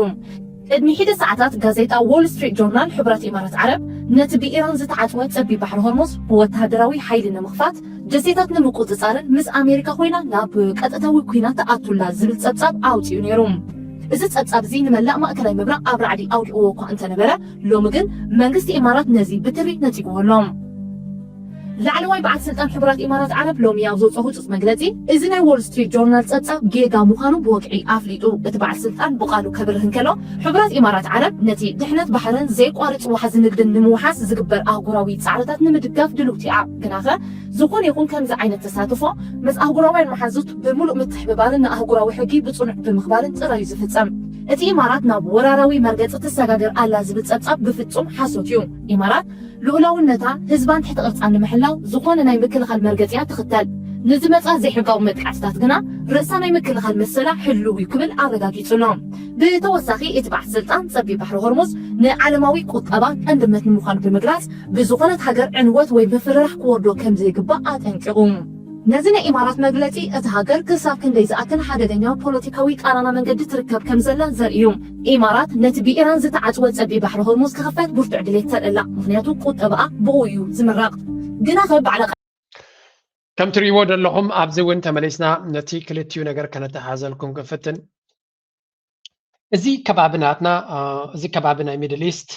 ቅድሚ ሒደ ሰዓታት ጋዜጣ ዎል ስትሪት ጆርናል ሕቡራት ኢማራት ዓረብ ነቲ ብኢራን ዝተዓፅወ ፀቢብ ባሕሪ ሆርሙዝ ብወታደራዊ ሓይሊ ንምኽፋት፣ ጀሴታት ንምቁፅፃርን ምስ ኣሜሪካ ኮይና ናብ ቀጥታዊ ኩናት ትኣቱላ ዝብል ፀብፃብ ኣውፂኡ ነይሩ። እዚ ፀብፃብ እዚ ንመላእ ማእከላይ ምብራቕ ኣብ ራዕዲ ኣውዲቕዎ እኳ እንተነበረ፣ ሎሚ ግን መንግስቲ ኢማራት ነዚ ብትሪ ነፂግዎ ኣሎ። ላዕለዋይ በዓል ስልጣን ሕቡራት ኢማራት ዓረብ ሎሚ ኣብ ዘውፅኦ ህፁፅ መግለፂ፣ እዚ ናይ ዎል ስትሪት ጆርናል ፀብፃብ ጌጋ ምዃኑ ብወግዒ ኣፍሊጡ። እቲ በዓል ስልጣን ብቓሉ ከብርህ እንከሎ፣ ሕቡራት ኢማራት ዓረብ ነቲ ድሕነት ባሕርን ዘየቋርፅ ዋሕዚ ንግድን ንምውሓስ ዝግበር ኣህጉራዊ ፃዕርታት ንምድጋፍ ድልውቲ እያ። ግናኸ ዝኾነ ይኹን ከምዚ ዓይነት ተሳትፎ ምስ ኣህጉራውያን መሓዙት ብምሉእ ምትሕብባርን ንኣህጉራዊ ሕጊ ብፅኑዕ ብምኽባርን ጥራይ እዩ ዝፍፀም። እቲ ኢማራት ናብ ወራራዊ መርገፂ ትሰጋገር ኣላ ዝብል ፀብፃብ ብፍፁም ሓሶት እዩ። ኢማራት ልኡላውነታ ህዝባን ትሕቲ ቅርፃን ንምሕላው ዝኾነ ናይ ምክልኻል መርገፂ እያ ትኽተል። ንዝመፃ ዘይሕጋዊ መጥቃዕትታት ግና ርእሳ ናይ ምክልኻል መሰላ ሕሉው እዩ ክብል ኣረጋጊፁ ኣሎ። ብተወሳኺ እቲ በዓል ስልጣን ፀቢብ ባሕሪ ሆርሙዝ ንዓለማዊ ቁጠባ ቀንዲ መትኒ ምዃኑ ብምግላፅ ብዝኾነት ሃገር ዕንወት ወይ ምፍርራሕ ክወርዶ ከም ዘይግባእ ኣጠንቂቑ። ነዚ ናይ ኢማራት መግለፂ እታ ሃገር ክሳብ ክንደይ ዝኣክል ሓደገኛ ፖለቲካዊ ቃራና መንገዲ ትርከብ ከም ዘላ ዘርኢ እዩ። ኢማራት ነቲ ብኢራን ዝተዓፅወ ፀቢብ ባሕሪ ሆርሙዝ ክኽፈት ብርቱዕ ድሌት ተርኢ ኣላ፣ ምኽንያቱ ቁጠባኣ ብኡ እዩ ዝምረቕ። ግናኸ ባዕላ ከም ትርእይዎ ዘለኹም ኣብዚ እውን ተመሊስና ነቲ ክልቲኡ ነገር ከነተሓዘልኩም ክንፍትን። እዚ ከባቢ ናትና እዚ ከባቢ ናይ ሚድል ኢስት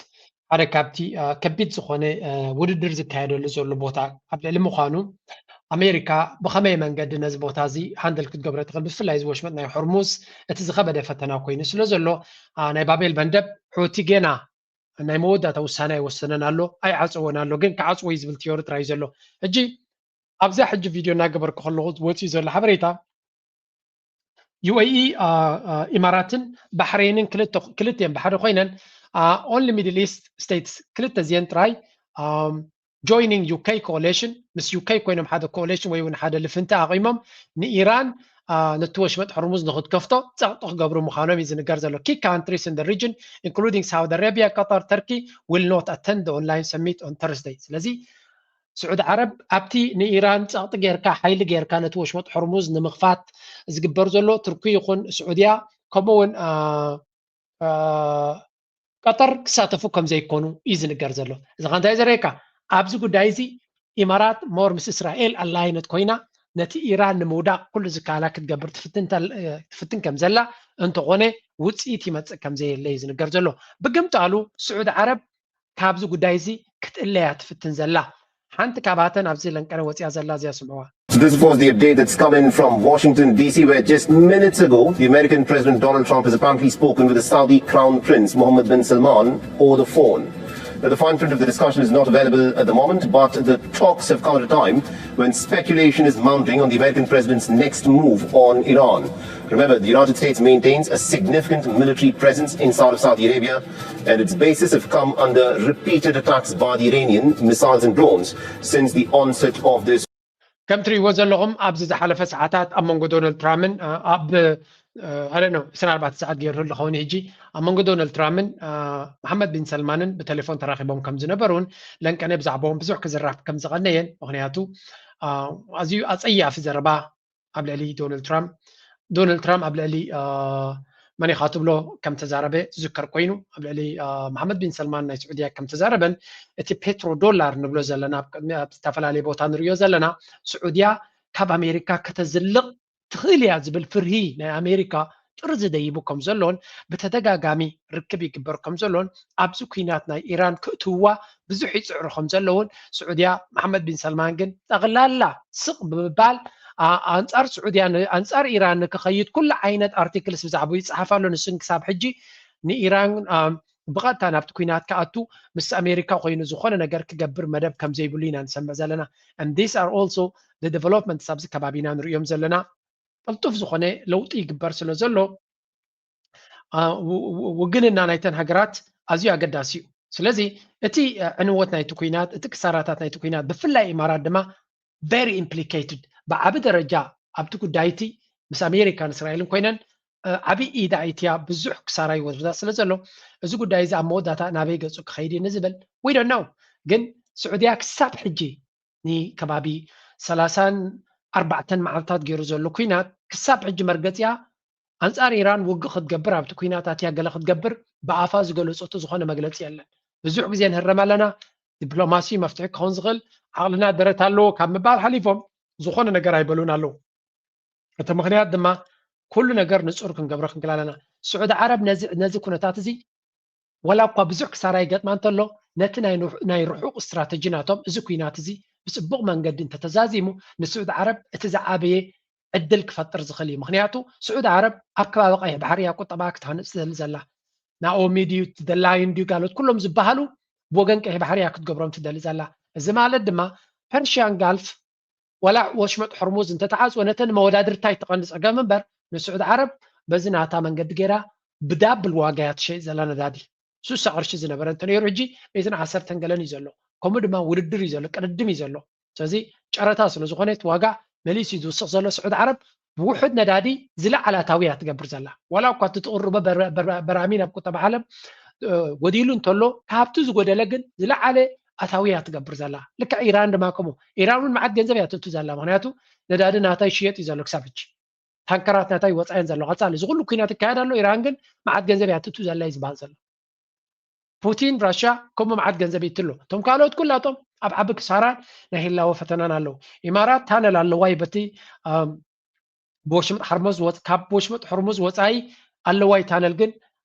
ሓደ ካብቲ ከቢድ ዝኾነ ውድድር ዝካየደሉ ዘሎ ቦታ ኣብ ልዕሊ ምዃኑ ኣሜሪካ ብኸመይ መንገዲ ነዚ ቦታ እዚ ሃንድል ክትገብሮ ትኽእል? ብፍላይ እዚ ወሽመጥ ናይ ሆርሙዝ እቲ ዝኸበደ ፈተና ኮይኑ ስለ ዘሎ ናይ ባቤል መንደብ ሑቲ ገና ናይ መወዳእታ ውሳነ ኣይወሰነን ኣሎ፣ ኣይዓፀወን ኣሎ፣ ግን ክዓፅዎ እዩ ዝብል ቲዮሪ ጥራይ ዘሎ። ሕጂ ኣብዛ ሕጂ ቪድዮ እናገበርኩ ከለኹ ወፂኡ ዘሎ ሓበሬታ ዩኤኢ ኢማራትን ባሕሬንን ክልተ ክልቲኤን ብሓደ ኮይነን only Middle East states ክልተ እዚኤን ጥራይ joining UK coalition ምስ ዩኬ ኮይኖም ሓደ coalition ወይ እውን ሓደ ልፍንቲ ኣቂሞም ንኢራን ነቲ ወሽመጥ ሕርሙዝ ንክትከፍቶ ጸቕጢ ክገብሩ ምዃኖም እዩ ዝንገር ዘሎ። Key countries in the region, including Saudi Arabia, Qatar, Turkey, will not attend the online summit on Thursday. ስለዚ ስዑዲ ዓረብ ኣብቲ ንኢራን ጸቕጢ ጌርካ፣ ሓይሊ ጌርካ ነቲ ወሽመጥ ሕርሙዝ ንምኽፋት ዝግበር ዘሎ፣ ቱርኪ ይኹን ስዑድያ፣ ከምኡ እውን ቀጠር ክሳተፉ ከም ዘይኮኑ እዩ ዝንገር ዘሎ። እዚ ከ እንታይ ዘርእየካ? ኣብዚ ጉዳይ እዚ ኢማራት ሞር ምስ እስራኤል ኣላይነት ኮይና ነቲ ኢራን ንምውዳቕ ኩሉ ዝከኣላ ክትገብር ትፍትን ከም ዘላ፣ እንተኾነ ውፅኢት ይመፅእ ከም ዘየለ እዩ ዝንገር ዘሎ። ብግምጣሉ ስዑድ ዓረብ ካብዚ ጉዳይ እዚ ክትእለያ ትፍትን ዘላ። ሓንቲ ካብኣተን ኣብዚ ለንቀነ ወፂኣ ዘላ እዚኣ ስምዕዋ። So this was the update that's come in from Washington, D C, where just minutes ago, the American President Donald Trump has apparently spoken with the Saudi Crown Prince Mohammed bin Salman over the phone. Now, the fine print of the discussion is not available at the moment, but the talks have come at a time when speculation is mounting on the American president's next move on Iran. Remember, the United States maintains a significant military presence inside of Saudi Arabia, and its bases have come under repeated attacks by the Iranian missiles and drones since the onset of this. ከም ትሪእዎ ዘለኹም ኣብዚ ዝሓለፈ ሰዓታት ኣብ መንጎ ዶናልድ ትራምፕን ኣብ ኣለ ነው ስራ ኣርባዕተ ሰዓት ገይሩ ዝኸውን ሕጂ ኣብ መንጎ ዶናልድ ትራምፕን መሓመድ ቢን ሰልማንን ብቴሌፎን ተራኺቦም ከም ዝነበሩን ለንቀነ ብዛዕባኦም ብዙሕ ክዝራፍ ከም ዝቐነየን፣ ምክንያቱ ኣዝዩ ኣፀያፊ ዘረባ ኣብ ልዕሊ ዶናልድ ትራምፕ ዶናልድ ትራምፕ ኣብ ልዕሊ መን ኢኻ ትብሎ ከም ተዛረበ ዝዝከር ኮይኑ፣ ኣብ ልዕሊ መሓመድ ቢን ሰልማን ናይ ስዑድያ ከም ተዛረበን፣ እቲ ፔትሮ ዶላር ንብሎ ዘለና ኣብ ዝተፈላለዩ ቦታ ንሪኦ ዘለና፣ ስዑድያ ካብ ኣሜሪካ ከተዝልቕ ትኽእል እያ ዝብል ፍርሂ ናይ ኣሜሪካ ጥርዚ ደይቡ ከም ዘሎን ብተደጋጋሚ ርክብ ይግበር ከም ዘሎን ኣብዚ ኩናት ናይ ኢራን ክእትውዋ ብዙሕ ይፅዕሩ ከም ዘለውን ስዑድያ መሓመድ ቢን ሰልማን ግን ጠቕላላ ስቕ ብምባል ኣንፃር ስዑድያ ኣንፃር ኢራን ንክኸይድ ኩሉ ዓይነት ኣርቲክልስ ብዛዕባኡ ይፅሓፍ ኣሎ። ንስን ክሳብ ሕጂ ንኢራን ብቐጥታ ናብቲ ኩናት ክኣቱ ምስ ኣሜሪካ ኮይኑ ዝኾነ ነገር ክገብር መደብ ከም ዘይብሉ ኢና ንሰምዕ ዘለና። And these are also the developments ኣብዚ ከባቢና ንሪኦም ዘለና። ቅልጡፍ ዝኾነ ለውጢ ይግበር ስለ ዘሎ ውግንና ናይተን ሃገራት ኣዝዩ ኣገዳሲ እዩ። ስለዚ እቲ ዕንወት ናይቲ ኩናት፣ እቲ ክሳራታት ናይቲ ኩናት ብፍላይ ኢማራት ድማ very implicated ብዓቢ ደረጃ ኣብቲ ጉዳይ እቲ ምስ ኣሜሪካን እስራኤልን ኮይነን ዓቢ ኢድ ኣእትያ ብዙሕ ክሳራ ይወስዳ ስለ ዘሎ እዚ ጉዳይ እዚ ኣብ መወዳእታ ናበይ ገጹ ክኸይድ እዩ ንዝብል we don't know። ግን ስዑድያ ክሳብ ሕጂ ንከባቢ ሰላሳን ኣርባዕተን መዓልታት ገይሩ ዘሎ ኩናት ክሳብ ሕጂ መርገጺኣ ኣንጻር ኢራን ውግእ ክትገብር ኣብቲ ኩናት ኣትያ ገለ ክትገብር ብኣፋ ዝገለጸቶ ዝኾነ መግለጺ የለን። ብዙሕ ግዜ ንህረም ኣለና። ዲፕሎማሲ መፍትሒ ክኸውን ዝኽእል ዓቕልና ደረት ኣለዎ ካብ ምባል ሓሊፎም ዝኾነ ነገር ኣይበሉን ኣለዉ። እቲ ምኽንያት ድማ ኩሉ ነገር ንጹር ክንገብሮ ክንክእል ኣለና። ስዑዲ ዓረብ ነዚ ኩነታት እዚ ወላ እኳ ብዙሕ ክሳራ ይገጥማ እንተሎ ነቲ ናይ ርሑቕ ስትራተጂ ናቶም እዚ ኩናት እዚ ብጽቡቕ መንገዲ እንተተዛዚሙ ንስዑዲ ዓረብ እቲ ዝዓበየ ዕድል ክፈጥር ዝኽእል እዩ። ምኽንያቱ ስዑዲ ዓረብ ኣብ ከባቢ ቀይሕ ባሕሪ እያ ቁጠባ ክትሃንፅ ትደሊ ዘላ። ናኦሚ ድዩ ትደላይን ድዩ ጋሎት ኩሎም ዝበሃሉ ብወገን ቀይሕ ባሕሪ እያ ክትገብሮም ትደሊ ዘላ። እዚ ማለት ድማ ፐርሽያን ጋልፍ ወላ ወሽመጥ ሕርሙዝ እንተተዓፅወ ነተን መወዳድርታ ይትቐንድ ፀገም እምበር ንስዑዲ ዓረብ በዚ ናታ መንገዲ ገይራ ብዳብል ዋጋ እያ ትሸይጥ ዘላ ነዳዲ። ሱሳ ቅርሺ ዝነበረ እንተነይሩ ሕጂ ሚእትን ዓሰርተን ገለን እዩ ዘሎ። ከምኡ ድማ ውድድር እዩ ዘሎ፣ ቅድድም እዩ ዘሎ። ስለዚ ጨረታ ስለ ዝኾነ እቲ ዋጋ መሊሱ እዩ ዝውስኽ ዘሎ። ስዑድ ዓረብ ብውሑድ ነዳዲ ዝለዓለ ኣታዊ እያ ትገብር ዘላ። ዋላ እኳ እቲ ትቕርቦ በራሚል ኣብ ቁጠባ ዓለም ጎዲሉ እንተሎ ካብቲ ዝጎደለ ግን ዝለዓለ ኣታዊ እያ ትገብር ዘላ። ልክዕ ኢራን ድማ ከምኡ። ኢራን እውን መዓት ገንዘብ እያ ትእቱ ዘላ። ምክንያቱ ነዳዲ ናታ ይሽየጥ እዩ ዘሎ ክሳብ ሕጂ። ታንከራት ናታ ይወፃ እየን ዘሎ። ቀፃሊ እዚ ኩሉ ኩናት ይካየድ ኣሎ። ኢራን ግን መዓት ገንዘብ እያ ትእቱ ዘላ እዩ ዝበሃል ዘሎ። ፑቲን ራሽያ ከምኡ መዓት ገንዘብ ይትሎ። እቶም ካልኦት ኩላቶም ኣብ ዓቢ ክሳራን ናይ ህላወ ፈተናን ኣለዉ። ኢማራት ታነል ኣለዋ እዩ በቲ ብወሽመጥ ሓርሙዝ ካብ ወሽመጥ ሕርሙዝ ወፃኢ ኣለዋ እዩ ታነል ግን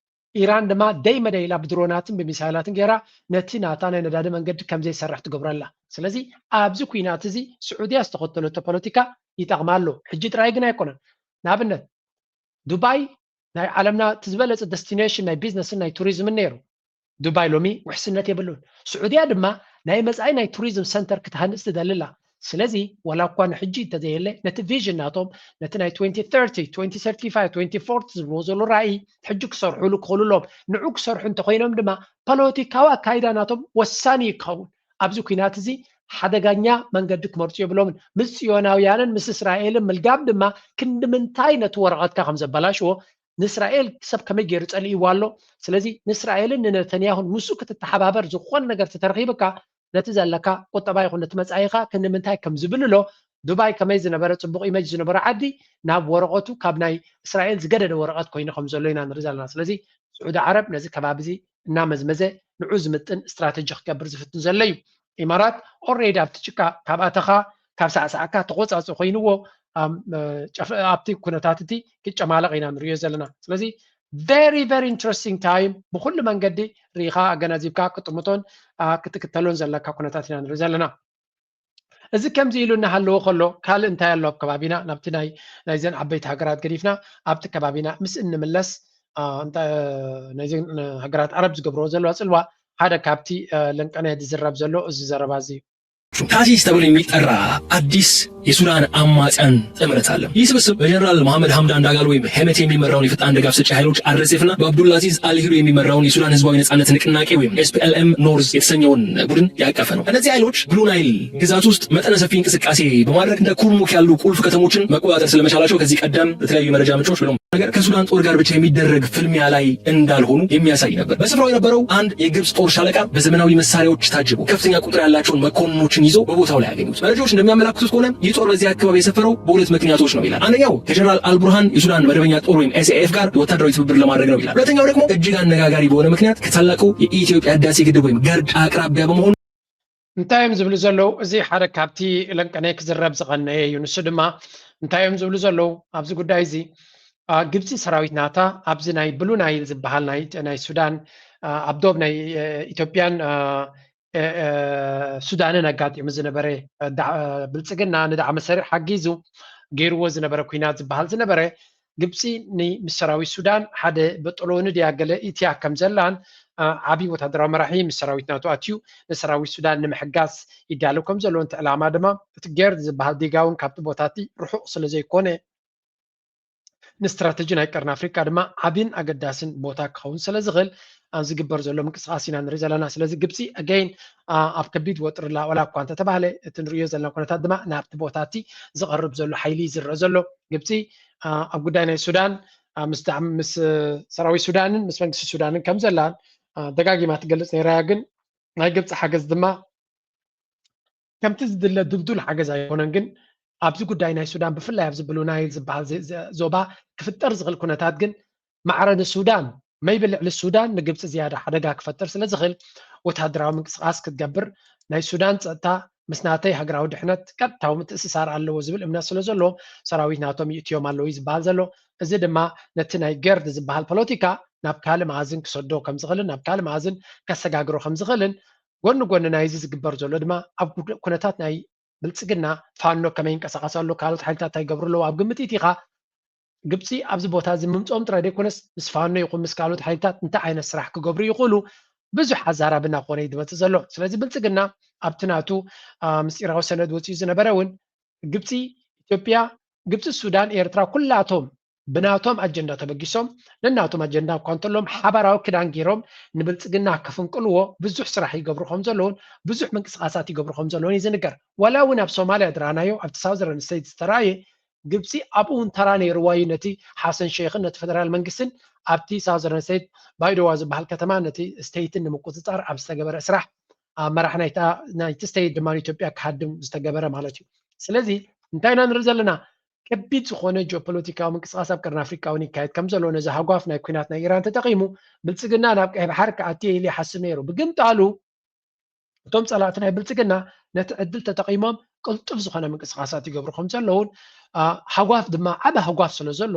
ኢራን ድማ ደይ መደይ ኢላ ብድሮናትን ብሚሳይላትን ገይራ ነቲ ናታ ናይ ነዳዲ መንገዲ ከም ዘይሰርሕ ትገብረላ። ስለዚ ኣብዚ ኩናት እዚ ስዑድያ ዝተኸተለቶ ፖለቲካ ይጠቕማ ኣሎ። ሕጂ ጥራይ ግን ኣይኮነን። ንኣብነት ዱባይ ናይ ዓለምና እቲ ዝበለፀ ደስቲኔሽን ናይ ቢዝነስን ናይ ቱሪዝምን ነይሩ። ዱባይ ሎሚ ውሕስነት የብሉን። ስዑድያ ድማ ናይ መፃኢ ናይ ቱሪዝም ሰንተር ክትሃንፅ ትደሊ ኣላ። ስለዚ ዋላ እኳ ንሕጂ እንተዘየለ ነቲ ቪዥን ናቶም ነቲ ናይ twenty thirty twenty thirty five twenty forty ዝብልዎ ዘሎ ራእይ ሕጂ ክሰርሑሉ ክኽእሉ ኣለዎም። ንዑ ክሰርሑ እንተኮይኖም ድማ ፖለቲካዊ ኣካይዳ ናቶም ወሳኒ እዩ ክኸውን። ኣብዚ ኩናት እዚ ሓደጋኛ መንገዲ ክመርፁ የብሎምን። ምስ ፅዮናውያንን ምስ እስራኤልን ምልጋብ ድማ ክንዲ ምንታይ ነቲ ወረቐትካ ከም ዘበላሽዎ፣ ንእስራኤል ሰብ ከመይ ገይሩ ፀሊእዋ ኣሎ። ስለዚ ንእስራኤልን ንነተንያሁን ምስኡ ክትተሓባበር ዝኾነ ነገር ተተረኺብካ ነቲ ዘለካ ቁጠባ ይኹን ነቲ መጻኢኻ ክንምንታይ ከም ዝብልሎ፣ ዱባይ ከመይ ዝነበረ ጽቡቕ ኢመጅ ዝነበሮ ዓዲ ናብ ወረቐቱ ካብ ናይ እስራኤል ዝገደደ ወረቐት ኮይኑ ከም ዘሎ ኢና ንርኢ ዘለና። ስለዚ ስዑዲ ዓረብ ነዚ ከባቢ እዚ እናመዝመዘ ንዑ ዝምጥን ስትራተጂ ክገብር ዝፍትን ዘሎ እዩ። ኢማራት ኦሬዲ ኣብቲ ጭቃ ካብ ኣተኻ ካብ ሳዕሳዕካ ተቆጻጽ ኮይንዎ ኣብቲ ኩነታት እቲ ክጨማለቕ ኢና ንሪኦ ዘለና። ስለዚ very very interesting time ብኩሉ መንገዲ ርኢኻ ኣገናዚብካ ክጥምቶን ክትክተሎን ዘለካ ኩነታት ኢና ንርኢ ዘለና። እዚ ከምዚ ኢሉ እናሃለዎ ከሎ ካልእ እንታይ ኣሎ ኣብ ከባቢና? ናብቲ ናይ ናይዘን ዓበይቲ ሃገራት ገዲፍና ኣብቲ ከባቢና ምስ እንምለስ ናይዘን ሃገራት ዓረብ ዝገብርዎ ዘለዋ ፅልዋ ሓደ ካብቲ ለንቀነ ዝዝረብ ዘሎ እዚ ዘረባ እዚ እዩ። ታሲስ ተብሎ የሚጠራ አዲስ የሱዳን አማጽያን ጥምረት አለ። ይህ ስብስብ በጀነራል መሐመድ ሐምዳን ዳጋሎ ወይም ሄመቲ የሚመራውን የፈጣን ድጋፍ ሰጪ ኃይሎች አር ኤስ ኤፍ እና በአብዱልአዚዝ አልሂሉ የሚመራውን የሱዳን ህዝባዊ ነጻነት ንቅናቄ ወይም ኤስ ፒ ኤል ኤም ኖርዝ የተሰኘውን ቡድን ያቀፈ ነው። እነዚህ ኃይሎች ብሉ ናይል ግዛት ውስጥ መጠነ ሰፊ እንቅስቃሴ በማድረግ እንደ ኩርሙክ ያሉ ቁልፍ ከተሞችን መቆጣጠር ስለመቻላቸው ከዚህ ቀደም በተለያዩ የመረጃ ምንጮች ብሎም ነገር ከሱዳን ጦር ጋር ብቻ የሚደረግ ፍልሚያ ላይ እንዳልሆኑ የሚያሳይ ነበር። በስፍራው የነበረው አንድ የግብጽ ጦር ሻለቃ በዘመናዊ መሳሪያዎች ታጅቦ ከፍተኛ ቁጥር ያላቸውን መኮንኖችን ይዘው በቦታው ላይ ያገኙት። መረጃዎች እንደሚያመላክቱት ከሆነ ይህ ጦር በዚህ አካባቢ የሰፈረው በሁለት ምክንያቶች ነው ይላል። አንደኛው ከጀነራል አልቡርሃን የሱዳን መደበኛ ጦር ወይም ኤስ ኤ ኤፍ ጋር ወታደራዊ ትብብር ለማድረግ ነው ይላል። ሁለተኛው ደግሞ እጅግ አነጋጋሪ በሆነ ምክንያት ከታላቁ የኢትዮጵያ ህዳሴ ግድብ ወይም ገርድ አቅራቢያ በመሆኑ እንታይ እዮም ዝብሉ ዘለዉ? እዚ ሓደ ካብቲ ለንቀነ ክዝረብ ዝቐነየ እዩ። ንሱ ድማ እንታይ እዮም ዝብሉ ዘለዉ ኣብዚ ጉዳይ እዚ? ግብፂ ሰራዊት ናታ ኣብዚ ናይ ብሉ ናይል ዝበሃል ናይ ሱዳን ኣብ ዶብ ናይ ኢትዮጵያን ሱዳንን ኣጋጢሙ ዝነበረ ብልፅግና ንዳዕመ ሰሪዕ ሓጊዙ ገይርዎ ዝነበረ ኩናት ዝበሃል ዝነበረ ግብፂ ምስ ሰራዊት ሱዳን ሓደ በጠሎኒ ድያ ገለ ኢትያ ከም ዘላን ዓብዪ ወታደራዊ መራሒ ምስ ሰራዊት ናቱ ኣትዩ ንሰራዊት ሱዳን ንምሕጋዝ ይዳለው ከም ዘሎ እቲ ዕላማ ድማ እቲ ጌርድ ዝበሃል ዲጋ እውን ካብቲ ቦታ እቲ ርሑቕ ስለ ዘይኮነ ንስትራተጂ ናይ ቀርኒ ኣፍሪቃ ድማ ዓብይን ኣገዳስን ቦታ ክኸውን ስለ ዝኽእል ኣብ ዝግበር ዘሎ ምንቅስቃስ ኢና ንርኢ ዘለና። ስለዚ ግብፂ ኣገይን ኣብ ከቢድ ወጥሪ ኣላ ዋላ እኳ እንተተባህለ እቲ ንሪኦ ዘለና ኩነታት ድማ ናብቲ ቦታ እቲ ዝቐርብ ዘሎ ሓይሊ እዩ ዝረአ ዘሎ። ግብፂ ኣብ ጉዳይ ናይ ሱዳን ምስ ሰራዊት ሱዳንን ምስ መንግስቲ ሱዳንን ከም ዘላን ደጋጊማ ትገልፅ ነይራ እያ። ግን ናይ ግብፂ ሓገዝ ድማ ከምቲ ዝድለ ድልዱል ሓገዝ ኣይኮነን። ግን ኣብዚ ጉዳይ ናይ ሱዳን ብፍላይ ኣብዚ ብሉ ናይል ዝበሃል ዞባ ክፍጠር ዝኽእል ኩነታት ግን ማዕረ ንሱዳን መይቢ ልዕሊ ሱዳን ንግብፂ ዝያዳ ሓደጋ ክፈጥር ስለ ዝኽእል ወታደራዊ ምንቅስቃስ ክትገብር ናይ ሱዳን ፀጥታ ምስ ናተይ ሃገራዊ ድሕነት ቀጥታዊ ምትእስሳር ኣለዎ ዝብል እምነት ስለ ዘለዎም ሰራዊት ናቶም ይእትዮም ኣለዉ እዩ ዝበሃል ዘሎ። እዚ ድማ ነቲ ናይ ገርድ ዝበሃል ፖለቲካ ናብ ካልእ መኣዝን ክሰዶ ከም ዝኽእልን ናብ ካልእ መኣዝን ከሰጋግሮ ከም ዝኽእልን ጎኒ ጎኒ ናይዚ ዝግበር ዘሎ ድማ ኣብ ኩነታት ናይ ብልፅግና ፋኖ ከመይ ይንቀሳቐስ ኣሎ፣ ካልኦት ሓይልታት እንታይ ይገብሩ ኣለዉ ኣብ ግምት ኢቲኻ ግብፂ ኣብዚ ቦታ እዚ ምምፅኦም ጥራይ ዘይኮነስ ምስ ፋኖ ይኹን ምስ ካልኦት ሓይልታት እንታይ ዓይነት ስራሕ ክገብሩ ይኽእሉ ብዙሕ ኣዛራቢ እናኾነ እዩ ዝመፅእ ዘሎ። ስለዚ ብልፅግና ኣብቲ ናቱ ምስጢራዊ ሰነድ ወፂኡ ዝነበረ እውን ግብፂ፣ ኢትዮጵያ፣ ግብፂ፣ ሱዳን፣ ኤርትራ ኩላቶም ብናቶም ኣጀንዳ ተበጊሶም ነናቶም ኣጀንዳ እኳ እንተሎም ሓባራዊ ክዳን ገይሮም ንብልፅግና ክፍንቅልዎ ብዙሕ ስራሕ ይገብሩ ከም ዘለውን ብዙሕ ምንቅስቃሳት ይገብሩ ከም ዘለውን እዩ ዝንገር። ዋላ እውን ኣብ ሶማልያ ዝረኣናዮ ኣብቲ ሳውዘርን ስቴት ዝተረኣየ ግብፂ ኣብኡ እውን ተራ ነይርዋ እዩ ነቲ ሓሰን ሸይኽን ነቲ ፈደራል መንግስትን ኣብቲ ሳውዘርን ስቴት ባይዶዋ ዝበሃል ከተማ ነቲ ስቴይትን ንምቁፅፃር ኣብ ዝተገበረ ስራሕ ኣብ መራሕ ናይቲ ስቴይት ድማ ኢትዮጵያ ክሃድም ዝተገበረ ማለት እዩ። ስለዚ እንታይ ኢና ንርኢ ዘለና? ከቢድ ዝኾነ ጂኦፖለቲካዊ ምንቅስቃስ ኣብ ቀርኒ ኣፍሪቃ እውን ይካየድ ከም ዘሎ ነዚ ሃጓፍ ናይ ኩናት ናይ ኢራን ተጠቒሙ ብልፅግና ናብ ቀይ ባሕር ክኣቲ ኢሉ ይሓስብ ነይሩ። ብግምጣሉ እቶም ፀላእቲ ናይ ብልፅግና ነቲ ዕድል ተጠቒሞም ቅልጡፍ ዝኾነ ምንቅስቃሳት ይገብሩ ከም ዘለውን ሃጓፍ ድማ ዓቢ ሃጓፍ ስለ ዘሎ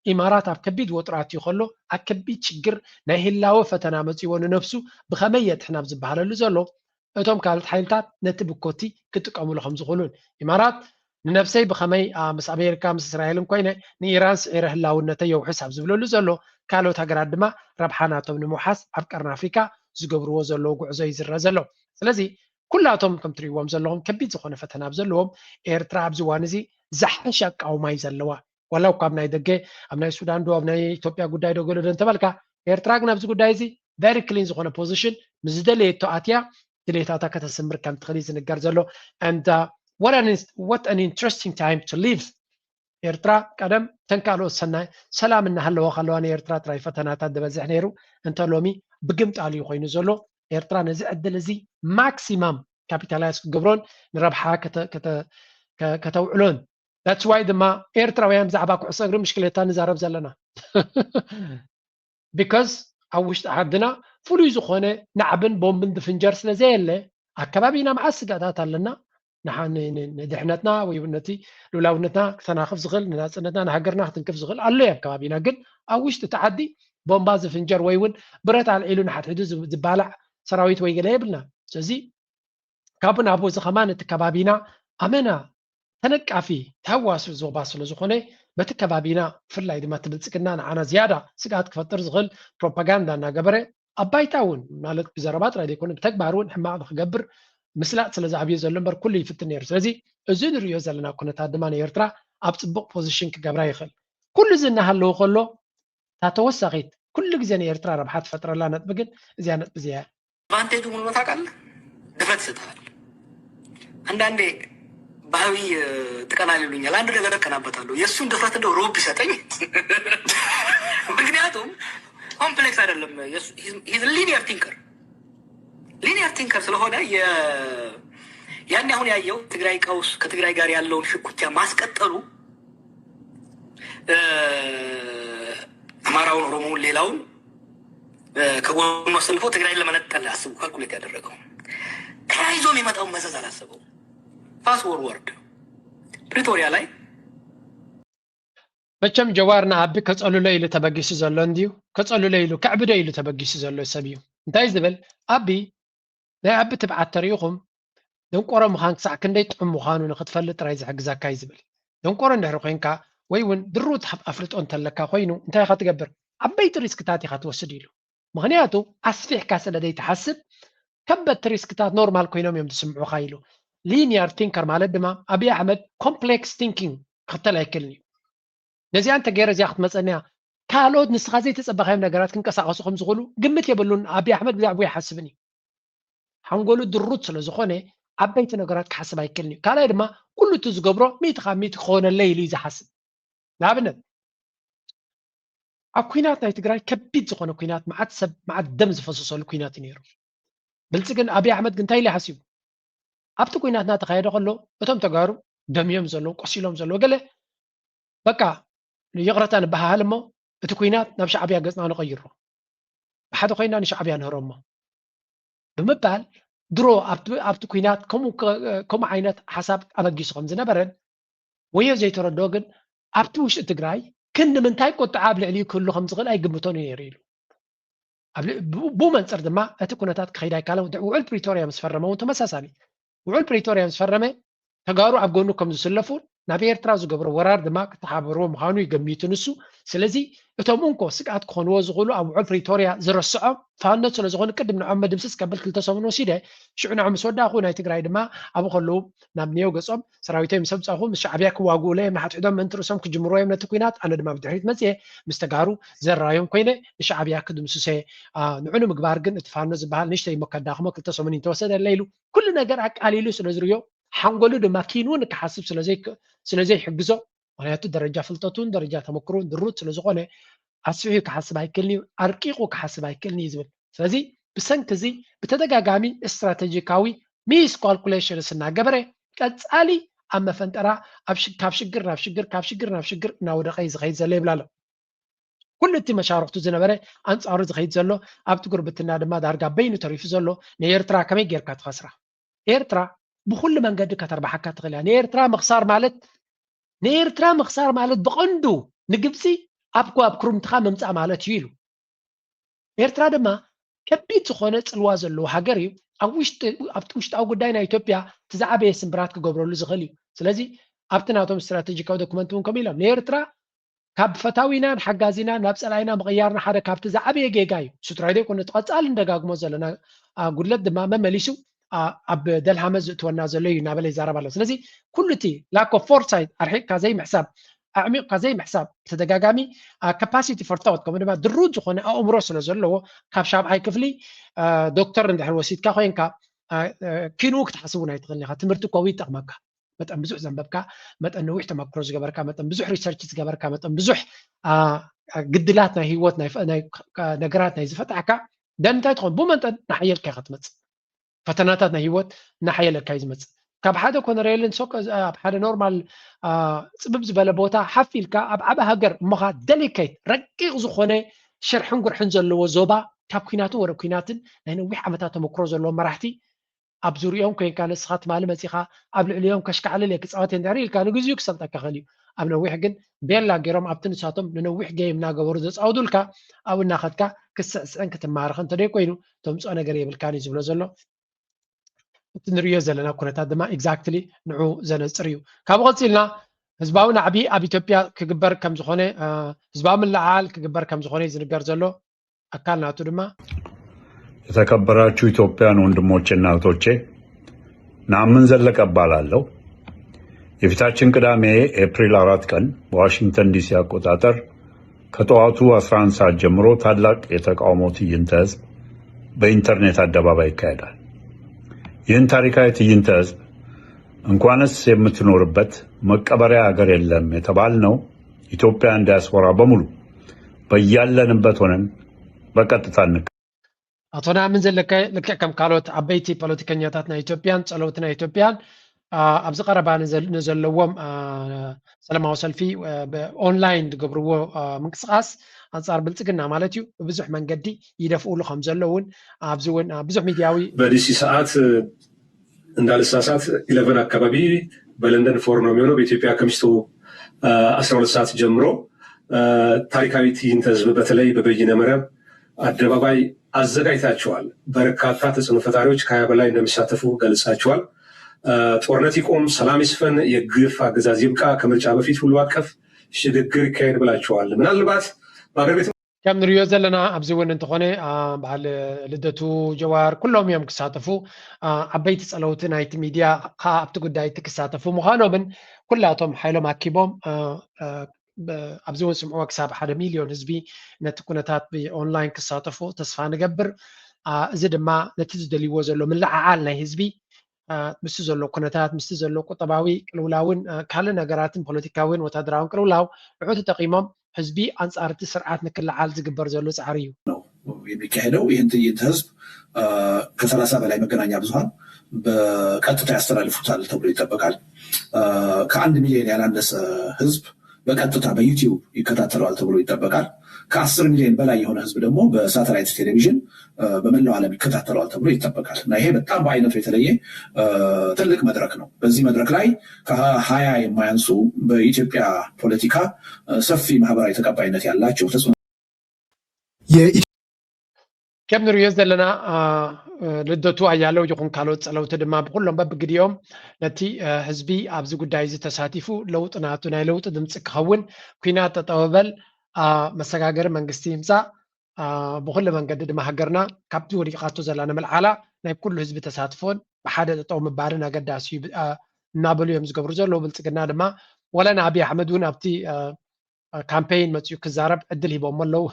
ኢማራት ኣብ ከቢድ ወጥሪ ኣትዩ ከሎ ኣብ ከቢድ ሽግር ናይ ህላወ ፈተና መፂዎ ንነብሱ ብኸመይ የድሕን ኣብ ዝበሃለሉ ዘሎ እቶም ካልኦት ሓይልታት ነቲ ብኮቲ ክጥቀምሉ ከም ዝኽእሉን ኢማራት ንነብሰይ ብኸመይ ምስ ኣሜሪካ ምስ እስራኤልን ኮይነ ንኢራን ስዒረ ህላውነተይ የውሕስ ኣብ ዝብለሉ ዘሎ ካልኦት ሃገራት ድማ ረብሓ ናቶም ንምውሓስ ኣብ ቀርኒ ኣፍሪካ ዝገብርዎ ዘለዉ ጉዕዞ እዩ ዝረአ ዘሎ። ስለዚ ኩላቶም ከም ትርእይዎም ዘለኹም ከቢድ ዝኾነ ፈተና ኣብ ዘለዎም ኤርትራ ኣብዚ እዋን እዚ ዝሓሸ ኣቃውማ እዩ ዘለዋ። ዋላ እኳ ኣብ ናይ ደገ ኣብ ናይ ሱዳን ዶ ኣብ ናይ ኢትዮጵያ ጉዳይ ዶ ገለ ዶ እንተበልካ ኤርትራ ግን ኣብዚ ጉዳይ እዚ ቨሪ ክሊን ዝኾነ ፖዚሽን ምስ ዝደለየቶ ኣትያ ድሌታታ ከተስምር ከም ትኽእል እዩ ዝንገር ዘሎ። And uh, what an what an interesting time to live። ኤርትራ ቀደም ተን ካልኦት ሰናይ ሰላም እናሃለዋ ከለዋ ንኤርትራ ጥራይ ፈተናታት ዝበዝሕ ነይሩ። እንተ ሎሚ ብግምጣል እዩ ኮይኑ ዘሎ። ኤርትራ ነዚ ዕድል እዚ ማክሲማም ካፒታላይዝ ክትገብሮን ንረብሓ ከተውዕሎን። That's why ድማ ኤርትራውያን ብዛዕባ ኩዕሶ እግሪ ምሽክሌታ ንዛረብ ዘለና። Because ኣብ ውሽጢ ዓድና ፍሉይ ዝኾነ ናዕብን ቦምብን ዝፍንጀር ስለ ዘየለ ኣብ ከባቢና መዓት ስጋታት ኣለና። ንድሕነትና ወይ ነቲ ልውላውነትና ክተናኽፍ ዝኽእል ንናፅነትና ንሃገርና ክትንክፍ ዝኽእል ኣሎ ኣብ ከባቢና። ግን ኣብ ውሽጢ እቲ ዓዲ ቦምባ ዝፍንጀር ወይ እውን ብረት ኣልዒሉ ንሓድሕዱ ዝባላዕ ሰራዊት ወይ ገለ የብልና። ስለዚ ካብኡ ናብኡ እዚ ከማን እቲ ከባቢና ኣመና ተነቃፊ ተህዋሲ ዞባ ስለ ዝኾነ በቲ ከባቢና ብፍላይ ድማ እቲ ብልፅግና ንዓና ዝያዳ ስግኣት ክፈጥር ዝኽእል ፕሮፓጋንዳ እናገበረ ኣብ ባይታ እውን ማለት ብዘረባ ጥራይ ዘይኮነ ብተግባር እውን ሕማቕ ንክገብር ምስላጥ ስለ ዝኣብዮ ዘሎ እምበር ኩሉ ይፍትን ነይሩ። ስለዚ እዚ ንሪኦ ዘለና ኩነታት ድማ ንኤርትራ ኣብ ፅቡቕ ፖዚሽን ክገብራ ይኽእል። ኩሉ እዚ እናሃለወ ከሎ እታ ተወሳኺት ኩሉ ግዜ ንኤርትራ ረብሓ ትፈጥረላ ነጥቢ ግን እዚኣ ነጥቢ እዚኣ እያ። ኣድቫንቴጁ ምን ሆኖ ታውቃለህ? ድፍረት ይሰጥሃል። አንዳንዴ ባህዊ ትቀናል ይሉኛል። አንድ ነገር እቀናበታለሁ። የእሱን ድፍረት እንደው ሮብ ቢሰጠኝ ምክንያቱም ኮምፕሌክስ አይደለም። ሊኒየር ቲንከር ሊኒየር ቲንከር ስለሆነ ያን አሁን ያየው ትግራይ ቀውስ ከትግራይ ጋር ያለውን ሽኩቻ ማስቀጠሉ አማራውን ኦሮሞውን ሌላውን ከጎኑ አሰልፎ ትግራይን ለመነጠል አስቡ ካልኩሌት ያደረገው ተያይዞ የሚመጣውን መዘዝ አላሰበው። ፋስት ፎርወርድ ፕሪቶሪያ ላይ መቸም ጀዋር ንኣቢ ከጸሉሎ ኢሉ ተበጊሱ ዘሎ እንድዩ። ከጸሉሎ ኢሉ ከዕብዶ ኢሉ ተበጊሱ ዘሎ ሰብ እዩ። እንታይ ዝብል ኣቢ ናይ ኣቢ ትብዓት ተሪኢኹም ደንቆሮ ምዃን ክሳዕ ክንደይ ጥዑም ምዃኑ ንክትፈልጥ ጥራይ ዝሕግዘካ እዩ ዝብል። ደንቆሮ እንድሕሪ ኮይንካ ወይ እውን ድሩት ኣፍልጦ እንተለካ ኮይኑ እንታይ ኢኻ ትገብር? ዓበይቲ ሪስክታት ኢኻ ትወስድ ኢሉ። ምኽንያቱ ኣስፊሕካ ስለ ዘይትሓስብ ከበድቲ ሪስክታት ኖርማል ኮይኖም እዮም ዝስምዑኻ ኢሉ። ሊኒየር ቲንከር ማለት ድማ ኣብይ ኣሕመድ ኮምፕሌክስ ቲንኪንግ ክኽተል ኣይክእልን እዩ። ነዚኣ እንተገይረ እዚኣ ክትመፀኒ እያ። ካልኦት ንስኻ ዘይተፀበኻዮም ነገራት ክንቀሳቐሱ ከም ዝኽእሉ ግምት የብሉን። ኣብይ ኣሕመድ ብዛዕባኡ ኣይሓስብን እዩ። ሓንጎሉ ድሩት ስለ ዝኾነ ዓበይቲ ነገራት ክሓስብ ኣይክእልን እዩ። ካልኣይ ድማ ኩሉ እቲ ዝገብሮ ሚእቲ ካብ ሚእቲ ክኾነለይ ኢሉ እዩ ዝሓስብ። ንኣብነት ኣብ ኩናት ናይ ትግራይ ከቢድ ዝኾነ ኩናት መዓት ሰብ መዓት ደም ዝፈሰሰሉ ኩናት እዩ ነይሩ። ብልፅግና ኣብይ ኣሕመድ ግን እንታይ ኢሉ ሓሲቡ ኣብቲ ኩናት እናተኻየደ ከሎ እቶም ተጋሩ ደምዮም ዘለዉ ቆሲሎም ዘለዉ ገለ በቃ ይቕረታ ንበሃሃል እሞ እቲ ኩናት ናብ ሻዕብያ ገፅና ንቐይሮ ብሓደ ኮይና ንሻዕብያ ንህሮ እሞ ብምባል ድሮ ኣብቲ ኩናት ከምኡ ዓይነት ሓሳብ ኣበጊሱ ከም ዝነበረን ወዮ ዘይተረድኦ ግን ኣብቲ ውሽጢ ትግራይ ክንዲ ምንታይ ቁጥዓ ኣብ ልዕሊኡ ክህሉ ከም ዝኽእል ኣይግምቶን እዩ ነይሩ ኢሉ። ብኡ መንፅር ድማ እቲ ኩነታት ክኸይድ ኣይካለን። ውዕል ፕሪቶርያ ምስ ፈረመ እውን ተመሳሳሊ ውዕል ፕሪቶርያ ምስ ፈረመ ተጋሩ ኣብ ጎኑ ከም ዝስለፉ ናብ ኤርትራ ዝገብሮ ወራር ድማ ክተሓባበርዎ ምዃኑ ይገሚቱ ንሱ። ስለዚ እቶም እንኮ ስግኣት ክኾንዎ ዝኽእሉ ኣብ ውዕል ፕሪቶርያ ዝረስዖም ፋኖ ስለ ዝኾኑ ቅድም ንዖም መድምስስ ከብል ክልተ ሰሙን ወሲደ ሽዑ ንዖም ምስ ወዳእኹ ናይ ትግራይ ድማ ኣብኡ ከለዉ ናብ ኔው ገጾም ሰራዊተይ ምስ ኣምጻኹ ምስ ሻዕብያ ክዋግኡለ እዮም ንሓድሕዶም ምእንቲ ርእሶም ክጅምርዎ እዮም ነቲ ኲናት ኣነ ድማ ብድሕሪት መጽየ ምስ ተጋሩ ዘራዮም ኮይነ ንሻዕብያ ክድምስሰ ንዑ ንምግባር ግን እቲ ፋኖ ዝበሃል ንእሽተይ እሞ ከዳኽሞ ክልተ ሰሙን እንተወሰደለ ኢሉ ኩሉ ነገር ኣቃሊሉ ስለ ዝርዮ ሓንጎሉ ድማ ኪንውን ክሓስብ ስለ ዘይሕግዞ ምክንያቱ ደረጃ ፍልጠቱን ደረጃ ተመክሮን ድሩት ስለ ዝኾነ ኣስፊሑ ክሓስብ ኣይክእልን እዩ ኣርቂቑ ክሓስብ ኣይክእልን እዩ ዝብል ስለዚ ብሰንኪ እዚ ብተደጋጋሚ ስትራተጂካዊ ሚስ ካልኩሌሽንስ እናገበረ ቀፃሊ ኣብ መፈንጠራ ካብ ሽግር ናብ ሽግር ካብ ሽግር ናብ ሽግር እናወደቀ እዩ ዝኸይድ ዘሎ ይብላ ኣሎ ኩሉ እቲ መሻርክቱ ዝነበረ ኣንፃሩ ዝኸይድ ዘሎ ኣብቲ ጉርብትና ድማ ዳርጋ በይኑ ተሪፉ ዘሎ ንኤርትራ ከመይ ጌርካ ትኸስራ ኤርትራ ብኩሉ መንገዲ ከተርባሓካ ትኽእል እያ ንኤርትራ ምኽሳር ማለት ንኤርትራ ምኽሳር ማለት ብቐንዱ ንግብፂ ኣብ ኣብ ክሩምትኻ ምምፃእ ማለት እዩ ኢሉ ኤርትራ ድማ ከቢድ ዝኾነ ፅልዋ ዘለዎ ሃገር እዩ ኣብቲ ውሽጣዊ ጉዳይ ናይ ኢትዮጵያ እቲ ዝዓበየ ስምብራት ክገብረሉ ዝኽእል እዩ ስለዚ ኣብቲ ናቶም ስትራቴጂካዊ ዶክመንት እውን ከምኡ ኢሎም ንኤርትራ ካብ ፈታዊናን ሓጋዚናን ናብ ፀላኢና ምቕያርና ሓደ ካብቲ ዝዓበየ ጌጋ እዩ ስድራይ ዘይኮነ እቲ ቀፃሊ ንደጋግሞ ዘለና ጉድለት ድማ መመሊሱ ኣብ ደልሃመ ዝእትወና ዘሎ እዩ እናበለ ይዛረብ ኣሎ ስለዚ ኩሉ እቲ lack of foresight ኣርሒቕካ ዘይምሕሳብ ኣዕሚቕካ ዘይምሕሳብ ተደጋጋሚ capacity for thought ከምኡ ድማ ድሩት ዝኾነ ኣእምሮ ስለ ዘለዎ ካብ ሻብዓይ ክፍሊ ዶክተር እንድሕር ወሲድካ ኮይንካ ኪንኡ ክትሓስብ እውን ኣይትኽእልን ኢኻ። ትምህርቲ እኮ ይጠቕመካ። መጠን ብዙሕ ዘንበብካ፣ መጠን ነዊሕ ተመክሮ ዝገበርካ፣ መጠን ብዙሕ ሪሰርች ዝገበርካ፣ መጠን ብዙሕ ግድላት ናይ ህይወት፣ ናይ ነገራት ናይ ዝፈታሕካ፣ ደን እንታይ ትኾን? ብመጠን ናሓየልካ ኢኻ ትመፅእ። ፈተናታት ናይ ህይወት እናሓየለካ እዩ ዝመፅእ። ካብ ሓደ ኮነሬልን ሶ ኣብ ሓደ ኖርማል ፅብብ ዝበለ ቦታ ሓፍ ኢልካ ኣብ ዓበ ሃገር እሞኻ ደሊኬት ረቂቕ ዝኾነ ሽርሕን ጉርሕን ዘለዎ ዞባ ካብ ኩናትን ወረ ኩናትን ናይ ነዊሕ ዓመታት ተመክሮ ዘለዎም መራሕቲ ኣብ ዙሪኦም ኮይንካ ንስኻ ትማሊ መፂኻ ኣብ ልዕሊኦም ከሽካዕልል እየ ክፃወት እየ እንድሕር ኢልካ ንግዚኡ ክሰልጠካ ይኽእል እዩ። ኣብ ነዊሕ ግን ቤላ ገይሮም ኣብቲ ንሳቶም ንነዊሕ ገይም እናገበሩ ዘፃወዱልካ ኣብኡ እናኸድካ ክትስዕስዕን ክትማረኽን እንተደይ ኮይኑ ተምፅኦ ነገር የብልካን እዩ ዝብሎ ዘሎ። እቲ ንርእዮ ዘለና ኩነታት ድማ ኤግዛክትሊ ንዑ ዘነፅር እዩ። ካብኡ ቀፂልና ህዝባዊ ናዕቢ ኣብ ኢትዮጵያ ክግበር ከም ዝኾነ ህዝባዊ ምልዕዓል ክግበር ከም ዝኾነ እዩ ዝንገር ዘሎ። ኣካል ናቱ ድማ የተከበራችሁ ኢትዮጵያን ወንድሞቼና እህቶቼ፣ ነኣምን ዘለቀ እባላለሁ። የፊታችን ቅዳሜ ኤፕሪል አራት ቀን በዋሽንግተን ዲሲ አቆጣጠር ከጠዋቱ አስራ አንድ ሰዓት ጀምሮ ታላቅ የተቃውሞ ትዕይንተ ህዝብ በኢንተርኔት አደባባይ ይካሄዳል። ይህን ታሪካዊ ትዕይንተ ህዝብ እንኳንስ የምትኖርበት መቀበሪያ ሀገር የለም የተባልነው ኢትዮጵያን ዲያስፖራ በሙሉ በያለንበት ሆነን በቀጥታ እንከ ኣቶ ነኣምን ዘለቀ ልክዕ ከም ካልኦት ዓበይቲ ፖለቲከኛታት ናይ ኢትዮጵያን ጸለውቲ ናይ ኢትዮጵያን ኣብዚ ቀረባ ንዘለዎም ሰላማዊ ሰልፊ ብኦንላይን ዝገብርዎ ምንቅስቃስ ኣንጻር ብልጽግና ማለት እዩ ብብዙሕ መንገዲ ይደፍኡሉ ከም ዘለውን ኣብዚ እውን ብዙሕ ሚድያዊ በዲሲ ሰዓት እንዳልሳሳት ኢለቨን አካባቢ በለንደን ፎር ነው የሚሆነው። በኢትዮጵያ ከምሽቱ አስራ ሁለት ሰዓት ጀምሮ ታሪካዊ ትዕይንተ ህዝብ በተለይ በበይነ መረብ አደባባይ አዘጋጅታችኋል። በርካታ ተጽዕኖ ፈጣሪዎች ከሀያ በላይ እንደሚሳተፉ ገልጻችኋል። ጦርነት ይቆም፣ ሰላም ይስፈን፣ የግፍ አገዛዝ ይብቃ፣ ከምርጫ በፊት ሁሉ አቀፍ ሽግግር ይካሄድ ብላችኋል። ምናልባት በአገር ቤት ከም ንሪኦ ዘለና ኣብዚ እውን እንተኾነ በዓል ልደቱ ጀዋር ኩሎም እዮም ክሳተፉ ዓበይቲ ፀለውቲ ናይቲ ሚድያ ከዓ ኣብቲ ጉዳይ እቲ ክሳተፉ ምዃኖምን ኩላቶም ሓይሎም ኣኪቦም ኣብዚ እውን ስምዕዎ ክሳብ ሓደ ሚልዮን ህዝቢ ነቲ ኩነታት ብኦንላይን ክሳተፉ ተስፋ ንገብር። እዚ ድማ ነቲ ዝደልይዎ ዘሎ ምልዕዓል ናይ ህዝቢ ምስቲ ዘሎ ኩነታት ምስቲ ዘሎ ቁጠባዊ ቅልውላውን ካልእ ነገራትን ፖለቲካውን ወታደራውን ቅልውላው ንዑ ተጠቂሞም ህዝቢ ኣንጻር እቲ ስርዓት ንክልዓል ዝግበር ዘሎ ጻዕሪ እዩ። የሚካሄደው ይህን ትዕይንተ ህዝብ ከሰላሳ በላይ መገናኛ ብዙሃን በቀጥታ ያስተላልፉታል ተብሎ ይጠበቃል። ከአንድ ሚሊዮን ያላነሰ ህዝብ በቀጥታ በዩቲዩብ ይከታተለዋል ተብሎ ይጠበቃል። ከአስር ሚሊዮን በላይ የሆነ ህዝብ ደግሞ በሳተላይት ቴሌቪዥን በመላው ዓለም ይከታተለዋል ተብሎ ይጠበቃል እና ይሄ በጣም በአይነቱ የተለየ ትልቅ መድረክ ነው። በዚህ መድረክ ላይ ከሀያ የማያንሱ በኢትዮጵያ ፖለቲካ ሰፊ ማህበራዊ ተቀባይነት ያላቸው ተጽዕኖ ከም ንሪኦ ዘለና ልደቱ ኣያለው ይኹን ካልኦት ፀለውቲ ድማ ብኩሎም በብግዲኦም ነቲ ህዝቢ ኣብዚ ጉዳይ እዚ ተሳቲፉ ለውጢ ናቱ ናይ ለውጢ ድምፂ ክኸውን ኩናት ጠጠው በል መሰጋገሪ መንግስቲ ይምፃእ ብኩሉ መንገዲ ድማ ሃገርና ካብቲ ወዲቃቶ ዘላ ንምልዓላ ናይ ኩሉ ህዝቢ ተሳትፎን ብሓደ ጠጠው ምባልን ኣገዳሲ እዩ እናበሉ እዮም ዝገብሩ ዘለዉ። ብልፅግና ድማ ወላ ንኣብይ ኣሕመድ እውን ኣብቲ ካምፔይን መፅኡ ክዛረብ ዕድል ሂቦሞ ኣለዉ።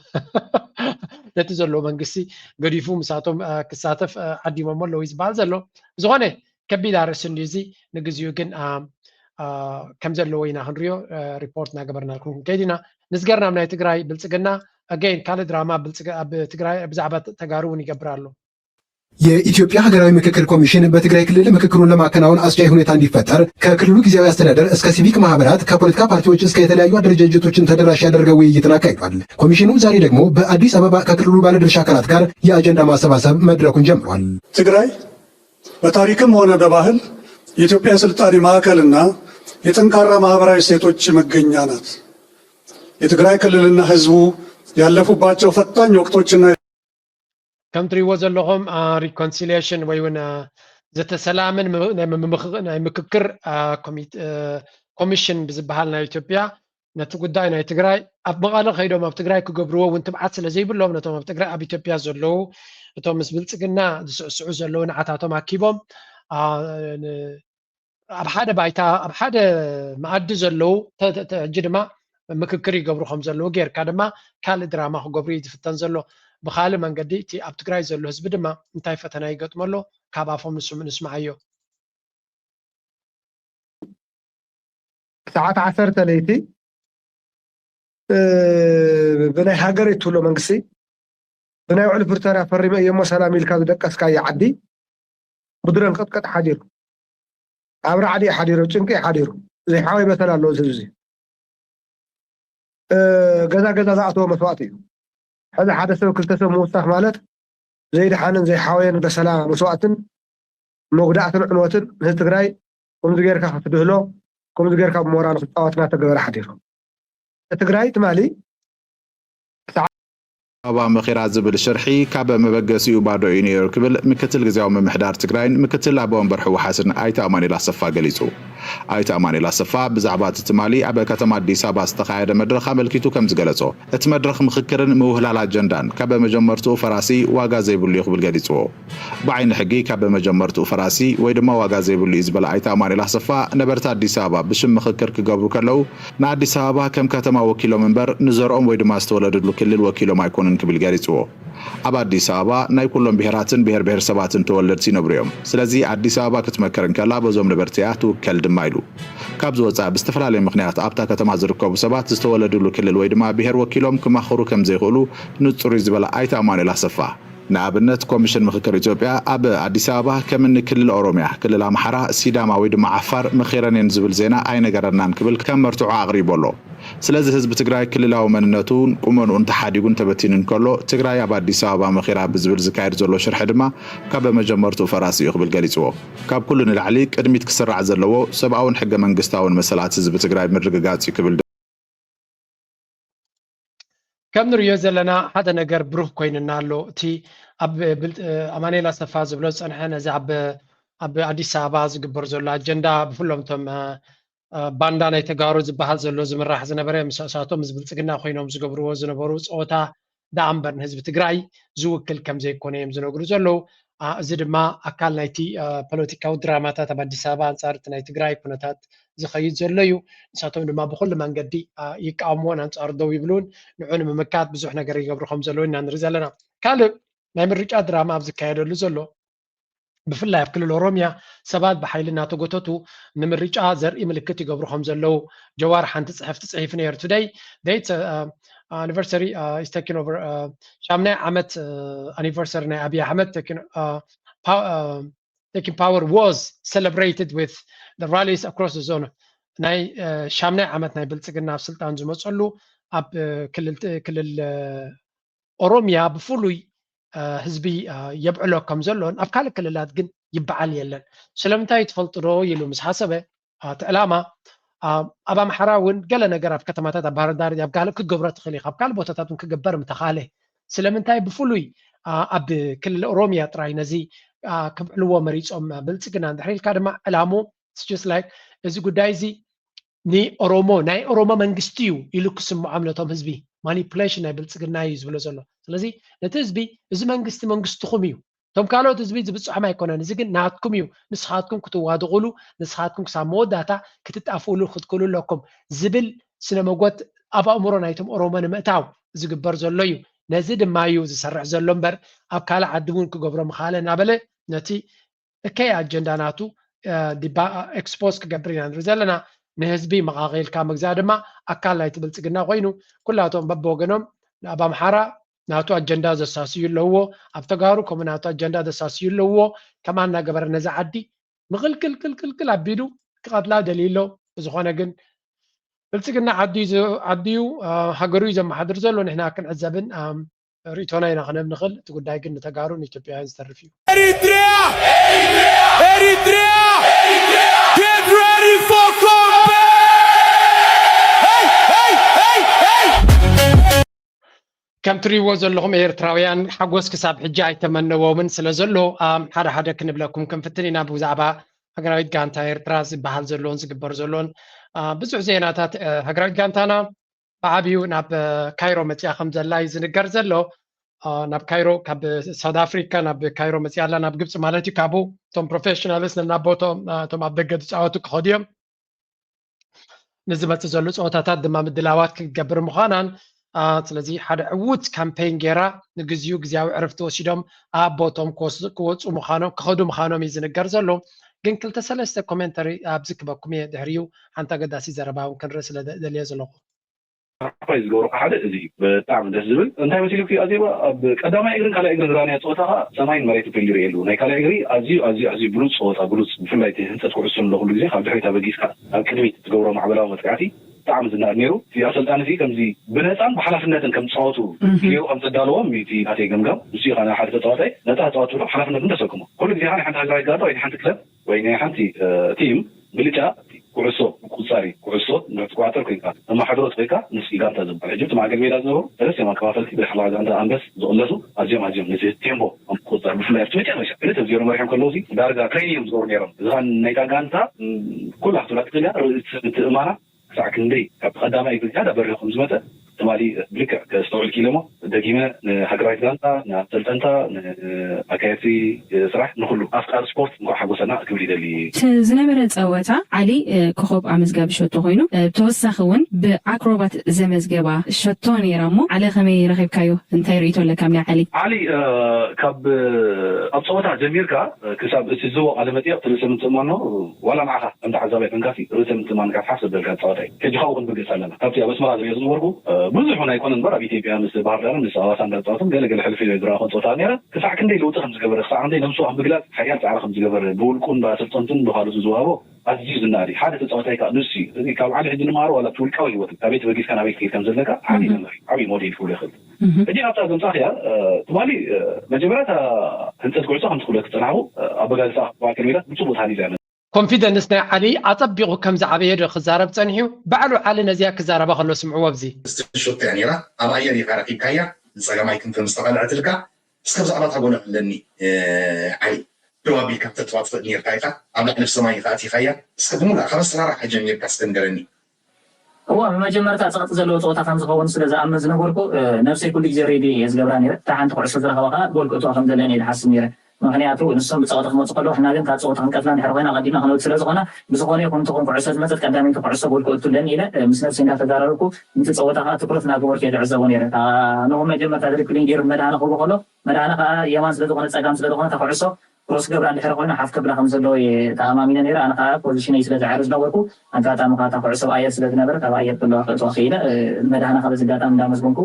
ነቲ ዘለዎ መንግስቲ ገዲፉ ምሳቶም ክሳተፍ ዓዲሞሞ ኣለዉ እዩ ዝበሃል ዘሎ። ብዝኾነ ከቢድ ኣርእስቲ እንድዩ እዚ። ንግዚኡ ግን ከም ዘለዎ ኢና ክንሪኦ ሪፖርት እናገበርናልኩም ክንከይድ ኢና። ንዝገርናም ናይ ትግራይ ብልፅግና ኣገይን ካልእ ድራማ ኣብ ትግራይ ብዛዕባ ተጋሩ እውን ይገብር ኣሎ። የኢትዮጵያ ሀገራዊ ምክክር ኮሚሽን በትግራይ ክልል ምክክሩን ለማከናወን አስቻይ ሁኔታ እንዲፈጠር ከክልሉ ጊዜያዊ አስተዳደር እስከ ሲቪክ ማህበራት ከፖለቲካ ፓርቲዎች እስከ የተለያዩ አደረጃጀቶችን ተደራሽ ያደረገ ውይይትን አካሂዷል። ኮሚሽኑ ዛሬ ደግሞ በአዲስ አበባ ከክልሉ ባለድርሻ አካላት ጋር የአጀንዳ ማሰባሰብ መድረኩን ጀምሯል። ትግራይ በታሪክም ሆነ በባህል የኢትዮጵያ የስልጣኔ ማዕከልና የጠንካራ ማህበራዊ እሴቶች መገኛ ናት። የትግራይ ክልልና ህዝቡ ያለፉባቸው ፈታኝ ወቅቶችና ከም ትሪእዎ ዘለኹም ሪኮንሲሊሽን ወይ እውን ዘተሰላምን ናይ ምምኽ- ናይ ምክክር ኮሚት- ኮሚሽን ብዝበሃል ናይ ኢትዮጵያ ነቲ ጉዳይ ናይ ትግራይ ኣብ መቐለ ከይዶም ኣብ ትግራይ ክገብርዎ እውን ትብዓት ስለ ዘይብሎም ነቶም ኣብ ትግራይ ኣብ ኢትዮጵያ ዘለዉ እቶም ምስ ብልፅግና ዝስዕስዑ ዘለዉ ንዓታቶም ኣኪቦም ኣብ ሓደ ባይታ ኣብ ሓደ መኣዲ ዘለዉ ሕጂ ድማ ምክክር ይገብሩ ከም ዘለዉ ጌርካ ድማ ካልእ ድራማ ክገብሩ እዩ ዝፍተን ዘሎ። ብካልእ መንገዲ እቲ ኣብ ትግራይ ዘሎ ህዝቢ ድማ እንታይ ፈተና ይገጥሞ ኣሎ? ካብ ኣፎም ንስምዑ ንስምዓዮ። ሰዓት ዓሰርተ ለይቲ ብናይ ሃገረይ ትብሎ መንግስቲ ብናይ ውዕል ፕሪቶርያ ፈሪመ እየሞ ሰላም ኢልካ ዝደቀስካዮ ዓዲ ብድሮን ቅጥቀጥ ሓዲሩ፣ ኣብ ራዕዲ እዩ ሓዲሩ፣ ጭንቂ እዩ ሓዲሩ። ዘይሓወይ በሰል ኣለዎ እዚ ህዝቢ። ገዛ ገዛ ዝኣተወ መስዋእቲ እዩ። ሕዚ ሓደ ሰብ ክልተ ሰብ ምውሳኽ ማለት ዘይደሓንን ዘይሓወየን በሰላ መስዋእትን መጉዳእትን ዕንወትን ንህዝቢ ትግራይ ከምዚ ጌርካ ክትድህሎ ከምዚ ጌርካ ብሞራሉ ክፃወትና ተገበረ ሓዲሩ። ትግራይ ትማሊ ኣበባ መኺራ ዝብል ሽርሒ ካብ መበገሲኡ ባዶ እዩ ነይሩ ክብል ምክትል ግዝያዊ ምምሕዳር ትግራይን ምክትል ኣቦ ወንበር ህወሓትን ኣይተ ኣማኑኤል ኣሰፋ ገሊፁ። ኣይተ ኣማኑኤል ኣሰፋ ብዛዕባ እቲ ትማሊ ኣብ ከተማ ኣዲስ ኣበባ ዝተኻየደ መድረኽ ኣመልኪቱ ከም ዝገለጾ፣ እቲ መድረኽ ምኽክርን ምውህላል ኣጀንዳን ካብ መጀመርትኡ ፈራሲ ዋጋ ዘይብሉ እዩ ክብል ገሊፅዎ። ብዓይኒ ሕጊ ካብ መጀመርትኡ ፈራሲ ወይ ድማ ዋጋ ዘይብሉ እዩ ዝበለ ኣይተ ኣማኑኤል ኣሰፋ፣ ነበርቲ ኣዲስ ኣበባ ብሽም ምኽክር ክገብሩ ከለዉ ንኣዲስ ኣበባ ከም ከተማ ወኪሎም እምበር ንዘርኦም ወይ ድማ ዝተወለድሉ ክልል ወኪሎም ኣይኮኑን ክብል ገሊፅዎ። ኣብ ኣዲስ ኣበባ ናይ ኩሎም ብሄራትን ብሄር ብሄረሰባትን ተወለድቲ ይነብሩ እዮም። ስለዚ ኣዲስ ኣበባ ክትመክር እንከላ በዞም ነበርቲ እያ ትውከል ድማ ኢሉ። ካብዚ ወፃኢ ብዝተፈላለየ ምኽንያት ኣብታ ከተማ ዝርከቡ ሰባት ዝተወለድሉ ክልል ወይ ድማ ብሄር ወኪሎም ክማኽሩ ከም ዘይኽእሉ ንፁር እዩ ዝበለ ኣይተ ኣማኑኤል ኣሰፋ፣ ንኣብነት ኮሚሽን ምኽክር ኢትዮጵያ ኣብ ኣዲስ ኣበባ ከም እኒ ክልል ኦሮሚያ፣ ክልል ኣምሓራ፣ ሲዳማ ወይ ድማ ዓፋር መኺረን እየን ዝብል ዜና ኣይነገረናን ክብል ከም መርትዖ ኣቕሪቡ ኣሎ። ስለዚ ህዝቢ ትግራይ ክልላዊ መንነቱን ቁመንኡን ተሓዲጉን ተበቲኑን ከሎ ትግራይ ኣብ ኣዲስ ኣበባ መኺራ ብዝብል ዝካየድ ዘሎ ሽርሒ ድማ ካብ መጀመርትኡ ፈራሲ እዩ ክብል ገሊፅዎ። ካብ ኩሉ ንላዕሊ ቅድሚት ክስራዕ ዘለዎ ሰብኣውን ሕገ መንግስታውን መሰላት ህዝቢ ትግራይ ምርግጋፅ እዩ ክብል ከም ንሪኦ ዘለና ሓደ ነገር ብሩህ ኮይንና ኣሎ። እቲ ኣብ ኣማኑኤል ኣሰፋ ዝብሎ ዝፀንሐ ነዚ ኣብ ኣብ ኣዲስ ኣበባ ዝግበር ዘሎ ኣጀንዳ ብፍሎም እቶም ባንዳ ናይ ተጋሩ ዝበሃል ዘሎ ዝምራሕ ዝነበረ ምስ እሳቶም ምስ ብልፅግና ኮይኖም ዝገብርዎ ዝነበሩ ፀወታ ደኣ እምበር ንህዝቢ ትግራይ ዝውክል ከም ዘይኮነ እዮም ዝነግሩ ዘለዉ። እዚ ድማ ኣካል ናይቲ ፖለቲካዊ ድራማታት ኣብ ኣዲስ ኣበባ ኣንፃር እቲ ናይ ትግራይ ኩነታት ዝኸይድ ዘሎ እዩ። ንሳቶም ድማ ብኩሉ መንገዲ ይቃወምዎን ኣንፃሩ ደው ይብሉን ንዑ ንምምካት ብዙሕ ነገር ይገብሩ ከም ዘለዉ ኢና ንርኢ ዘለና። ካልእ ናይ ምርጫ ድራማ ኣብ ዝካየደሉ ዘሎ ብፍላይ ኣብ ክልል ኦሮሚያ ሰባት ብሓይሊ እናተጎተቱ ንምርጫ ዘርኢ ምልክት ይገብሩ ከም ዘለዉ ጀዋር ሓንቲ ፅሕፍቲ ፅሒፉ ነይሩ። Today date anniversary is taking over ሻምናይ ዓመት ኣኒቨርሰሪ ናይ ኣብይ ኣሕመድ taking power was celebrated with the rallies across the zone። ናይ ሻምናይ ዓመት ናይ ብልፅግና ኣብ ስልጣን ዝመፀሉ ኣብ ክልል ኦሮሚያ ብፍሉይ ህዝቢ የብዕሎ ከም ዘሎን ኣብ ካልእ ክልላት ግን ይበዓል የለን። ስለምንታይ ትፈልጡ ዶ ኢሉ ምስ ሓሰበ እቲ ዕላማ ኣብ ኣምሓራ እውን ገለ ነገር ኣብ ከተማታት ኣብ ባህርዳር ኣብ ካልእ ክገብሮ ትኽእል ኢኻ፣ ኣብ ካልእ ቦታታት እውን ክግበር ምተኻለ ስለምንታይ ብፍሉይ ኣብ ክልል ኦሮሚያ ጥራይ ነዚ ከብዕልዎ መሪፆም ብልፅግና እንድሕር ኢልካ ድማ ዕላሙ just like እዚ ጉዳይ እዚ ንኦሮሞ ናይ ኦሮሞ መንግስቲ እዩ ኢሉ ክስምዖም ነቶም ህዝቢ ማኒፕሌሽን ናይ ብልፅግና እዩ ዝብሎ ዘሎ። ስለዚ ነቲ ህዝቢ እዚ መንግስቲ መንግስትኹም እዩ፣ እቶም ካልኦት ህዝቢ ዝብፅሖም ኣይኮነን፣ እዚ ግን ናትኩም እዩ፣ ንስኻትኩም ክትዋድቑሉ ንስኻትኩም ክሳብ መወዳእታ ክትጣፍእሉ ክትክእሉ ኣለኩም ዝብል ስነ መጎት ኣብ ኣእምሮ ናይቶም ኦሮሞ ንምእታው ዝግበር ዘሎ እዩ። ነዚ ድማ እዩ ዝሰርሕ ዘሎ እምበር ኣብ ካልእ ዓዲ እውን ክገብሮ ምኻለ እናበለ ነቲ እከይ ኣጀንዳ ናቱ ዲባ ኤክስፖዝ ክገብር ኢና ንርኢ ዘለና። ንህዝቢ መቓቒልካ ምግዛእ ድማ ኣካል ናይቲ ብልፅግና ኮይኑ ኩላቶም በብወገኖም ኣብ ኣምሓራ ናቱ ኣጀንዳ ዘሳስዩ ኣለውዎ፣ ኣብ ተጋሩ ከምኡ ናቱ ኣጀንዳ ዘሳስዩ ኣለውዎ። ከምኣ እናገበረ ነዛ ዓዲ ምቕልቅልቅልቅልቅል ኣቢሉ ክቐትላ ደልዩ ኣሎ። ብዝኾነ ግን ብልፅግና ዓዲ ዓዲዩ ሃገሩ እዩ ዘመሓድር ዘሎ ንሕና ክንዕዘብን ርእቶና ኢና ክነብ ንኽእል። እቲ ጉዳይ ግን ንተጋሩ ንኢትዮጵያውያን ዝተርፍ እዩ። Eritrea! Eritrea! Get ready for combat! Hey, hey, hey, hey! ከም ትሪእዎ ዘለኹም ኤርትራውያን ሓጎስ ክሳብ ሕጂ ኣይተመነዎምን ስለ ዘሎ ሓደ ሓደ ክንብለኩም ክንፍትን ኢና ብዛዕባ ሃገራዊት ጋንታ ኤርትራ ዝበሃል ዘሎን ዝግበር ዘሎን ብዙሕ ዜናታት ሃገራዊት ጋንታና ብዓብዩ ናብ ካይሮ መፅያ ከም ዘላ እዩ ዝንገር ዘሎ። ናብ ካይሮ ካብ ሳውት ኣፍሪካ ናብ ካይሮ መፅያ ኣላ ናብ ግብፂ ማለት እዩ። ካብኡ እቶም ፕሮፌሽናልስ ነናቦቶም እቶም ኣብ ደገ ዝፃወቱ ክኸዱ እዮም። ንዝመፅእ ዘሎ ፀወታታት ድማ ምድላዋት ክትገብር ምዃናን ስለዚ ሓደ ዕዉት ካምፔይን ገይራ ንግዚኡ ግዜያዊ ዕርፍቲ ወሲዶም ኣብ ቦቶም ክወፁ ምዃኖም ክኸዱ ምዃኖም እዩ ዝንገር ዘሎ። ግን ክልተ ሰለስተ ኮሜንተሪ ኣብዚ ክበኩም እየ ድሕሪኡ ሓንቲ ኣገዳሲ ዘረባ እውን ክንርኢ ስለ ደልየ ዘለኹ። ሓፋይ ዝገብሩካ ሓደ እዚ እዩ። ብጣዕሚ ደስ ዝብል እንታይ መሲሉኪ ኣዜባ፣ ኣብ ቀዳማይ እግርን ካልኣይ እግርን ዝረኣናዮ ፀወታ ከዓ ሰማይን መሬትን ፈልዩ ይርኤሉ። ናይ ካልኣይ እግሪ ኣዝዩ ኣዝዩ ኣዝዩ ብሉፅ ፀወታ፣ ብሉፅ ብፍላይ እቲ ህንፀት ኩዕሶ ንሎ ኩሉ ግዜ ካብ ድሕሪት ኣበጊስካ ኣብ ቅድሚት ትገብሮ ማዕበላዊ መጥቃዕቲ ብጣዕሚ ዝናኣድ ነይሩ። እቲ ኣሰልጣኒ እዚ ከምዚ ብነፃን ብሓላፍነትን ከም ዝፃወቱ ገይሩ ከም ዘዳለዎም እቲ ናተይ ገምጋም። ንሱ ከዓ ሓደ ተፃዋታይ ነፃ ተፃወት ብሎ ሓላፍነቱ ተሰክሞ ኩሉ ግዜ ከዓ ናይ ሓንቲ ሃገራዊት ጋንታ ወይ ናይ ሓንቲ ክለብ ወይ ናይ ሓንቲ ቲም ብልጫ ኩዕሶ ምቁፅፃር እዩ። ኩዕሶ እንድሕር ትቆፃፀር ኮይንካ ተመሓድሮ ኮይንካ ንስ ጋንታ ዝበሃል ሕጂ እቲ ማእከል ሜዳ ዝነበሩ ሰለስቲኦም ኣከፋፈልቲ ብዳሕላ ጋንታ ኣንበስ ዝቕለሱ ኣዝዮም ኣዝዮም ነቲ ቴምቦ ኣብ ምቁፅፃር ብፍላይ ኣብቲ መጨረሻ ክልተ ዜሮ መሪሖም ከለዉ ሲ ዳርጋ ትሬን እዮም ዝገብሩ ነይሮም። እዚ ኸዓ ናይታ ጋንታ ኩላ ክትብላ ትኽእል እያ ርእሲ ምትእማና ክሳዕ ክንደይ ካብ ቀዳማይ እግሪ ዝያዳ በሪኹ ከም ዝመፀ ትማሊ ብልክዕ ከስተውዕል ክኢለ እሞ ደጊመ ንሃገራዊት ጋንታ ንኣሰልጠንታ ንኣካየድቲ ስራሕ ንኩሉ ኣፍቃሪ ስፖርት እንኳዕ ሓጎሰና ክብል ይደሊ። ዝነበረ ፀወታ ዓሊ ኮኾብ ኣመዝጋቢ ሸቶ ኮይኑ ተወሳኺ እውን ብኣክሮባት ዘመዝገባ ሸቶ ነይራ እሞ ዓለ ከመይ ረኺብካዮ? እንታይ ርእይቶ ኣለካ ናይ ዓሊ? ዓሊ ካብ ኣብ ፀወታ ጀሚርካ ክሳብ እቲ ዝቦ ቃለ መጠየቅ ትርእሰ ምትእማኖ ዋላ ንዓኻ ከም ተዓዛባይ ኮንካሲ ርእሰ ምትእማንካ ትሓፍ ዘበልካ ፃወታ እዩ። ሕጂ ካብኡ ክንብገስ ኣለና። ካብቲ ኣብ ኣስመራ ዝሪኦ ዝነበርኩ ብዙሕ እውን ኣይኮነ እምበር ኣብ ኢትዮጵያ ምስ ባህር ዳርን ምስ ኣዋሳ እንዳተፃወትን ገለ ገለ ሕልፊ ዝረኣኹ ፆታ ነይረ። ክሳዕ ክንደይ ለውጢ ከም ዝገበረ ክሳዕ ክንደይ ነብሱ ኣብ ምግላፅ ሓያል ፃዕሪ ከም ዝገበረ ብውልቁን ብኣሰልጠንቱን ብካልኦትን ዝወሃቦ ኣዝዩ ዝናኣድ እዩ። ሓደ ተፃዋታይ ከዓ ንሱ እዩ። እዚ ካብ ዓሊ ሕጂ ንመሃሮ ዋላ እቲ ውልቃዊ ህይወት ካብ ቤት በጊስካ ናበይ ክትከይድ ከም ዘለካ ዓብዪ መምህር እዩ። ዓብዪ ሞዴል ክብሎ ይኽእል። ሕጂ ኣብታ ዘምፃእኽያ ትማሊ መጀመርያ እታ ህንፀት ኩዕሶ ከምቲ ክብለኪ ዝፀናሕኩ ኣበጋግሳ ማእከል ሜዳ ብፅቡቅ ተሃኒፃ እያ። ኮንፊደንስ ናይ ዓሊ ኣፀቢቑ ከም ዝዓበየ ዶ ክዛረብ ፀኒሑ? ባዕሉ ዓሊ ነዚኣ ክዛረባ ከሎ ስምዕዎ ኣብዚ። ስድስተ ሹት እያ ነይራ። ኣብ ኣየር ኢኻ ረኺብካያ፣ ንፀጋማይ ክንፈ ምስ ተቐልዐትልካ፣ እስከ ብዛዕባ እታ ጎል ኣለኒ ዓሊ። ደው ኣቢልካ ክተጥፋጥፍእ ነይርካ ኢኻ፣ ኣብ ልዕሊ ሰማይ ኢኻ ኣእቲኻያ። እስከ ብምሉእ ካብ ኣሰራርሓ ጀሚርካ እስከ ንገረኒ። እዋ ብመጀመርታ ጸቕጢ ዘለዎ ጸወታ ከም ዝኸውን ስለ ዝኣምን ዝነበርኩ ነብሰይ ኩሉ ግዜ ሬድዮ እየ ዝገብራ ነይረ። እታ ሓንቲ ኩዕሶ ዝረኸባ ከኣ ጎል ክእትዋ ከም ዘለኒ እየ ዝሓስብ ነይረ። ምኽንያቱ ንሶም ብጸቕጢ ክመጹ ከለዉ ንሕና ግን ካብ ጸወታ ክንቀትላ እንድሕር ኮይና ኣቐዲምና ክንወጽእ ስለ ዝኾና ብዝኾነ ይኹን ትኹን ኩዕሶ ዝመጸት ቀዳመይቲ ኩዕሶ ጎል ክእቱ ኣለኒ ኢለ ምስ ነብሰይ እንዳተዛረብኩ ነቲ ጸወታ ከኣ ትኩረት እናገበርኩ እየ ዝዕዘቦ ነይረ። እታ ንኹ መጀመርታ ድሪፕሊንግ ገይሩ መድሃነ ክህቦ ከሎ መድሃነ ከኣ የማን ስለ ዝኾነ ጸጋም ስለ ዝኾነ እታ ኩዕሶ ክሮስ ክገብራ እንድሕር ኮይና ሓፍ ከብላ ከም ዘለዎ እየ ተኣማሚነ ነይረ። ኣነ ከኣ ፖዚሽነይ ስለ ዝዓሪ ዝነበርኩ ኣጋጣሚ ከኣ እታ ኩዕሶ ኣብ ኣየር ስለ ዝነበረት ኣብ ኣየር ከለዋ ከእትዋ ክኢለ። ንመድሃነ ከኣ በዚ ኣጋጣሚ እንዳመስገንኩ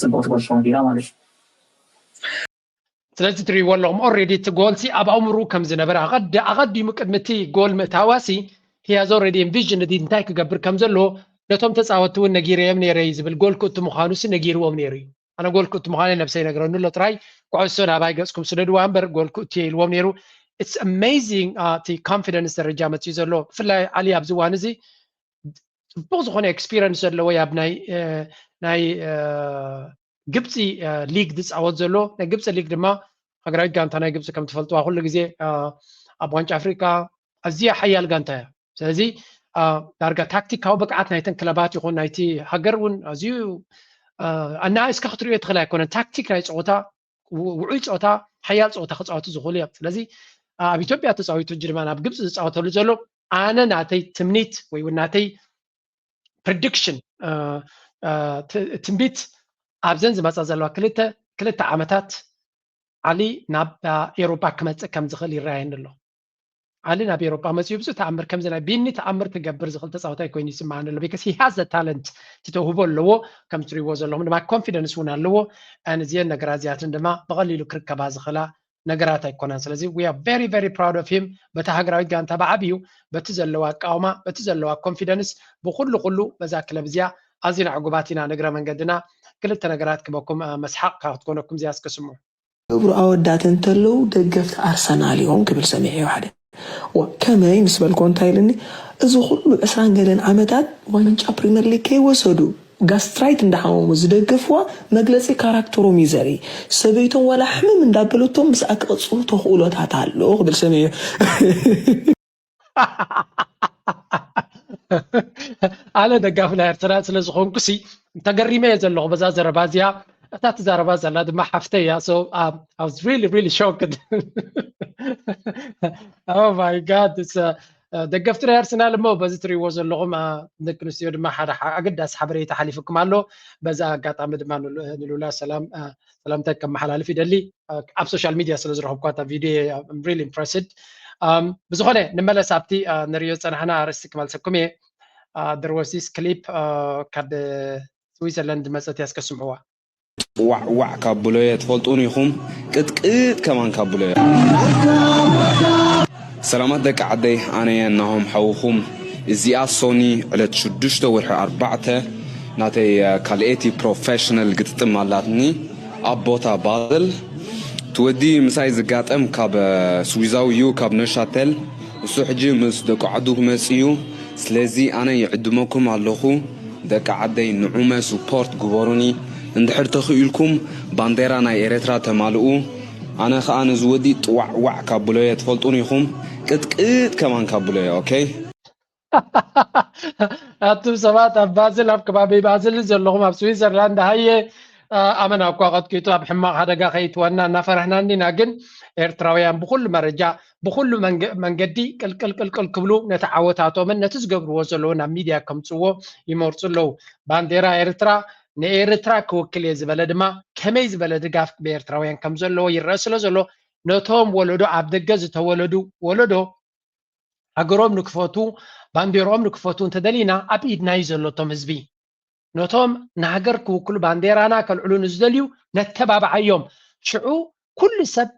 ጽብቕቲ ጎል ትኸውን ክኢላ ማለት እዩ። ስለዚ ትርእይዎ ኣለኹም already እቲ ጎል ሲ ኣብ ኣእምርኡ ከም ዝነበረ ኣቐዲሙ ቅድሚ እቲ ጎል ምእታዋ ሲ he has already envisioned እንታይ ክገብር ከም ዘለዎ ነቶም ተጻወትቲ እውን ነጊረዮም ነይረ እዩ ዝብል። ጎል ክእቱ ምዃኑ ሲ ነጊርዎም ነይሩ እዩ። ኣነ ጎል ክእቱ ምዃነይ ነብሰይ ይነግረኒ ኣሎ ጥራይ ኩዕሶ ናባይ ገጽኩም ስደድዋ እምበር ጎል ክእቱ እየ ኢልዎም ነይሩ። It's amazing እቲ confidence ደረጃ መጺኡ ዘሎ ብፍላይ ዓሊ ኣብዚ እዋን እዚ ጽቡቕ ዝኾነ experience ዘለዎ ኣብ ናይ ናይ ግብፂ ሊግ ዝፃወት ዘሎ ናይ ግብፂ ሊግ ድማ ሃገራዊት ጋንታ ናይ ግብፂ ከም ትፈልጥዋ ኩሉ ግዜ ኣብ ዋንጫ ኣፍሪቃ ኣዝያ ሓያል ጋንታ እያ። ስለዚ ዳርጋ ታክቲካዊ ብቅዓት ናይተን ክለባት ይኹን ናይቲ ሃገር እውን ኣዝዩ ኣናእስካ ክትሪኦ ትኽእል ኣይኮነን። ታክቲክ ናይ ፀወታ ውዑይ ፀወታ ሓያል ፀወታ ክፃወቱ ዝኽእሉ እዮም። ስለዚ ኣብ ኢትዮጵያ ተፃዊቱ ሕጂ ድማ ናብ ግብፂ ዝፃወተሉ ዘሎ ኣነ ናተይ ትምኒት ወይ እውን ናተይ prediction ትንቢት ኣብዘን ዝመፃ ዘለዋ ክልተ ክልተ ዓመታት ዓሊ ናብ ኤሮፓ ክመፅእ ከም ዝኽእል ይረኣየኒ ኣሎ። ዓሊ ናብ ኤሮፓ መፅኡ ብዙ ተኣምር ከምዚ ናይ ቢኒ ተኣምር ክገብር ዝኽእል ተፃወታይ ኮይኑ ይስምዓኒ ኣሎ። Because he has the talent እቲ ተውህቦ ኣለዎ። ከም ትሪእዎ ዘለኹም ድማ ኮንፊደንስ እውን ኣለዎ። ኣን እዚአን ነገራት እዚኣትን ድማ ብቐሊሉ ክርከባ ዝኽእላ ነገራት ኣይኮነን። ስለዚ we are very very proud of him በቲ ሃገራዊት ጋንታ ብዓብዩ በቲ ዘለዎ ኣቃውማ በቲ ዘለዋ ኮንፊደንስ ብኩሉ ኩሉ በዛ ክለብ እዚኣ ኣዚና ዕጉባት ኢና። ንእግረ መንገድና ክልተ ነገራት ክበኩም መስሓቕ ክትኮነኩም እዚኣ እስከ ስምዑ። ክብሩ ኣወዳት እንተለዉ ደገፍቲ ኣርሰናል እዮም ክብል ሰሚዐዮ ሓደ። ዋ ከመይ ምስ በልክዎ እንታይ ኢልኒ፣ እዚ ኩሉ ዕስራን ገለን ዓመታት ዋንጫ ፕሪመር ሊግ ከይወሰዱ ጋስትራይት እንዳሓመሙ ዝደገፍዋ መግለፂ ካራክተሮም እዩ ዘርኢ። ሰበይቶም ዋላ ሕምም እንዳበለቶም ምስኣ ክቕፅሉ ተኽእሎታት ኣሎ ክብል ሰሚዐዮ። ኣነ ደጋፊ ናይ ኣርሰናል ስለ ዝኾንኩ ሲ ተገሪመ እየ ዘለኹ በዛ ዘረባ እዚኣ። እታ ትዛረባ ዘላ ድማ ሓፍተይ እያ። So I was really really shocked. Oh my God. ደገፍቲ ናይ ኣርሰናል እሞ በዚ ትሪእዎ ዘለኹም ደቂ ኣንስትዮ ድማ ሓደ ኣገዳሲ ሓበሬታ ሓሊፍኩም ኣሎ። በዛ ኣጋጣሚ ድማ ንሉላ ሰላም ሰላምታ ከመሓላልፍ ይደሊ። ኣብ ሶሻል ሚድያ ስለ ዝረኸብኳ እታ ቪድዮ really impressed። ብዝኾነ ንመለስ ኣብቲ ንሪኦ ዝፀናሕና ኣርእስቲ ክመልሰኩም እየ። There was this clip ካብ ስዊዘርላንድ መፀት ያስከስምዕዋ። ዋዕ ዋዕ ካብ ብሎየ ትፈልጡን ኢኹም፣ ቅጥቅጥ ከማን ካብ ብሎየ። ሰላማት ደቂ ዓደይ፣ ኣነ እየ ናሆም ሓውኹም። እዚኣ ሶኒ ዕለት ሽዱሽተ ወርሒ ኣርባዕተ ናተይ ካልኤቲ ፕሮፌሽናል ግጥጥም ኣላትኒ ኣብ ቦታ ባዘል። ትወዲ ምሳይ ዝጋጠም ካብ ስዊዛዊ እዩ፣ ካብ ነሻተል። እሱ ሕጂ ምስ ደቂ ዓዱ ክመጽእ እዩ። ስለዚ ኣነ ይዕድመኩም ኣለኹ ደቂ ዓደይ፣ ንዑመ ሱፖርት ግበሩኒ። እንድሕር ተኽኢልኩም ባንዴራ ናይ ኤረትራ ተማልኡ። ኣነ ኸኣ ነዚ ወዲ ጥዋዕ ዋዕ ካብ ብሎየ ትፈልጡን ኢኹም፣ ቅጥቅጥ ከማን ካብ ብሎየ። ኦኬ። ኣቱም ሰባት ኣብ ባዝል ኣብ ከባቢ ባዝል ዘለኹም ኣብ ስዊዘርላንድ ሃየ ኣመና እኳ ቀጥቂጡ ኣብ ሕማቕ ሓደጋ ከይትወና እናፈራህና እንዲና። ግን ኤርትራውያን ብኩሉ መረጃ ብኩሉ መንገዲ ቅልቅል ቅልቅል ክብሉ ነቲ ዓወታቶምን ነቲ ዝገብርዎ ዘለዉ ናብ ሚድያ ከምፅዎ ይመርፁ ኣለዉ። ባንዴራ ኤርትራ ንኤርትራ ክውክል እየ ዝበለ ድማ ከመይ ዝበለ ድጋፍ ብኤርትራውያን ከም ዘለዎ ይረአ ስለ ዘሎ ነቶም ወለዶ ኣብ ደገ ዝተወለዱ ወለዶ ሃገሮም ንክፈቱ ባንዴርኦም ንክፈቱ እንተደሊና ኣብ ኢድና እዩ ዘሎ እቶም ህዝቢ። ነቶም ንሃገር ክውክሉ ባንዴራና ከልዕሉ ንዝደልዩ ነተባብዓዮም። ሽዑ ኩሉ ሰብ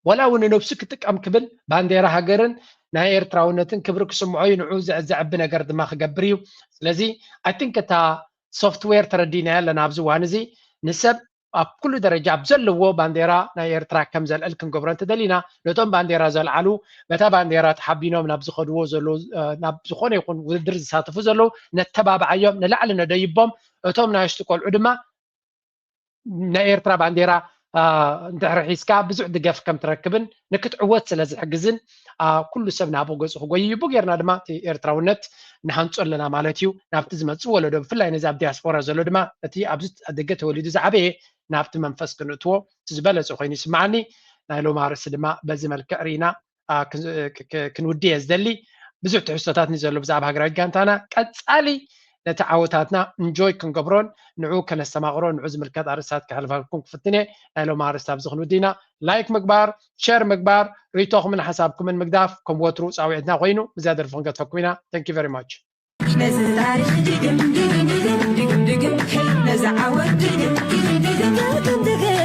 ወላ እውን ንነብሱ ክጥቀም ክብል ባንዴራ ሃገርን ናይ ኤርትራውነትን ክብሪ ክስምዖ እዩ። ንዑ ዘዕቢ ነገር ድማ ክገብር እዩ። ስለዚ I think እታ ሶፍትዌር ተረዲና ኣለና ኣብዚ እዋን እዚ ንሰብ ኣብ ኩሉ ደረጃ ኣብ ዘለዎ ባንዴራ ናይ ኤርትራ ከም ዘልዕል ክንገብሮ እንተደሊና ነቶም ባንዴራ ዘልዓሉ በታ ባንዴራ ተሓቢኖም ናብ ዝኸድዎ ዘለዉ ናብ ዝኾነ ይኹን ውድድር ዝሳተፉ ዘለዉ ነተባብዓዮም ንላዕሊ ነደይቦም። እቶም ናየሽቱ ቆልዑ ድማ ናይ ኤርትራ ባንዴራ እንድሕር ሒዝካ ብዙሕ ድገፍ ከም ትረክብን ንክትዕወት ስለ ዝሕግዝን ኩሉ ሰብ ናብኡ ገጹ ክጎይ ይቡ ጌርና ድማ እቲ ኤርትራውነት ንሃንጾ ኣለና ማለት እዩ። ናብቲ ዝመጽእ ወለዶ ብፍላይ ነዚ ኣብ ዲያስፖራ ዘሎ ድማ እቲ ኣብዚ ደገ ተወሊዱ ዝዓበየ ናብቲ መንፈስ ክንእትዎ እቲ ዝበለጸ ኮይኑ ይስምዓኒ። ናይ ሎሚ ኣርእስቲ ድማ በዚ መልክዕ ርኢና ክንውዲ እየ ዝደሊ። ብዙሕ ትሕዝቶታት እዩ ዘሎ ብዛዕባ ሃገራዊት ጋንታና። ቀጻሊ ነቲ ዓወታትና እንጆይ ክንገብሮን ንዑ ከነስተማቕሮ ንዑ ዝምልከት ኣርእስታት ከሕልፈልኩም ክፍትን እየ። ናይ ሎም ኣርእስቲ ኣብዚ ክንውዲ ኢና። ላይክ ምግባር፣ ሸር ምግባር፣ ርእይቶኹምን ሓሳብኩምን ምግዳፍ ከም ወትሩ ፃውዒትና ኮይኑ ብዛ ደርፊ ክንገድፈኩም ኢና። Thank you very much። ነዚ ታሪኽ ድግም ድግም ድግም ድግም ድግም ነዚ ዓወት ድግም ድግም ድግም ድግም